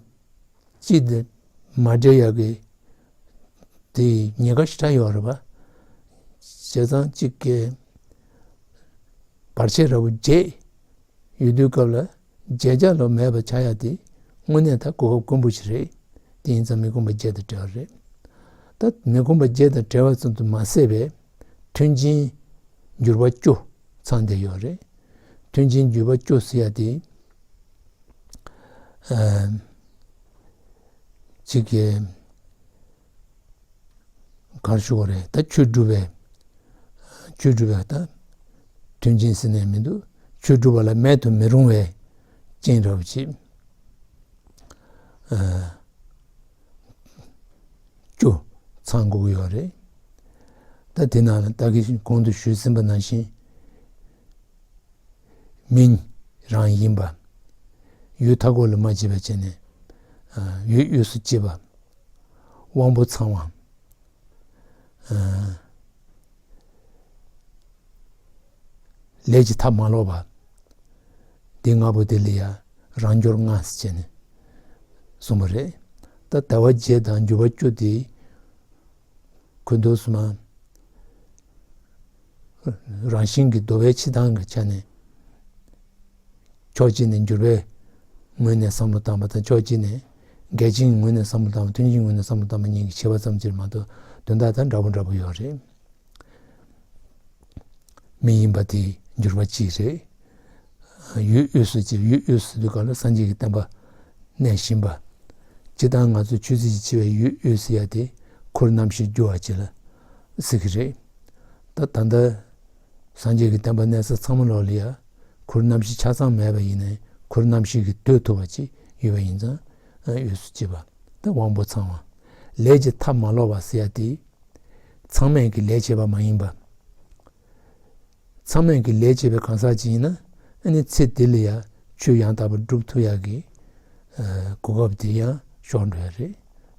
གཅིག་དང་མ་བྲལ་ཡག་གི་དེ་ཉེན་ཁ་ཞེ་དྲག་ཡོད་རེད་པ། བྱས་ཙང་གཅིག་གི་བར་ཆད་ར་བོ་བརྒྱད། ཡོད་དུས་སྐབས་ལ་བརྗེད་བྱ་ལོ་མེད་པ་ཆགས་ཡ་དེ་དངོས་གནས་ད་གོ་སྐབས་དཀོན་པོ་ཞིག་རེད། དེ་ཡིན་ཙང་མི་ཁོམ་པ་བརྒྱད་དང་བྲལ་བ་རེད། ད་མི་ཁོམ་པ་བརྒྱད་དང་བྲལ་བ་ཙམ་དུ་མ་ཟད་པའི་མཐུན་རྐྱེན་འགྱུར་བ་བཅུ་ཚང་བསྡད་ཡོད་རེད། མཐུན་རྐྱེན་འགྱུར་བ་བཅུ་ཟེར་ཡ་དེ་ཨ་གཅིག་གི་གར་ཞུ་བ་རེད་ད་ཆོས་སྒྲུབ་པའི། ཆོས་སྒྲུབ་པའི་ད། མཐུན་རྐྱེན་ཟེར་ནས་མི་འདུག་ཆོས་སྒྲུབ་པ་ལ་མེད་དུ་མི་རུང་བའི་རྐྱེན་རབ་ཅིག་ཨ། བཅུ་ཚང་དགོས་ཀྱི་ཡོད་རེད། ད་དེ་ནང་ལ་ད་གི་གོང་དུ་ཞུས་ཟིན་པ་ནང་བཞིན། མིང་རང་ཡིན་པ། ཡུལ་མཐའ་འཁོབ་ལ་མ་སྐྱེས་པ་བྱས་ནས། ཡུལ་དབུས་སུ་སྐྱེས་པ། དབང་པོ་ཚང་བ། ལས་ཀྱི་མཐའ་མ་ལོག་པ། འདི་ལྔ་པོ་དེ་ལ་ཡང་རང་འགྱུར་ལྔ་ཟེར་བྱས་ནས་གསུངས་པ་རེད། ད་ཟླ་བ་བརྒྱད་དང་འགྱུར་བ་བཅུ་དེ། ཁོ་འདུག་སེ་མ། རང་བཞིན་གྱི་འདུ་བའི་ཕྱི་ཐང་གི་ཆ་ནས། ཕྱོགས་གཅིག་ནས་འགྱུར་བའི་ངོས་ནས་བསམ་བློ་བཏང་བ་དང་ཕྱོགས་གཅིག་ནས་འགལ་རྐྱེན་གྱི་ངོས་ནས་བསམ་བློ་བཏང་བ་མཐུན་རྐྱེན་གྱི་ངོས་ནས་བསམ་བློ་བཏང་བ་གཉིས་ཀྱི་ཁྱད་པར་ཙམ་ཅིག་མ་གཏོགས་དོན་དག་དང་འདྲ་པོ་འདྲ་པོ་ཡོད་རེད། མི་ཡིན་པ་དེ་འགྱུར་བ་གཅིག་རེད། ཡུལ་དབུས་སུ་སྐྱེ་ཡུལ་དབུས་སུ་དུས་གང་ལ་སངས་རྒྱས་ཀྱི་བསྟན་པ་གནས་བཞིན་པ། སྤྱིར་བཏང་ང་ཚོ་ཆོས་སྲིད་ཀྱི་འཆི་བའི་ཡུལ་དབུས་སུ་ཡ་དེ་ཁུར་རྣམ་བཞི་རྒྱུ་བ་ཅིག་ལ་ཟེར་གྱི་རེད། ད་ད་ལྟ་སངས་རྒྱས་ཀྱི་བསྟན་པ་གནས་ས་ཚང་མ་ལོག་ལ་ཡ་ཁུར་རྣམ་བཞི་ཆ་ཚང་མེད་པ་ཡིན་ནའི་ཁུར་རྣམ་བཞི་གི་སྡོད་ཐུབ་པ་ཅིག་ཡོད་པ་ཡིན་ཙང་དབུས་སུ་སྐྱེས་པ། ད་དབང་པོ་ཚང་བ། ལས་ཀྱི་མཐའ་མ་ལོག་པ་ཟེར་ཡ་དེ། ཚང་མས་ཀྱི་ལས་བྱེད་པ་མ་ཡིན་པ། ཚང་མས་ཀྱི་ལས་བྱེད་པའི་གང་ཟག་ཅིག་ཡིན་ན་ཨ་ནི་ཚེ་འདི་ལ་ཡང་ཆོས་ཡང་དག་པར་སྒྲུབ་ཐུབ་ཡག་གི་གོ་སྐབས་དེ་ཡང་ཤོར་འགྲོ་ཡ་རེད།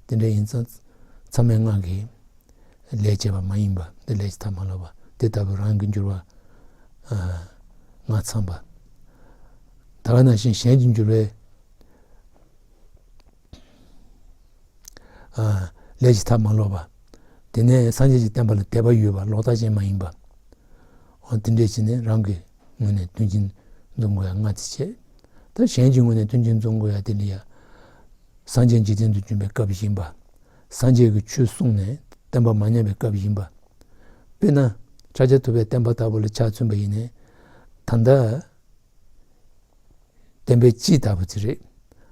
དེ་འདྲ་ཡིན་ཙང་ཚང་མས་ང་གི་ལས་བྱེད་པ་མ་ཡིན་པ་འདི་ལས་ཀྱི་མཐའ་མ་ལོག་པ་དེ་ལྟ་བུ་རང་གི་འགྱུར་བ་ལྔ་ཚང་པ། ད་ག་ནང་བཞིན་གཞན་གྱི་འགྱུར་བའི། ལས་ཀྱི་མཐའ་མ་ལོག་པ། དེ་ནས་སངས་རྒྱས་ཀྱི་བསྟན་པ་ལ་དད་པ་ཡོད་པ་ལོག་ལྟ་ཅན་མ་ཡིན་པ། འོ་དེ་འདྲས་བྱས་ནས་རང་གི་ངོས་ནས་མཐུན་རྐྱེན་འཛོམས་དགོས་ཡ་ལྔ་དེ་བྱས། ད་གཞན་གྱི་ངོས་ནས་མཐུན་རྐྱེན་འཛོམས་དགོས་ཡ་དེ་ལ་ཡ། སངས་རྒྱས་འཇིག་རྟེན་དུ་བྱོན་པའི་སྐབས་ཡིན་པ། སངས་རྒྱས་ཀྱི་ཆོས་གསུངས་ནས་བསྟན་པ་མ་ཉམས་པའི་སྐབས་ཡིན་པ། དཔེར་ན་ཕྱག་རྒྱ་ཐུབ་པའི་བསྟན་པ་ལྟ་བུ་ལ་ཆ་མཚོན་པ་ཡིན་ནའི། ད་ལྟ། བསྟན་པའི་སྤྱི་ལྟ་བུ་དེ་རེད།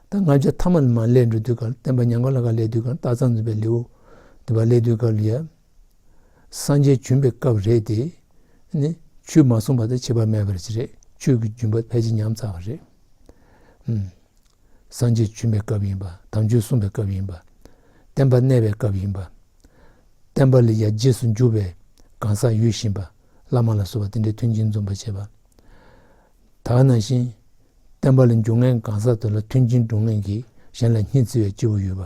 ད་ལྔ་བརྒྱ་ཐ་མ་ལ་མར་སླེབས་འགྲོ་དུས་སྐབས་བསྟན་པ་ཉམས་མགོ་ལ་ཁ་སླེབས་དུས་སྐབས་རྟགས་ཙམ་འཛིན་པའི་ལེའུ་དེ་བ་སླེབས་དུས་སྐབས་ལ་ཡ། སངས་རྒྱས་བྱོན་པའི་སྐབས་རེད་དེ། ནི་ཆོས་མ་གསུངས་པ་དང་ཁྱད་པར་མེད་པར་ཅི་རེད་ཆོས་ཀྱི་སྦྱིན་པ་ཕལ་ཆེར་ཉམས་ཚར་བ་རེད། ཨུམ། སངས་རྒྱས་བྱོན་པའི་སྐབས་ཡིན་པ་དམ་ཆོས་གསུངས་པའི་སྐབས་ཡིན་པ། བསྟན་པ་གནས་པའི་སྐབས་ཡིན་པ། བསྟན་པ་ལ་ཡ་རྗེས་སུ་འཇུག་པའི་གང་ཟག་ཡོད་བཞིན་པ། བླ་མ་ལ་སོགས་པ་དེ་འདྲའི་མཐུན་རྐྱེན་འཛོམས་པ་བྱས་པ། ད་ག་ནང་བཞིན། བསྟན་པ་ལ་འཇུག་མཁན་གང་ཟག་དེ་ལ་མཐུན་རྐྱེན་སྒྲུབ་མཁན་གྱིས་གཞན་ལ་སྙིང་བརྩེ་བའི་སྐྱེ་བོ་ཡོད་པ།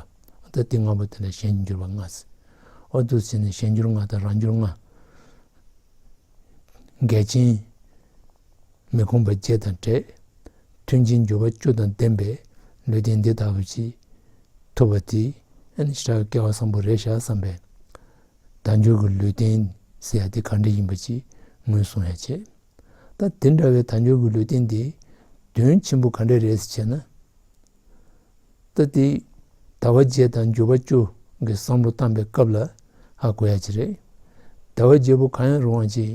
ད་དེ་ལྔ་པོ་དེ་ལ་གཞན་གྱི་འགྱུར་བ་ལྔ་ཟེར། འོ་འདུག་ཟེར་ནས་གཞན་འགྱུར་ལྔ་དང་རང་འགྱུར་ལྔ། འགལ་རྐྱེན། མི་ཁོམ་པ་བརྒྱད་དང་བྲལ། མཐུན་རྐྱེན་འབྱོར་པ་བཅུ་དང་ལྡན་པའི་ལུས་རྟེན་འདི་ལྟ་བུ་ཅིག་ཐོབ་པ་དེ་ཨ་ནི་ཞེ་དྲག་སྐལ་བ་བཟང་པོ་རེད་ཤག་བསམ་པའི་དལ་འབྱོར་གྱི་ལུས་རྟེན་ཟེར་ཡ་དེ་ག་འདྲ་ཡིན་པ་ཅིག་ངོས་བཟུང་ཡ་བྱས། ད་དེ་འདྲ་བའི་དལ་འབྱོར་གྱི་ལུས་རྟེན་དེ་དོན་ཆེན་པོ་ག་འདྲ་རེད་ཟེར་བྱས་ན། ད་དེ་ཟླ་བ་བརྒྱད་དང་འབྱོར་པ་བཅུ་གི་བསམ་བློ་བཏང་པའི་སྐབས་ལ་ཧ་གོ་ཡ་ཅིག་རེད། ཟླ་བ་བརྒྱད་པོ་གང་ཡང་རུང་བ་ཅིག་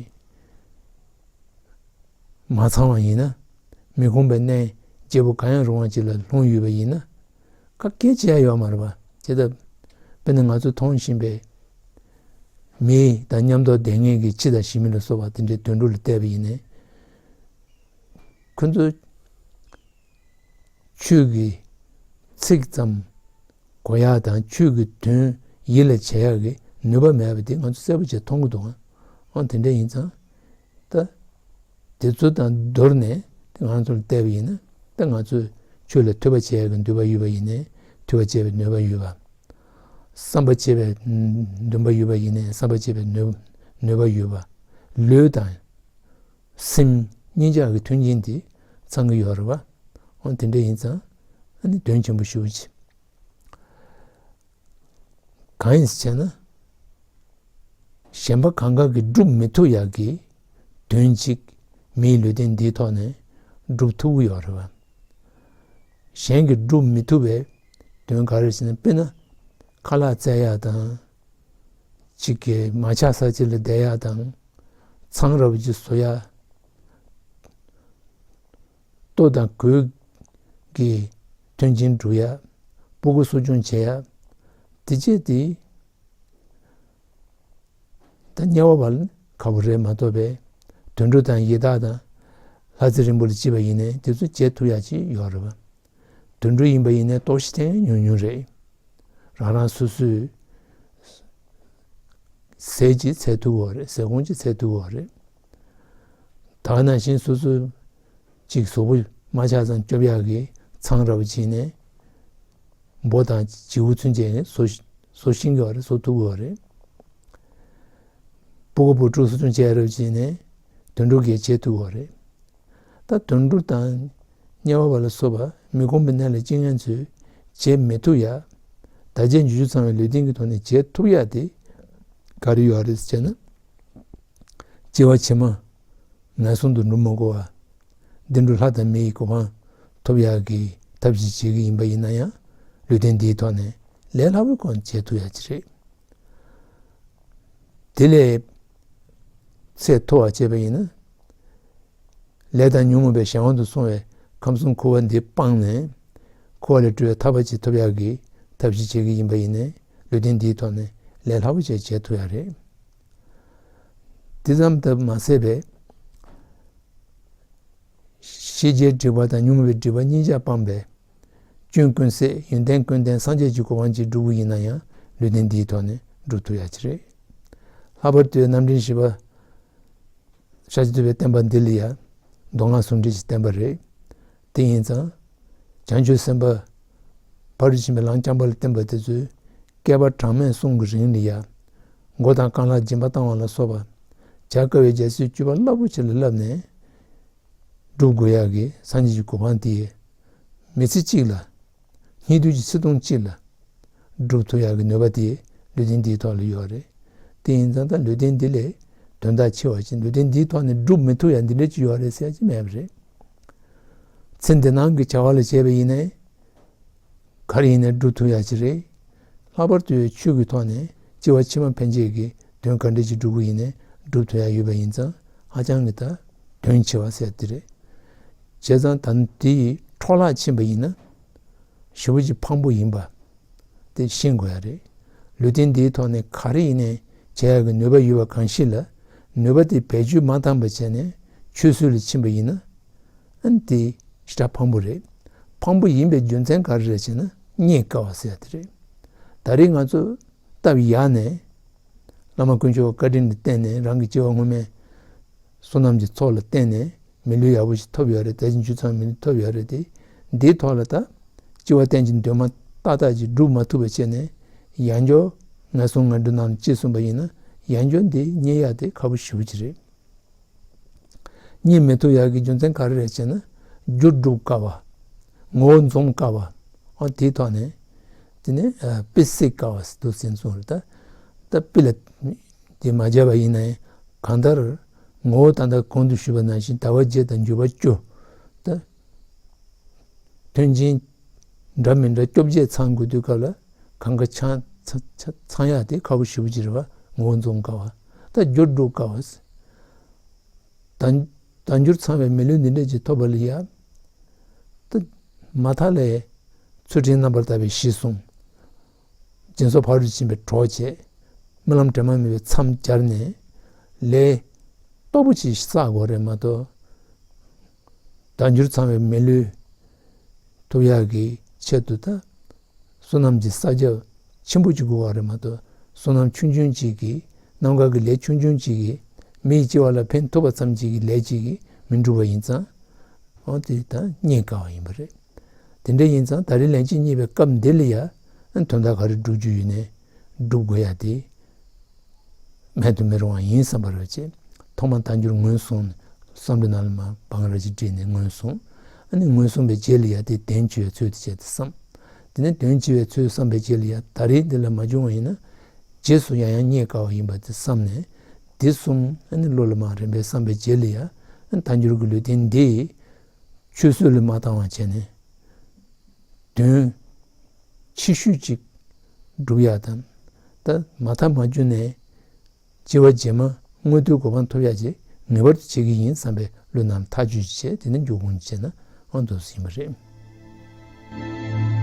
མ་ཚང་བ་ཡིན་ན། མི་ཁོམ་པའི་གནས་བརྒྱད་པོ་གང་ཡང་རུང་བ་ཅིག་ལ་ལྷུང་ཡོད་པ་ཡིན་ན། ཁ་སྐད་ཆ་ཡ་ཡོད་མ་རེད་པ། དེ་ལྟ་དཔེར་ན་ང་ཚོས་མཐོང་བཞིན་པའི་མི་དང་མཉམ་དུ་བསྡད་མཁན་གྱི་ཁྱི་དང་ཞི་མི་ལ་སོགས་པ་དེ་འདྲའི་དུད་འགྲོ་ལ་བལྟས་པ་ཡིན་ནའི། ཁོ་ཚོས་ཆོས་ཀྱི་ཚིག་ཙམ་གོ་ཡག་དང་ཆོས་ཀྱི་དོན་ཡིད་ལ་བྱེད་ཡག་གི་ནུས་པ་མེད་པ་དེ་ང་ཚོ་གསལ་པོ་བྱས་མཐོང་གི་འདུག་ཨང་། དེ་འདྲ་ཡིན་ཙང་། ད་དེ་ཚོ་དང་བསྡུར་ནས་ང་ཚོ་ལ་བལྟས་པ་ཡིན་ན། ད་ང་ཚོས་ཆོས་ལ་ཐོས་པ་བྱེད་ཡག་གི་འདུན་པ་ཡོད་པ་ཡིན་ནའི་ཐོས་པ་བྱེད་པའི་ནུས་པ་ཡོད་པ། བསམ་པ་བྱེད་པའི་འདུན་པ་ཡོད་པ་ཡིན་ནའི་བསམ་པ་བྱེད་པའི་ནུས་ནུས་པ་ཡོད་པ། ལུས་དང་སེམས་གཉིས་ཆ་གི་མཐུན་རྐྱེན་དེ་ཚང་གི་ཡོད་རེད་པ། འོ་དེ་འདྲ་ཡིན་ཙང་ཨ་ནི་དོན་ཆེན་པོ་ཞེ་པོ་ཅིག་གང་ཡིན་ཟེར་ན། གཞན་པ་གང་ག་གིས་སྒྲུབ་མི་ཐུབ་ཡག་གི་དོན་གཅིག་མིའི་ལུས་རྟེན་འདིའི་ཐོག་ནས་སྒྲུབ་ཐུབ་ཀྱི་ཡོད་རེད་པ། གཞན་གྱིས་སྒྲུབ་མི་ཐུབ་པའི་དོན་ག་རེ་ཟེར་ན། དཔེར་ན་ཁ་ལག་བཙལ་ཡག་དང་། གཅིག་གིས་མ་ཆགས་ས་གཅིག་ལ་བསྡད་ཡག་དང་། ཚང་ར་བ་གཅིག་བཟོ་ཡག་ལྟོ་དང་གོས་ཀྱི་མཐུན་རྐྱེན་སྒྲུབ་ཡག་སྤུ་གུ་གསོ་སྐྱོང་བྱེད་ཡག་དེ་བྱས་ཏེ། ད་དམྱལ་བ་བ་ལ་ཁག་པོ་རེད་མ་གཏོགས་པའི་དུད་འགྲོ་དང་ཡི་དྭགས་དང་ལྷ་རྫས་རིང་པོ་ལ་སྐྱེས་པ་ཡིན་ནའི་དེ་ཚོ་བྱེད་ཐུབ་ཡག་ཅིག་ཡོད་རེད་པ། དུད་འགྲོ་ཡིན་པ་ཡིན་ནའི་ལྟོགས་ཤི་དེ་ཉུང་ཉུང་རེད། རང་རང་སོ་སོའི་ཟས་ཅིག་འཚོལ་ཐུབ་ཀྱི་ཡོད་རེད། ཟས་སྐོམ་ཅིག་འཚོལ་ཐུབ་ཀྱི་ཡོད་རེད། ད་ནང་བཞིན་སོ་སོ་གཅིག་གཟུགས་པོ་མ་ཆགས་ཙང་སྐྱོབ་ཡག་གི་ཚང་ར་བ་བྱས་ནས་འབོ་དང་བྱིའུ་ཚུན་ཆད་ནས་བཟོ་བཟོ་ཤེས་ཀྱི་ཡོད་རེད། བཟོ་ཐུབ་ཀྱི་ཡོད་རེད། སྤུ་གུ་བུ་ཕྲུག་གསོ་སྐྱོང་བྱེད་ཡག་ར་བ་བྱས་ནས་དུད་འགྲོ་གིས་བྱེད་ཐུབ་ཀྱི་ཡོད་རེད། ད་དུད་འགྲོ་དང་དམྱལ་བ་བ་ལ་སོགས་པ་མི་ཁོམ་པའི་གནས་ལ་སྐྱེ་མཁན་ཚོས་བྱེད་མི་ཐུབ་ཡག་དལ་བརྒྱད་འབྱོར་བཅུ་ཚང་བའི་ལུས་རྟེན་གྱི་ཐོག་ནས་བྱེད་ཐུབ་ཡག་དེ་ག་རེ་ཡོད་རེད་ཟེར་ན། སྐྱེ་བ་ཕྱི་མ་ངན་སོང་དུ་འགྲོ་མི་དགོས་པ། བདེ་འགྲོ་ལྷ་དང་མི་ཡི་གོ་འཕང་ཐོབ་ཡག་གི་ཐབས་ཤིག་བྱེད་ཀྱི་ཡིན་པ་ཡིན་ན་ཡང་། ལུས་རྟེན་འདིའི་ཐོག་ནས་ལས་སླ་པོའི་སྒོ་ནས་བྱེད་ཐུབ་ཡག་ཅིག་རེད། དེ་ལས་ཚད་མཐོ་བ་བྱས་པ་ཡིན་ན། ལས་དང་ཉོན་མོངས་པའི་གཞན་དབང་དུ་སོང་བའི་ཁམས་གསུམ་འཁོར་བ་འདི་སྤངས་ནས། འཁོར་བ་ལས་གྲོལ་བའི་ཐར་པ་ཅིག་ཐོབ་ཡག་གི་ཐབས་ཤིག་བྱེད་ཀྱི་ཡིན་པ་ཡིན་ནའི་ལུས་རྟེན་འདིའི་ཐོག་ནས་ལས་སླ་པོ་ཅིག་བྱེད་ཐུབ་ཡག་རེད། དེ་ཙམ་དུ་མ་ཟད་པའི་ཤེས་བྱའི་སྒྲིབ་པ་དང་ཉོན་མོངས་པའི་སྒྲིབ་པ་གཉིས་ཆར་སྤངས་པའི་སྐྱོན་ཀུན་ཟད་ཡོན་ཏན་ཀུན་ལྡན་སངས་རྒྱས་ཀྱི་གོ་འཕང་ཅིག་སྒྲུབ་དགོས་ཡིན་ན་ཡང་ལུས་རྟེན་འདིའི་ཐོག་ནས་སྒྲུབ་ཐུབ་ཡག་ཅིག་རེད། ལྷག་པར་དུ་རྣམ་འདྲེན་བཞི་པ་ཤཱཀྱ་ཐུབ་པའི་བསྟན་པ་འདི་ལ་ཡང་མདོ་སྔགས་ཟུང་འབྲེལ་གྱི་བསྟན་པ་རེད། དེ་ཡིན་ཙང་། བྱང་ཆུབ་སེམས་དཔའ་ཕ་རོལ་ཕྱིན་པའི་ལམ་རྐྱང་པ་ལ་བརྟེན་པ་དེ་ཚོས་བསྐལ་པ་གྲངས་མེད་གསུམ་གྱི་རིང་ལ་ཡང་མགོ་དང་རྐང་ལག་སྦྱིན་པ་བཏང་བ་ལ་སོགས་པ་བྱ་དཀའ་བའི་རྒྱལ་སྲིད་སྤྱོད་པ་རླབས་པོ་ཆེ་ལ་བསླབས་ནས། སྒྲུབ་དགོས་ཡག་གི་སངས་རྒྱས་ཀྱི་གོ་འཕང་དེ་མི་ཚེ་གཅིག་ལ། སྙིགས་དུས་ཀྱི་ཚེ་ཐུང་གཅིག་ལ་སྒྲུབ་ཐུབ་ཡག་གི་ནུས་པ་དེ་ལུས་རྟེན་འདིའི་ཐོག་ལ་ཡོད་རེད། དེ་ཡིན་ཙང་ད་ལུས་རྟེན་འདི་ལས་དོན་དག་ཆེ་བ་ཞིག་ལུས་རྟེན་འདིའི་ཐོག་ནས་སྒྲུབ་མི་ཐུབ་ཡག་འདི་འདྲ་ཅིག་ཡོད་རེད་ཟེར་ཡག་ཅིག་མེད་པ་རེད། ཚེ་འདི་སྣང་གི་བྱ་བ་ལ་བྱས་པ་ཡིན་ནའི། ག་རེ་ཡིན་ནའི་སྒྲུབ་ཐུབ་ཡག་ཅིག་རེད། ལྷག་པར་དུ་ཆོས་ཀྱི་ཐོག་ནས་སྐྱེ་བ་ཕྱི་མ་ཕན་ཆད་ཀྱི་དོན་ག་འདྲ་ཅིག་སྒྲུབ་དགོས་ཡིན་ནའི་སྒྲུབ་ཐུབ་ཡག་ཡོད་པ་ཡིན་ཙང་ཧ་ཅང་གི་ད་དོན་ཆེ་བ་ཟེར་དེ་རེད། བྱས་ཙང་ད་དེ་ཡི་འཕྲོ་བརླག་ཕྱིན་པ་ཡིན་ན། ཞེ་པོ་ཅིག་ཕངས་པོ་ཡིན་པ་དེ་ཤེས་དགོས་ཡག་རེད། ལུས་རྟེན་འདིའི་ཐོག་ནས་ག་རེ་ཡིན་ནའི་བྱེད་ཡག་གི་ནུས་པ་ཡོད་པ་གང་ཞིག་ལ་ནུས་པ་དེ་བེད་སྤྱོད་མ་བཏང་བ་བྱས་ནས་ཆུད་ཟོས་ལ་ཕྱིན་པ་ཡིན་ན། ཨ་ནི་དེ་ཞེ་དྲག་ཕངས་པོ་རེད། ཕངས་པོ་ཡིན་པའི་རྒྱུ་མཚན་ག་རེ་རེད་ཅེ་ན་རྙེད་དཀའ་བ་ཟེར་ཡག་དེ་རེད། ད་རེས་ང་ཚོ་སྟབས་ཡག་ནས་བླ་མ་དཀོན་མཆོག་བཀའ་དྲིན་ལ་བརྟེན་ནས་རང་གི་སྐྱེ་བ་སྔོན་མའི་བསོད་ནམས་ཀྱི་ཚོགས་ལ་བརྟེན་ནས་མི་ལུས་ཡག་པོ་ཞིག་ཐོབ་ཡོད་རེད། དལ་བ་འབྱོར་ཚང་མི་ལུས་ཐོབ་ཡོད་རེད་དེ། འདིའི་ཐོག་ལ་ད་སྐྱེ་བ་གཏན་གྱི་འདུན་མ་ཏག་ཏག་ཅིག་སྒྲུབ་མ་ཐུབ་པ་བྱས་ནས་ཡང་བསྐྱར་ངན་སོང་ང་འགྲོ་ནང་ལ་སྐྱེས་སོང་པ་ཡིན་ན་ཡང་བསྐྱར་འདི་རྙེད་ཡག་དེ་ཁག་པོ་ཞེ་པོ་ཅིག་རེད། རྙེད་མི་ཐུབ་ཡག་གི་རྒྱུ་མཚན་ག་རེ་རེད་ཅེ་ན། རྒྱུ་སྒྲུབ་དཀའ་བ། ངོ་བོ་འཛོམས་དཀའ་བ། ཨ་དེའི་ཐོག་ནས། དེ་ནས་ཨ་དཔེ་སྲིད་དཀའ་བ་འདུག་ཟེར་གསུངས་རེད་ད། ད་དཔེ་ལ་དེ་མ་བྱས་པ་ཡིན་ན་ཡང་གང་ལྟར་ངོ་བོ་ད་ལྟ་གོང་དུ་ཞུས་པ་ནང་བཞིན་ཟླ་བ་བརྒྱད་དང་འགྱུར་བ་བཅུ། ད་མཐུན་རྐྱེན་འདྲ་མི་འདྲ་བཅོ་བརྒྱད་ཚང་དགོས་དུས་སྐབས་ལ་གང་ག་ཚང་ཚང་ཚང་ཡག་དེ་ཁག་པོ་ཞེ་པོ་ཅིག་རེད་བ། ངོ་བོ་འཛོམས་དཀའ་བ། ད་རྒྱུ་སྒྲུབ་དཀའ་བ། དལ་དལ་འབྱོར་ཚང་བའི་མི་ལུས་འདི་འདྲ་ཅིག་ཐོབ་པ་ལ་ཡ། ད་མ་མཐའ་ལ་ཚུལ་ཁྲིམས་རྣམ་པར་དག་པའི་གཞི་བཟུང་། སྦྱིན་སོགས་ཕ་རོལ་ཏུ་ཕྱིན་པའི་གྲོགས་བྱས། རྨི་ལམ་དྲི་མ་མེད་པའི་མཚམས་སྦྱར་ནས་ལས་སྟོབས་པོ་ཅིག་བསགས་དགོས་རེད་མ་གཏོགས། དལ་འབྱོར་ཚང་བའི་མི་ལུས་ཐོབ་ཡག་གི་ཆེད་དུ་ད་བསོད་ནམས་ཀྱི་བསགས་རྒྱ་ཆེན་པོ་ཅིག་དགོས་པ་རེད་མ་གཏོགས། བསོད་ནམས་ཆུང་ཆུང་ཅིག་གིས་རྣམ་དཀར་གྱི་ལས་ཆུང་ཆུང་ཅིག་གིས་མི་ཡི་སྐྱེ་བ་ལ་ཕན་ཐོགས་པ་ཙམ་ཅིག་གི་ལས་ཅིག་གིས་མི་འགྲུབ་པ་ཡིན་ཙང་། འོ་དེ་ད་རྙེད་དཀའ་བ་ཡིན་པ་རེད། དེ་འདྲ་ཡིན་ཙང་ད་རེས་ལན་གཅིག་རྙེད་པའི་སྐབས་འདི་ལ་ཡ་དོན་དག་ག་རེ་སྒྲུབ་རྒྱུ་ཡོད་ནའི་སྒྲུབ་དགོས་ཡ་དེ་མེད་དུ་མི་རུང་བ་ཡིན་བསམ་པ་རེད་བྱས། ཐོག་མར་དལ་འབྱོར་ངོས་བཟུང་ནས་བསམ་བློ་ནང་ལ་མར་བང་ར་ཅིག་བསྒྲིགས་ནས་ངོས་བཟུང་། ཨ་ནི་ངོས་བཟུང་བའི་རྗེས་ལ་ཡ་དེ་དོན་བྱེད་པའི་ཚུལ་དུ་བྱས་ཏེ་བསམ། དེ་ནས་དོན་བྱེད་པའི་ཚུལ་བསམ་པའི་རྗེས་ལ་ཡ་ད་རེས་འདི་ལ་མ་བྱུང་བ་ཡིན་ན། རྗེས་སུ་ཡང་ཡང་རྙེད་དཀའ་བ་ཡིན་པ་དེ་བསམ་ནས། དེ་གསུམ་ཨ་ནི་བློ་ལ་མར་རིམ་པས་བསམ་པའི་རྗེས་ལ་ཡ། ཨ་ནི་དལ་འབྱོར་གྱི་ལུས་རྟེན་འདི་ཆུད་ཟོས་ལ་མ་བཏང་བ་བྱས་ནས། དོན་ཆེ་ཤོས་ཅིག་སྒྲུབ་ཡག་དང་། ད་མ་མཐའ་མ་འཇུ་ནས་བྱེ་བ་རྗེས་མ་མངོན་མཐོའི་གོ་འཕང་ཐོབ་ཡག་ཅིག་ངེས་པར་དུ་བྱེད་ཀྱི་ཡིན་བསམ་པའི་བློ་རྣམས་ཐག་གཅོད་བྱས། དེ་ནས་འཇུག་སྒོམ་བྱས་ན་ཨང་དུ་ཟིན་པ་རེད།